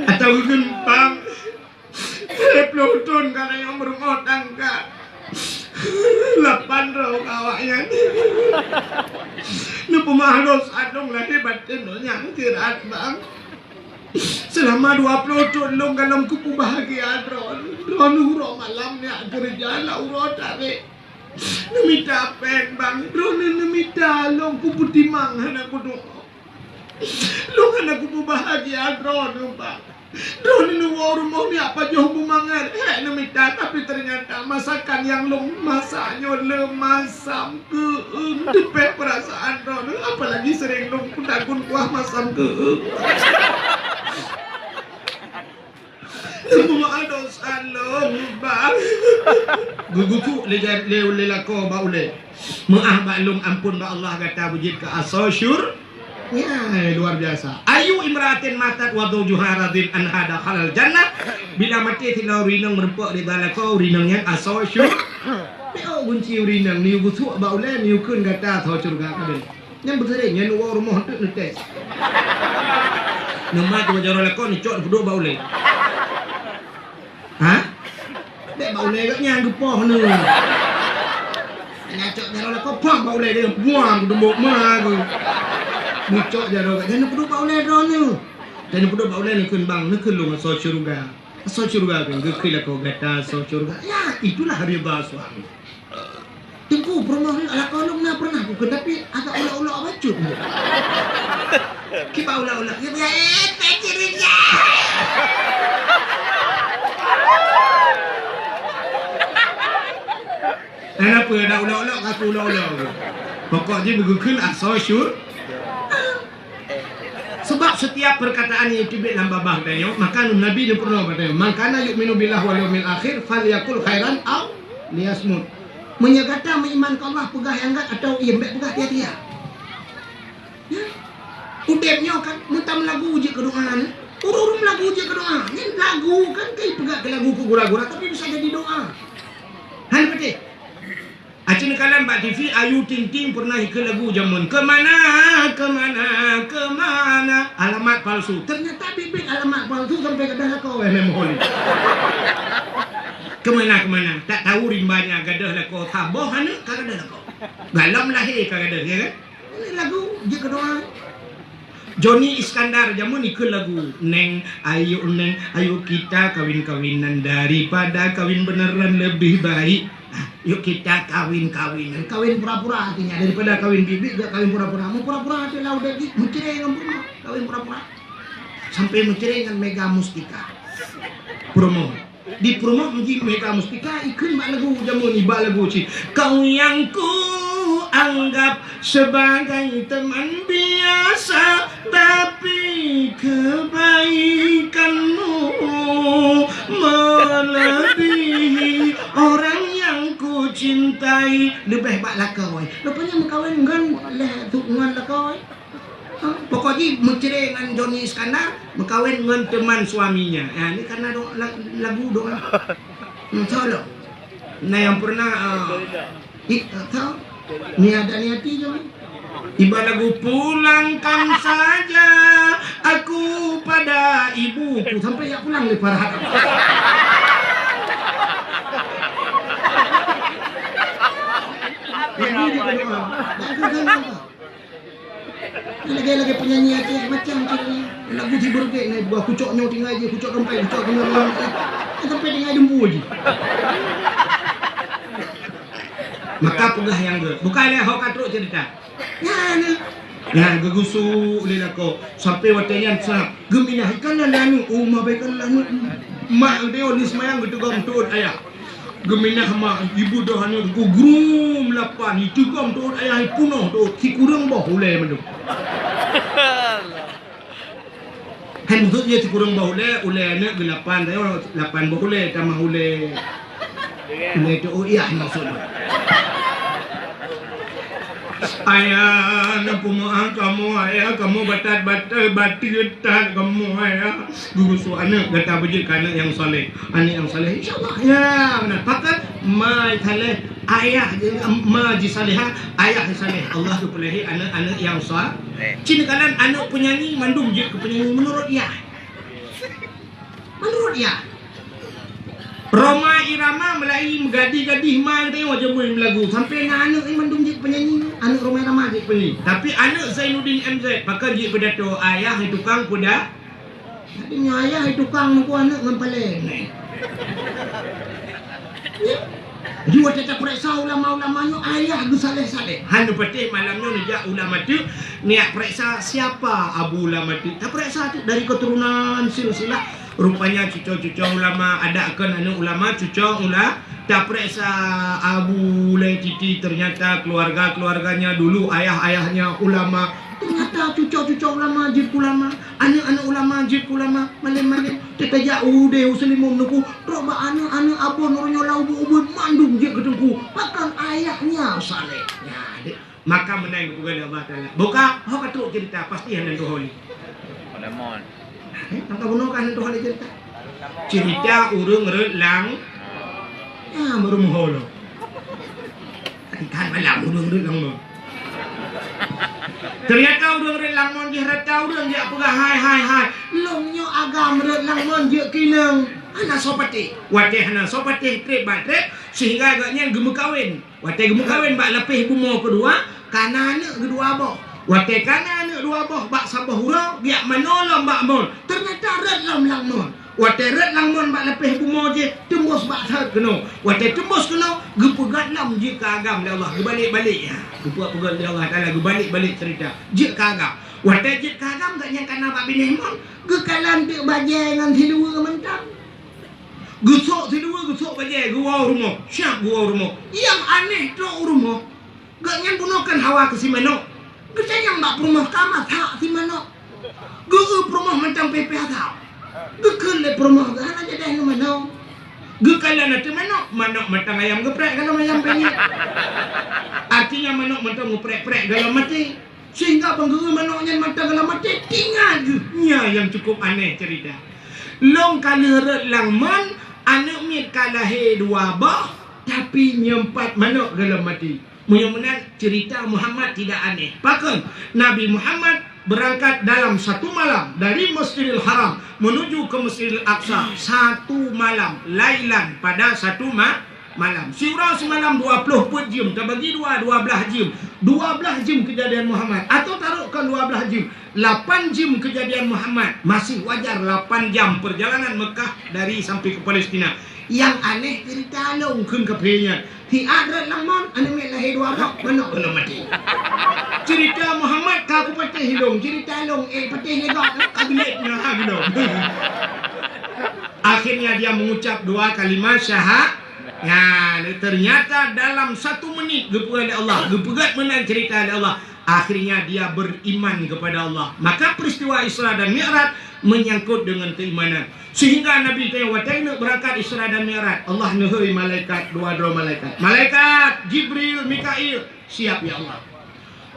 Atawa geukheun, Bang, siplôh thon ka tanyoe meurumoh tangga. Lapan droe ka awaknyan. Neupeumeu'ah lôn saleuem lahé batén donya akhirat, Bang. Seulama dua ploh thon lôn galom kupeubahgia droeneuh. Droeneuh uroe malam neujak keureuja lam uroe tarek. Neumita péng, Bang. Droeneuh neumita lôn kupeutimang hana kudeungoe. Lôn hana kupeubahgia droeneuh, Bang. Droeneuh neuwoe rumoh neujak pajoh beumangat, hék neumita, tapi teunyata masakan nyang lôn masak nyoe leumasam. Keueung teupéh peurasaan droeneuh, apalagi seuréng lôn peutagun kuah masam keueung. Neumeu'ah dosa lôn, Bang. Geugeucok lé ja-, lé, lé lakoe bak ulée. Meu'ah bak lôn, ampôn bak Allah, gata beujeuet keu asoe syur-, Ya, luar biasa. Ayu imra'atin matat wa zawjuha radin anha dakhalal jannah. Bila maté sidroe ureueng inong meurumpok ridha lakoe, ureueng inong nyan asoe syur-, Piôh gunci ureueng inong, neuyue geusuek bak ulée, neuyue kheun gata asoe syeuruga kabeh. Nyan beuseuréng, nyan neuwoe rumoh teuk neutés. Neumat jaroe lakoe neucok neupeuduek bak ulée. Ha? Bèk bak ulée geuh nyan geupoh neuh. Hana cok jaroe lakoe poh bak ulée dia buang dumbok ma geuh. Neucok jaroe geuh nyan neupeuduek bak ulée droeneuh. Dan neupeuduek bak ulée neukheun, Bang, neukheun lôn asoe syeuruga. Asoe syeuruga kheun, geukheun lakoe gata asoe syeuruga. Ya, itulah ridha suami. Teungku, peurumoh nyoe lakoe lôn na pernah kukheun, tapi agak ulok-ulok bacut. Kiban ulok-ulok, ya, ya, eh, tak jadi, ya. Kenapa ada ulok-ulok, aku ulok-ulok? Pokok jih beugukheun asoe syur-, Sebab setiap perkataan nyang teubiet lam babah tanyoe, maka Nabi neupeurunoe bak tanyoe, "Man kana yu'minu billahi wal yaumil akhir falyakul khairan aw liyasmut." Meunyoe gata meuiman keu Allah, peugah nyang gét atawa iem, bèk peugah tia-tia. Ya. Udeb nyoe kan, meutam lagu jeuet keu doa nyoe. Ureueng-ureueng lagu jeuet keu doa. Nyan lagu kan, kai peugah keu lagu keu gura-gura, tapi bisa jadi doa. Hai, beutôi. Aci neukalon bak T V, Ayu Ting Ting pernah ikheun lagu jameun, "Kemana, kemana, kemana?" Alamat palsu. Ternyata biet-biet alamat palsu sampai gadôh lakoe memang holi. Kemana, kemana? Tak tahu rimba nyan gadôh lakoe, saboh aneuk ka gadôh lakoe. Galom lahé ka gadôh, ya kan? Ini lagu jeuet keu doa. Joni Iskandar jameun ikheun lagu, "Neng, ayo Neng, ayo kita kawin-kawinan, daripada kawin beneran lebih baik. Ah, yuk kita kawin-kawinan." Kawin pura-pura artinya, daripada kawin biet-biet, gak kawin pura-pura. Mau pura-pura aja lah udah di, meucre ngon pura, kawin pura-pura. Sampai meucre ngon Mega Mustika. Promo. Di peurumoh Mega Mustika ikheun bak lagu jameun, iba lagu cit. Kau yang ku anggap sebagai teman biasa, tapi kebaikanmu melebihi orang yang ku cintai. Leubeh bak lakoe. Rupanya meukawen ngon leh tu ngon lakoe. Pokok jih meucre ngon Joni Iskandar, meukawen ngon teman suaminya. Ya, ni karena do-, la-, lagu doa. Hmm, salah. Nah, yang pernah, ah, i-, ah, tahu? Ni ada ni hati je. Iba lagu, "Pulangkan saja aku pada ibuku." Sampai ya pulang le Farhat. Lagu dia doa. Lagu kan apa? Lagèe-lagèe penyanyi Aceh macam tu ni. Lagu tidur gek ni, buah kucok nyoe tinggai je, kucok dompet, kucok kena. Sampai tinggai dumpu je. Maka peugah nyang geuh. Bukan lé ho ka trok cerita. Nyan. Nyan geugusu lé lakoe. Sampai watèe nyan sab. Geuminah ikan lah lalu. Oh, ma baikan lalu. Mak dia ni semayang geuteugom tuut ayah. Geuminah mak, ibu dah aneuk ku grum lapan, iteugom tuut ayah punoh tuut, sikureueng boh ulèe mandum. Hai maksud jih sikureueng boh ulèe, ulèe aneuk geulapan, lapan boh ulèe, tamah ulèe, ulèe tuut ayah maksud jih. Ayah, na peumeu'ah kamoe, ayah, kamoe batat-batat, bateue that kamoe, ayah. Geugusu aneuk gata beujeuet keu aneuk nyang saleh. Aneuk nyang saleh, insya Allah. Ya, meunan. Pakon ma saleh, ayah, ma jisalehah, ayah jisaleh. Allah geupeulahé aneuk-aneuk nyang sa-, cit neukalon aneuk peunyanyi mandum jeuet keu peunyanyi meunurot yah. Meunurot yah. Rhoma Irama meulai meugadih-gadih ma geutanyoe jameun meulagu. Sampai na aneuk nyan mandum jeuet peunyanyi. Aneuk Rhoma Irama jeuet peunyanyi. Tapi aneuk Zainuddin M Z pakon jeuet peudato, ayah tukang peuda-, Jadi nyoe ayah tukang meuko aneuk ngon paleng. Jadi watèe tapeuriksa ulama-ulama nyoe ayah geusaleh-saleh. Han neupatéh malam nyoe neujak ulama teuk, neujak peuriksa siapa abu ulama teuk. Tapeuriksa teuk dari keturunan silsilah. Rupanya cuco-cuco ulama, adak kon aneuk ulama, cuco ula-, tapeuriksa abu ulèe titi, ternyata keluarga-keluarganya dulu ayah-ayahnya ulama. Ternyata cuco-cuco ulama jeuet ulama. Aneuk-aneuk ulama jeuet keu ulama, malém-malém. Teutajak u udé u Seulimum Teungku, trok bak aneuk-aneuk abon uroe nyoe lam ubit-ubit mandum jeuet keu Teungku. Pakon ayah nyan saleh. Nyan deh. Maka meunan geupeugah lé Allah Taala. Buka, ho ka trok cerita, pasti hana tuho lé. Lemon. Eh, maka bunoe ka hana tuho lé cerita. Cerita ureueng rot lang, ya, meureumoh lom. Kan malam ureueng rot lang mon. Ternyata ureueng rot lang mon jih rata ureueng jak peugah hai, hai, hai. Lôn nyoe agam rot lang mon jeuet keu inong. Hana soe patéh. Watèe hana soe patéh treb bak treb, sehingga gobnyan geumeukawen. Watèe geumeukawen bak lapéh bumoe keudua, kana aneuk geudua boh. Watèe kana aneuk dua boh bak saboh uroe, geujak manoe lom bak mon. Ternyata rot lom lang mon. Watèe rot lang mon bak lapéh bumoe jih, teumbôs bak thot keunoe. Watèe teumbôs keunoe, geupeugöt lom jeuet keu agam lé Allah, geubalek-balek. Ya, geupeugöt lé Allah Taala, geubalek-balek cerita. Jeuet keu agam. Watèe jeuet keu agam, gobnyan kana bak binéh mon, geukalon teuk bajèe ngon siluweue mantong. Geusok siluweue, geusok bajèe, geuwoe u rumoh. Siap geuwoe u rumoh. Nyang aneh trok u rumoh. Gobnyan bunoe kon hawa keu si manok. Geutanyong bak peurumoh ka masak si manok. Geu-eu peurumoh mantong pih-pih asam. Geukheun lé peurumoh geuh hana jadeh ngon manok. Geukalon ateueh manok, manok mantong ayam geuprek golom ayam penyet. Artinya manok mantong geuprek-prek golom maté. Sehingga ban geu-eu manok nyan mantong golom maté, teuingat geuh. Nyan nyang cukup aneh cerita. Lôn ka lheueh rot lang mon, aneuk miet ka lahé dua boh. Tapi nyoe pat manok gohlom maté. Meunyoe meunan, cerita Muhammad tidak aneh. Pakon? Nabi Muhammad berangkat dalam satu malam dari Masjidil Haram menuju ke Masjidil Aqsa. Satu malam, lailan, pada satu ma-, malam. Siuroe simalam dua ploh peuet jeuem, tabagi dua, dua blaih jeuem. Dua blaih jeuem keujadian Muhammad. Atau tarok kon dua blaih jeuem. Lapan jeuem keujadian Muhammad. Masih wajar lapan jam perjalanan Mekah dari sampai ke Palestina. Nyang aneh cerita lôn kheun kaphé nyan. Siat rot lam mon, aneuk miet lahé dua boh, manok gohlom maté. Cerita Muhammad ka kupatéh lôn, cerita lôn, eh, patéh lé gob, ka geulet na gohlom. Akhirnya dia mengucap dua kalimat syaha-, nah, ternyata dalam satu menit geupeugah lé Allah, geupeugah meunan cerita lé Allah. Akhirnya dia beriman kepada Allah. Maka peristiwa Isra dan Mi'raj menyangkut dengan keimanan. Sehingga Nabi tanyoe watée neuk beurangkat Isra dan Mi'raj, Allah neuhôi malaikat, dua droe malaikat. Malaikat Jibril, Mikail, siap ya Allah.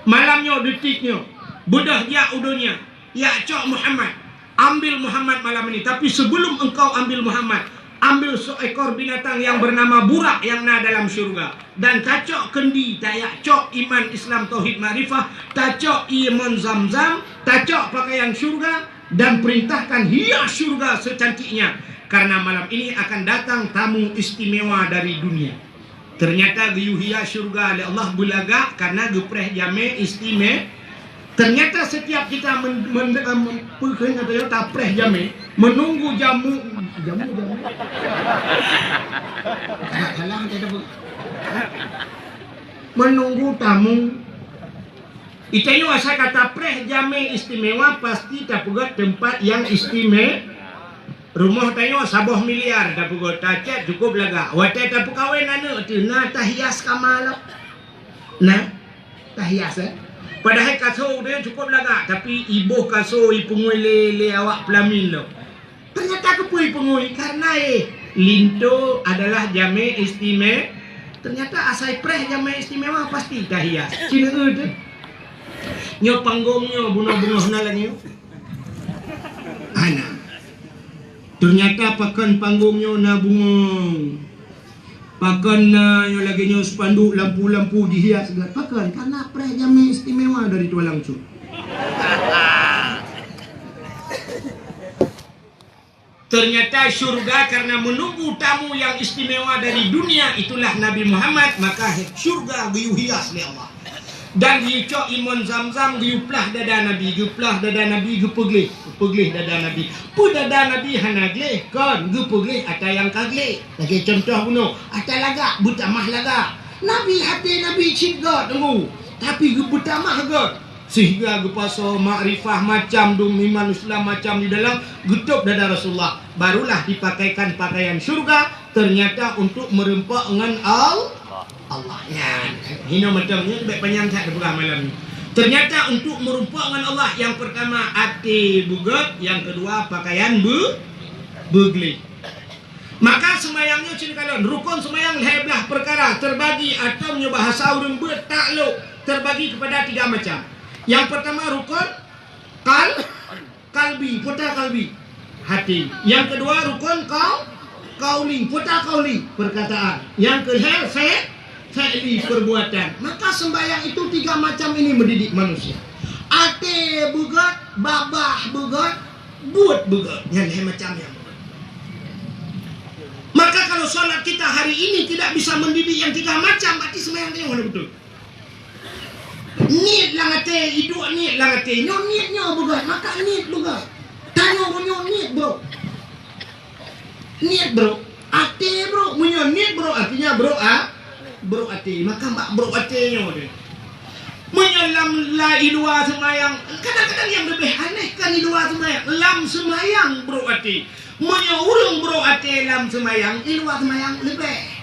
Malam nyoe, detik nyoe, beudôh jak u donya, jak cok Muhammad. Ambil Muhammad malam ini. Tapi sebelum engkau ambil Muhammad, ambil seekor binatang yang bernama Burak yang na dalam syurga. Dan tacok kendi, tajak cok iman, Islam, tauhid, makrifah, tacok iman Zam-Zam, tacok pakaian syurga, dan perintahkan hias syurga secantiknya, karena malam ini akan datang tamu istimewa dari dunia. Ternyata geuyue hias syurga lé Allah beulagak karena geupreh jamé istime-, ternyata setiap kita men-, men-, em, peue kheun kata nyoe, tapreh jamé, menunggu jamu, jamu, jamu. Salah, salah, kata apa? Menunggu tamu. Itanyoe asai ka tapreh jamé istimewa, pasti tapeugét teumpat nyang istime-, rumoh tanyoe saboh miliar tapeugét, tacet cukup lagak. Watée tapeukawen aneuk teuh na tahias kama lom. Na tahias, eh. Padahai kaso tanyoe cukup lagak, tapi iboh kaso ipeungui lé, lé awak peulamin lom. Ternyata keupeue peungui, karena, eh, linto adalah jamé istime-, ternyata asai preh jamé istimewa pasti tahias. Ci neueu teuh. Nyoe panggong nyoe bunoe beungoh na lagée nyoe. Hana. Ternyata pakon panggong nyoe na bungong. Pakon na nyoe lagée nyoe spanduk lampu-lampu jihias gét. Pakon? Karena preh jamé istimewa dari tuan langsung. Ternyata syurga karena menunggu tamu yang istimewa dari dunia, itulah Nabi Muhammad, maka syurga geuyue hias lé Allah. Dan geucok imon Zam-Zam, geuplah dada Nabi, geuplah dada Nabi, geupeugleh, geupeugleh dada Nabi. Peue dada Nabi hana gleh, kon, geupeugleh ata nyang ka gleh. Lagée contoh bunoe, ata lagak, beutamah lagak. Nabi, até Nabi cit gét, teunggu, tapi geupeutamah gét. Sehingga geupasoe makrifah macam dum iman Islam macam di dalam, geutôb dada Rasulullah. Barulah dipakaikan pakaian syurga, ternyata untuk meureumpok ngon Al-, Allah. Nyan, hinoe mantong nyan, bèk panyang that dipeugah malam nyoe. Ternyata untuk meureumpok ngon Allah, yang pertama até beugét, yang kedua pakaian be-, beugleh. Maka seumayang nyoe cit kalon, rukon seumayang lhèe blaih peukara teubagi atau meunyoe bahasa ureueng beuet taklok teubagi keupada tiga macam. Nyang peurtama rukon kal-, kalbi, peue ta kalbi? Hati. Nyang keudua rukon kau-, kauli, peue ta kauli? Peurkataan. Nyang keulhèe fe-, fe'li, peurbuatan. Maka seumbayang itu tiga macam ini mendidik manusia. Até beugét, babah beugét, buet beugét. Nyan lhèe macam nyan. Maka kalau salat kita hari ini tidak bisa mendidik yang tiga macam, berarti sembahyang tanyoe hana beutôi. Niet lam até, iduek niet lam até. Nyoe niet nyoe beugét, maka niet beugét. Tanyoe meunyoe niet, bro. Niet, bro. Até, bro. Meunyoe niet, bro, artinya bro, ah, bro até. Maka bak bro até nyoe deh. Meunyoe lam la-, i luwa seumayang, kadang-kadang nyang leubeh aneh kan i luwa seumayang, lam seumayang bro até. Meunyoe ureueng bro até lam seumayang, i luwa seumayang leubeh.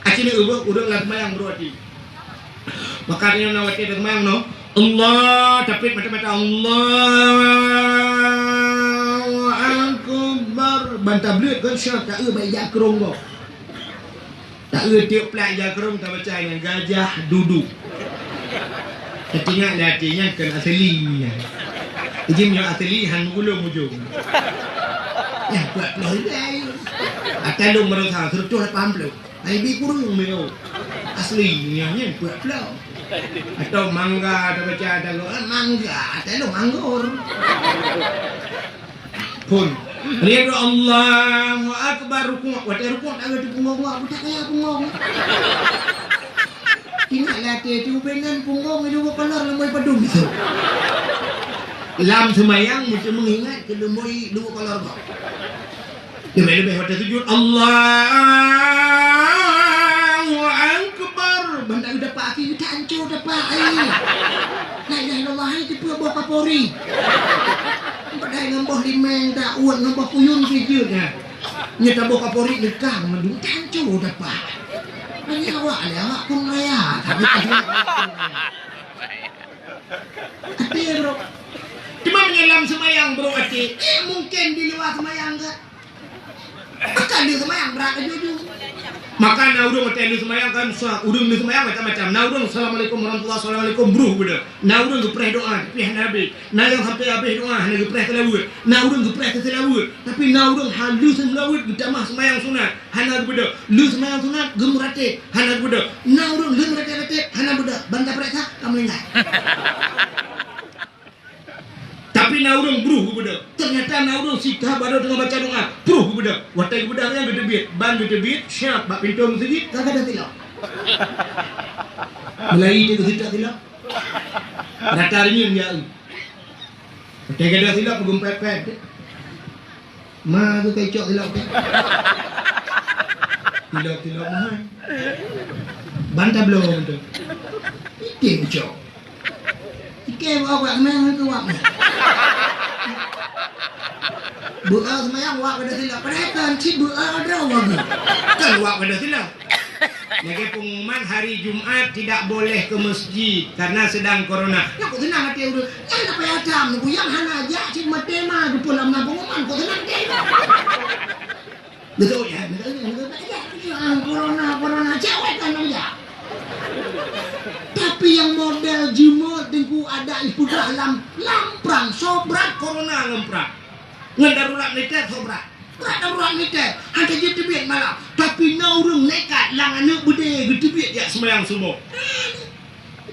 Aci ni ureueng, ureueng lam seumayang bro até. Maka nyoe na watèe taseumayang nyoe, Allah, tapit mata-mata, Allahu Akbar. Ban tableuet kon syah, taeu bak ija keurong gob. Taeu tiep plat ija keurong tabaca nyan, gajah duduk. Teuingat lé até nyan kon asli nyan. Jadi meunyoe asli han meugulong ujong. Nyang peuet ploh ribèe. Até lôn baroesa sireutoh lapan ploh. Hai bi kureueng meunyoe. Asli nyan nyan peuet ploh. Atau mangga, atau baca, atau, eh, mangga, até lôn anggur. Phôn. Ridho, Allahu Akbar, rukuk. Watèe rukuk tak ada punggong, wah, budak kaya punggong. Ingat lah, até tu, benan punggong, dua kolor, lemai padum tu. Lam seumayang, mesti mengingat ke lemai dua kolor, kok. Leubeh-leubeh watèe sujud, Allahu Akbar. Banda geudapak aki, geutanco dapak, eh. La ilaha illallah, hai, teupeu boh kapori. Padahai ngon boh limeng, daun, ngon boh kuyun sijeuet nyan. Nyoe taboh kapori, leukang, madu, tanco dapak. Hanya awak lé, awak pun raya. Tapi até, bro. Cuma meunyoe lam seumayang, bro, até, eh, mungkin di luwa seumayang ka. Maka lheueh seumayang brat laju-laju. Maka na ureueng watèe lheueh seumayang kan susah. Ureueng lheueh seumayang macam-macam. Na ureueng, "Assalamualaikum warahmatullahi wabarakatuh," bruh geubeudôh. Na ureueng geupreh doa, tapi hana habéh. Na nyang sampoe habéh doa, hana geupreh seulaweuet. Na ureueng geupreh keu seulaweuet, tapi na ureueng ha lheueh seulaweuet geutamah seumayang sunat, hana geubeudôh. Lheueh seumayang sunat, geumeurateb, hana geubeudôh. Na ureueng lheueh merateb-rateb, hana beudôh. Ban tapareksa, ka meuninggai. Tapi na ureueng bruh geubeudôh. Teunyata na ureueng sika baroe teungoh baca doa, bruh geubeudôh. Watèe geubeudôh nyan geuteubiet, ban geuteubiet, siap bak pintoe meuseujid, ka gadôh silop. Meulayi dia geuseujid silop. Rata reunyeun ya. Watèe gadôh silop, geumpet-pet. Ma geuh ka icok silop teuh. Silop-silop mahai. Ban tabloe teuh. Item icok. Ike bak awak meng keu wak meng. Beu'a seumayang wak gadôh silop. Padahai kan cit beu'a droe wak geuh. Kan wak gadôh silop. Lagèe pengumuman hari Jumat tidak boleh ke masjid karena sedang corona. Nyan kok seunang até ureueng. Nyan apa ya tam, nyang hana jak cit maté ma geupeu lam na pengumuman, kok seunang até. Beutôi, ya, beutôi, ya, beutôi, ya. Corona, corona, cewek kan jak. Tapi nyang model jimat teungku ada ipeugah lam, lam prang, sobrat corona ngon prang. Ngon darurat militer sobrat. Brat darurat militer, hana jiteubiet malam. Tapi na ureueng nekat lam aneuk beudé geuteubiet jak seumayang suboh.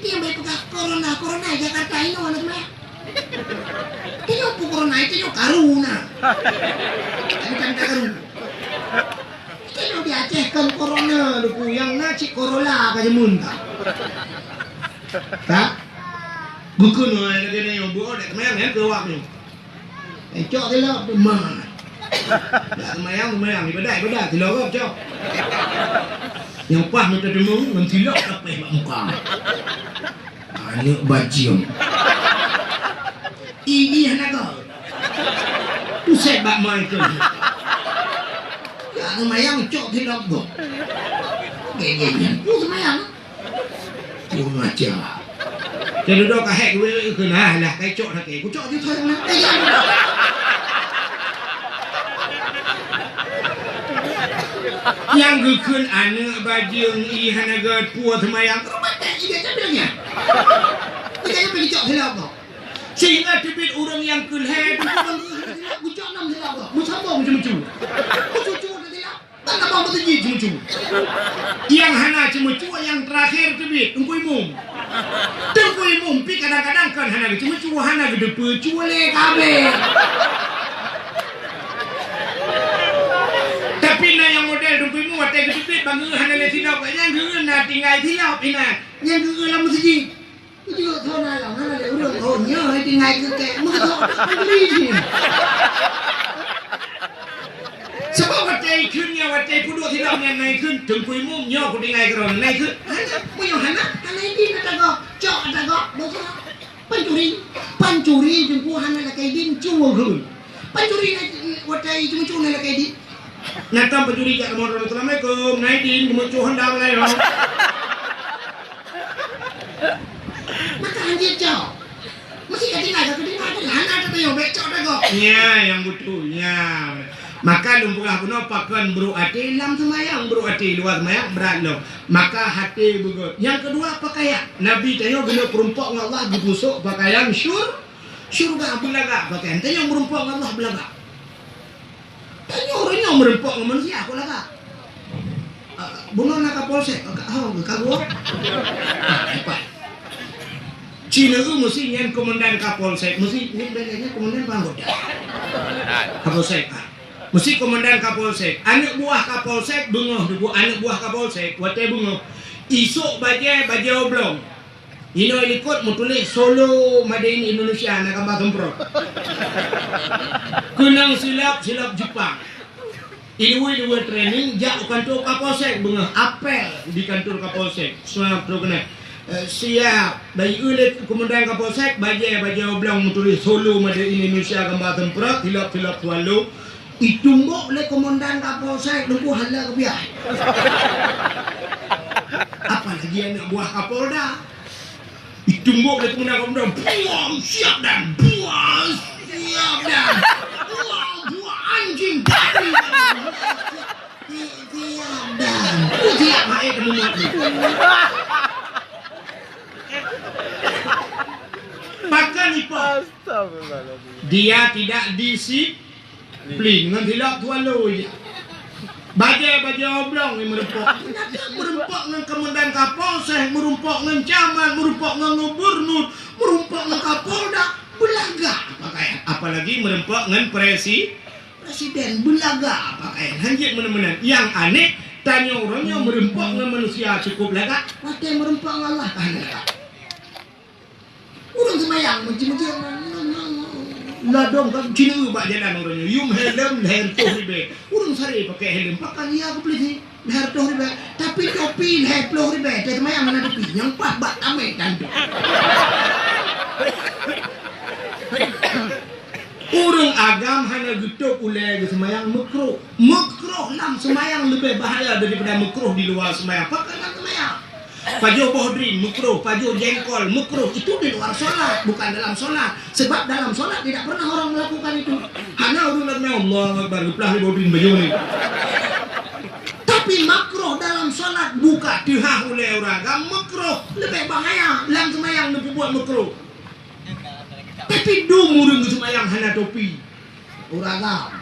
Dia nyang bèk peugah corona, corona Jakarta inoe na seumayang. Tanyoe peue corona, tanyoe karuna. Bukan karu. Tanyoe di Aceh kan corona, Teungku, nyang na cit Corolla ka jameun ka. Ka? Geukheun lagèe nyoe, beuo dek seumayang nyan keu awak nyoe. Eh, cok silop tu, ma. Dak seumayang, seumayang, ibadat, ibadat, silop cok. Nyang paih meuteudeumeung ngon silop tapéh bak muka. Aneuk bajeueng. Ini hana gol. Pusat bak mai tu. Ya, seumayang cok silop tu. Geng-geng nyan. Ku seumayang. Kurang ajar. Keu dudoe ka hék wéh keu nah lah, kai cok sakét. Ku cok jeuet sang nah. Eh, ya. Nyang geukheun aneuk bajeueng i hana geupeue seumayang. Rumet deh, ide nyan bilang nyan. Ide nyan beucok silop kok. Sehingga teubiet ureueng nyang keu lhèe, ku cok nam silop kok. Meusambong macam-macam. Ku cucu silop. Kan abang meuseujid ceumeucue. Nyang hana ceumeucue nyang teurakhé teubiet, Teungku Imum. Teungku Imum pih kadang-kadang kon hana geuceumeucue, hana geuteupeue, cue lé kabeh. Tapi na nyang model Teungku Imum watèe geuteubiet bang geuh hana lé silop, nyang geuh na tinggai silop inan. Nyang geuh lam meuseujid. Jujur, thon alam, hana lé ureueng, oh, nyoe tinggai keu kèe. Meukeusut, pencuri jih. Sabab watèe ikheun nyan, watèe peuduek sidang nyan na ikheun, Teungku Imum nyoe kutinggai keudroe, na ikheun. Hana, meunyoe hana, hana idin ata gob. Cok ata gob, dosa. Pencuri, pencuri Teungku hana lakèe idin, cue kheun. Pencuri na, watèe ceumeucue na lakèe idin. Nyan tom pencuri jak rumoh droeneuh, "Assalamualaikum, na idin ceumeucue Honda meulayeue?" Maka han jeuet cok. Meusti ka tinggai, ka tinggai, hana teupeue, bèk cok dagoe. Nyan nyang beutôi, nyan. Maka lôn peugah bunoe pakon brok até lam seumayang, brok até luwa seumayang brat lom. Maka até beugöt. Nyang keudua, pakaian. Nabi tanyoe geuneuk meurumpok ngon Allah geupeurumpok pakaian syur-, syeuruga, beulagak pakaian. Tanyoe meurumpok ngon Allah beulagak. Meureumpok ngon manusia, kok lagak. Ah, bunoe na Kapolsek, ka, oh, ka gua. Ah, hebat. Cina eu meusi nyan komandan Kapolsek, meusi nyan bedanya komandan apa anggota? Kapolsek, ah. Meusi komandan Kapolsek. Aneuk buah Kapolsek beungoh, aneuk buah Kapolsek watèe beungoh. Isok bajèe, bajèe oblong. Inoe likot meutuléh Solo Made in Indonesia, na gambar semprot. Keunong silop, silop Jepang. Ileue-ileue training jak u kantor Kapolsek beungoh, apel di kantor Kapolsek. Siap, trok keunan. Eh, siap. Bayeue lé komandan Kapolsek, bajèe, bajèe oblong meutuléh Solo Made in Indonesia gambar semprot, silop, silop Tuan Lo. Itumbok lé komandan Kapolsek, lungkuh hala kebiah. Apalagi aneuk buah Kapolda. Itumbok lé komandan, komandan, "Buang, siap dan, buang, siap dan, buang, buang, anjing, babi, siap dan, siap, hai temumat ni." Pakan ipok. Astagfirullahaladzim. Dia tidak disiplin. Plin ngon silop Tuan Lo. Bajèe, bajèe oblong ni meureumpok. Meureumpok ngon komandan Kapolsek, meureumpok ngon camat, meureumpok ngon gubernur, meureumpok ngon Kapolda, beulagak pakaian. Apalagi meureumpok ngon presi-, presiden, beulagak pakaian. Hanjeuet meunan-meunan. Nyang aneh, tanyoe uroe nyoe meureumpok ngon manusia cukup lagak, watèe meureumpok ngon Allah ka hana lagak. Ureueng seumayang meucit-meucit, ladôm ka cina bak jalan ureueng nyoe. Yum helm lhèe reutôh ribèe. Ureueng saré pakèk helm, pakon ya keupeulisi lhèe reutôh ribèe. Tapi topi lhèe plôh ribèe, teuh seumayang hana topi. Nyang paih bak tamèe dan tu. Ureueng agam hana geutôp ulèe geuseumayang meukruh. Meukruh lam seumayang leubèh bahaya daripada meukruh di luwa seumayang. Pakon lam seumayang? Pajoh boh drin, meukruh. Pajoh jengkol, meukruh. Itu di luar sholat, bukan dalam sholat. Sebab dalam sholat tidak pernah orang melakukan itu. Hana ureueng lam, "Allahu Akbar," geuplah lé boh drin pajoh ni. Tapi makruh dalam sholat, buka teuhah ulèe ureueng agam, meukruh. Leubèh bahaya lam seumayang neupeubuet meukruh. Tapi dum ureueng geuseumayang hana topi. Ureueng agam.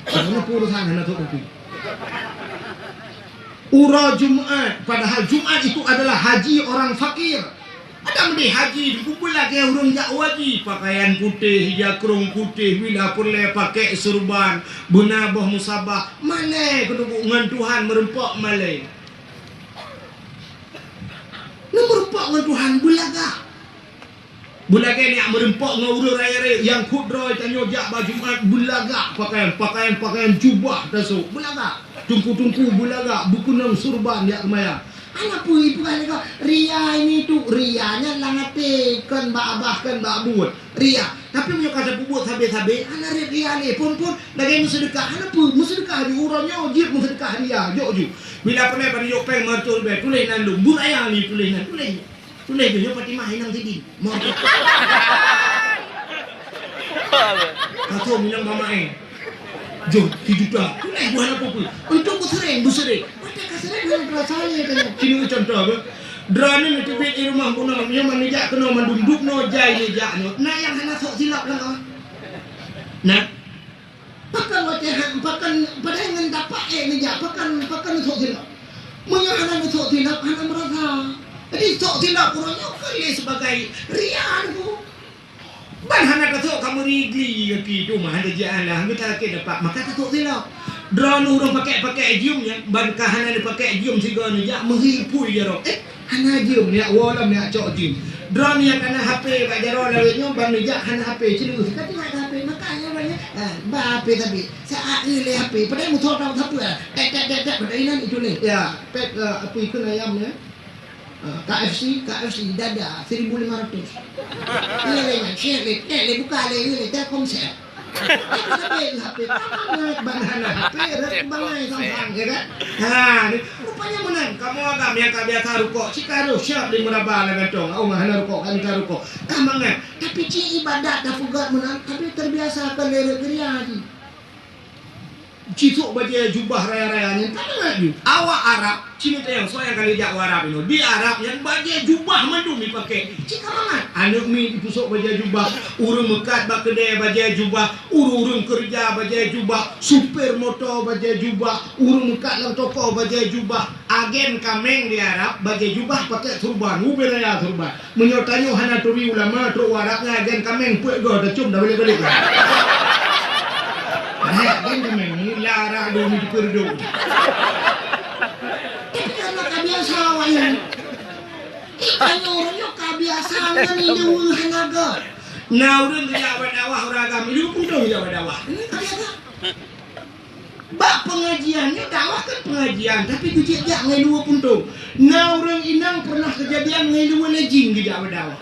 Hana peue urusan hana topi. Uroe Jumat, padahal Jumat itu adalah haji orang fakir. Ada meudeh haji, dikumpul lagèe ureueng jak haji, pakaian putéh, ija krông putéh, bila peureulèe pakèk seureuban, beuna boh musabah, malèe keuneuk ngon Tuhan meureumpok malèe. Neumeureumpok ngon Tuhan beulagak. Beulagèe nyan meureumpok ngon ureueng rayeuk-rayeuk nyang kheun droe tanyoe jak bak Jumat beulagak pakaian, pakaian, pakaian jubah tasôk beulagak, teungku-teungku beulagak beukeunong seureuban jak seumayang. Hana peue ipeugah lé gob, ria ini tu, ria nyan lam até, kon bak babah, kon bak buet. Ria. Tapi meunyoe ka tapeubuet sabé-sabé, hana rhot ria lé. Phôn-phôn lagèe meuseudeukah, hana peue, meuseudeukah ju uroe nyoe jeuet meuseudeukah ria, jok ju. Bila peureulèe bak jok pèng meureutoh ribèe, tuléh nan lôn, buet ayang ni tuléh nan, tuléh. Tuléh jih, nyoe Fatimah inong sidin. Mantap. Kasum inong mama eh. Jom, sijuta. Tuléh buah lapor pun. Untuk beusering, beusering. Mata kasering hana terasa ya kan. Sini contoh apa? Droeneuh neuteubiet di rumoh bunoe, nyoe man neujak keunoe mandum dub noe jai neujak nyoe. Na nyang hana sok silop lam awak. Nah. Pakon watèe han, pakon padahai ngon dapak ék neujak, pakon, pakon neusok silop. Meunyoe hana neusok silop, hana meurasa. Jadi sok silop uroe nyoe kon lé sibagai ria nyoe. Ban hana tasok ka meurigli gaki teuma hana jialah, geuta lakèe dapak, maka tasok silop. Droeneuh ureueng pakèk-pakèk jeuem nyan, ban ka hana neupakèk jeuem sigoe neujak meuhi pui jaroe. Eh, Hana jeuem, neujak woe lom, neujak cok jeuem. Droeneuh nyang kana H P bak jaroe lawét nyoe, ban neujak hana H P, cileuh. Ka teulat H P, maka nyan ban nyan, ha, ba H P tapi. Sa-, a, lé H P, padahai musoh tahu sapeue, tek, tek, tek, tek, padahai inan itu lé. Ya, pet, eh, apa ikon ayam ni? Ah, K F C, K F C, dada, seribu lima ratus. Iya, lé, nyan, siap, lé, tek, lé, buka, lé, lé, Telkomsel. Tapi H P, H P, tamat, ban hana H P, rot bangai sang-sang, ya kan? Ha, ni, rupanya meunan, kamoe agam nyang ka biasa rukok, cit ka roh siap lé meuraba lam gantong, oh, hana rukok, kan ka rukok. Ka mangat, tapi cit ibadat tapeugöt meunan, tapi terbiasa kon lé rot geurian. Cisok bajée jubah raya-raya nyan ka mangat ju. Awak Arab, cit teuh soe nyang ka lheueh jak u Arab inoe. Di Arab nyan bajée jubah mandum jipakée. Cit ka mangat. Aneuk miet jipeusok bajée jubah, ureuëng meukat bak keudè bajée jubah, ureuëng-ureuëng keureuja bajée jubah, supir moto bajée jubah, ureuëng meukat lam toko bajée jubah. Agen kaméng di Arab bajée jubah pakée surban, ubé raya surban. Meunyoe tanyoe hana turi ulama, trok u Arab nyan agen kaméng peuet goe tacom dah balek-balek. Nah, agen kaméng ni lara dong di peureudok. Tapi karena ka biasa awak nyan. Ih, tanyoe ureuëng nyoe ka biasa ngon ileue hana ga. Na ureuëng geujak bak dakwah ureuëng agam, ileue puntông geujak bak dakwah. Ini ka biasa. Bak pengajian nyoe dakwah kan pengajian, tapi geujak jak ngon ileue puntông. Na ureuëng inong pernah kejadian ngon ileue lé jin geujak bak dakwah.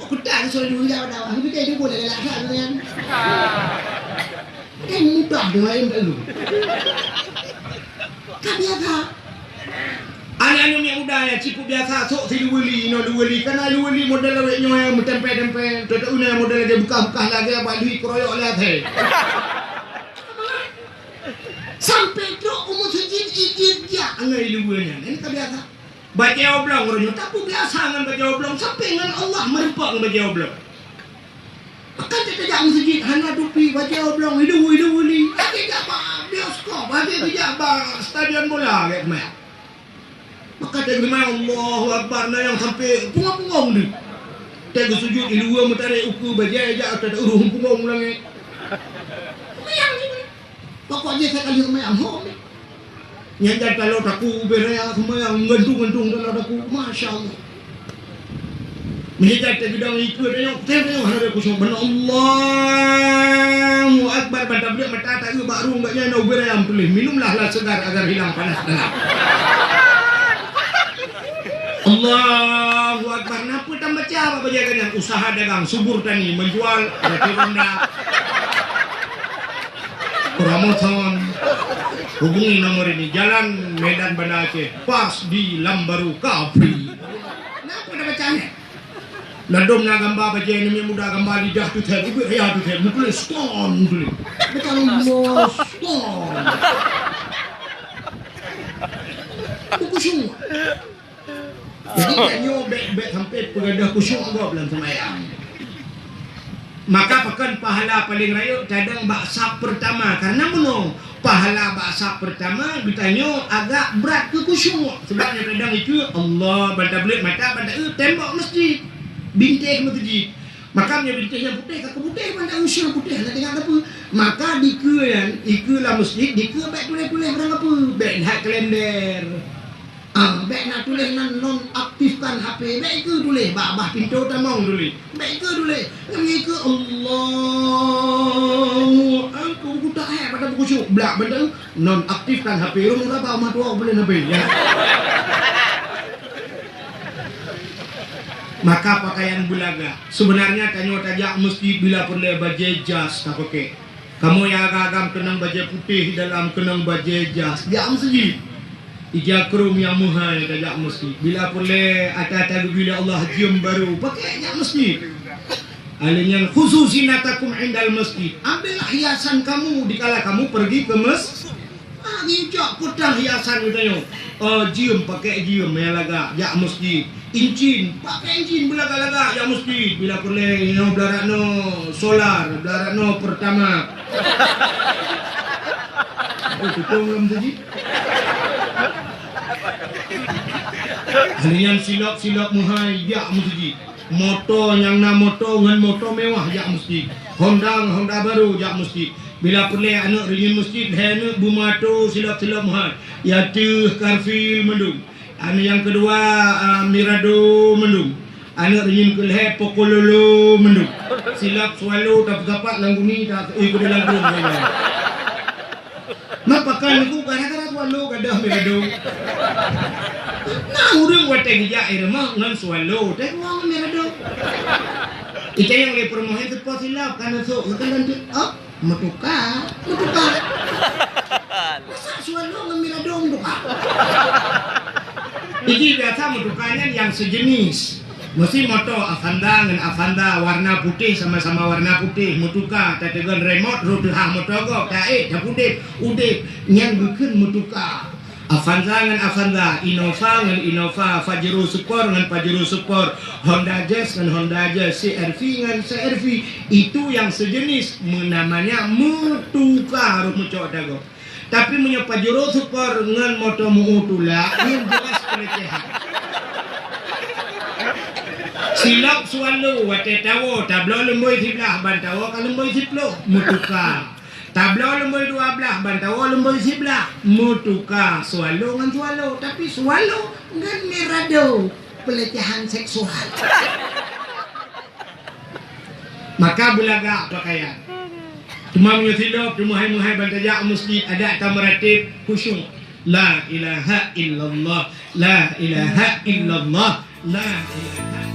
Oh, keutak soe ileue geujak bak dakwah. Tapi kan ileue boleh galak that kan. Eh, mudah dengan ilmu. Ka biasa. Aneuk-aneuk miet muda nyan cit peubiasa sok si luweuli, inoe luweuli. Kana luweuli model awék nyoe nyang meutempel-tempel, teuteuuna model lagée beukah-beukah lagée bak lui keroyok lé até. Sampai trok u meuseujid ijib jak ngon ileue nyan. Ini ka biasa. Bajée oblong uroe nyoe tapeubiasa ngon bajée oblong sampai ngon Allah meurumpok ngon bajée oblong. Kan tajak meuseujid hana tupi, bajée oblong, ileue, ileue li. Lagée jak bak bioskop, lagée jak bak stadion bola, gét meuh. Maka teurimong Allahu Akbar na nyang sampai pungong-pungong deuh. Teugeusujud ileue meutarek ukeue bajée jak ata ureuëng pungong langét. Pokok jih sekali seumayang hom. Nyan jan talo taku ubé raya seumayang ngantung-ngantung talo taku. Masya Allah. Meunyo jan teugeudong ikeue tanyong, tanyong hana ada khusyuk. Ban Allahu Akbar, ban tabeuleuk mata taeu bak rueng gak nyan ubé raya meutuléh, "Minumlah lah segar agar hilang panas dalam." Allahu Akbar. Napa tambaca bak bajée gak nyan? Usaha dagang, subur tani, menjual roti ronda. Promotion. Hubungi nomor ini. Jalan Medan Banda Aceh, pas di Lambaru Kapri. Napa dah baca ni? Ladom na gamba bajée aneuk miet muda, gamba lidah tu that, ubit raya tu that, meutuléh stone tu. Bukan mo stone. Buku semua. Jadi, tanyoe bék, bék sampai peugadah khusyuk gob lam seumayang. Maka pakon pahala paleng rayeuk tadong bak saf peurtama. Karena meunoe pahala bak saf peurtama geutanyoe agak brat keu khusyuk. Sebab nyang tadong ikeue Allah, ban tabeuleuk mata, ban taeu tembok meuseujid. Bintéh meuseujid. Maka meunyoe bintéh nyang putéh, ka keuputéh ban taeu syang putéh, hana teuingat sapeue. Maka dikeue nyan, ikeue lam meuseujid, dikeue bék tuléh-tuléh barang sapeue. Bék that kalender. Ah, bék na tuléh nan nonaktifkan H P, bék ikeue tuléh, bak bah pintoe tamong tuléh. Bék ikeue tuléh, ngon ikeue Allahu Akbar, kutak hé pada bukhusyuk, blak benda nonaktifkan H P, ureueng muda bak meutuah buleuen H P, ya. Maka pakaian beulagak. Sebenarnya tanyoe tajak meuseujid bila peureulée bajée jas tapakée. Kamoe nyang agam-agam keunong bajée putéh di dalam, keunong bajée jas, jak meuseujid. Ija krueng nyang meuhai tajak meuseujid. Bila peureulée ata-ata geubri lé Allah jeuem barô, pakée jak meuseujid. Alèh nyan khuzu zinatakum indal masjid. Ambillah hiasan kamu dikala kamu pergi ke mes-, Ah, geucok peutang hiasan geutanyoe. Oh, jeuem, pakée jeuem nyang lagak, jak meuseujid. Incin, pakée incin beulagak-lagak, jak meuseujid. Bila peureulée nyoe beulagak noe solar, beulagak noe Pertamax. Oh, tutong lam meuseujid. Alèh nyan silop-silop meuhai, jak meuseujid. Moto nyang na moto ngon moto mewah jak meuseujid. Honda ngon Honda barô jak meuseujid. Bila peureulée aneuk reunyeun meuseujid, lhée aneuk beumato silop-silop meuhai. Yaitu Garfield mandum. Aneuk nyang keudua, ah, Mirado mandum. Aneuk reunyeun keulhée Pokololo mandum. Silop Swallow tapeusapat lam guni, ta-, eh, keu dalam gurông. Meupakan ku gara-gara Swallow gadoh Mirado. Na ureueng watée geujak i rumoh ngon Swallow, teuh ngon Mirado. Ita nyang lé peurumoh nyan teupo silop, ka neusok, ka lôn teuh, oh, meutuka, meutuka. Masa Swallow ngon Mirado meutuka? Iji biasa meutuka nyan nyang sejenis. Meusi moto Avanza ngon Avanza warna putéh sama-sama warna putéh meutuka, tateugon remote roh teuhah moto gob, taék, tapudeb, udeb, nyan geukheun meutuka. Avanza ngon Avanza, Innova ngon Innova, Pajero Sport ngon Pajero Sport, Honda Jazz ngon Honda Jazz, C R V ngon C R V, itu yang sejenis, namanya meutuka roh meucok tagob. Tapi meunyoe Pajero Sport ngon moto meu tulak, nyan jelas pelecehan. Silop Swallow watée tawoe, tabloe lumboi siblah, ban tawoe ka lumboi siploh, meutuka. Tabloe lumboi dua blah, ban tawoe lumboi siblah, meutuka Swallow ngon Swallow. Tapi Swallow ngon Mirado, pelecehan seksual. Maka beulagak pakaian. Teuma meunyoe silop, teuma hai meuhai ban tajak u masjid, adak tameuratéb khusyuk. La ilaha illallah, la ilaha illallah, la ilaha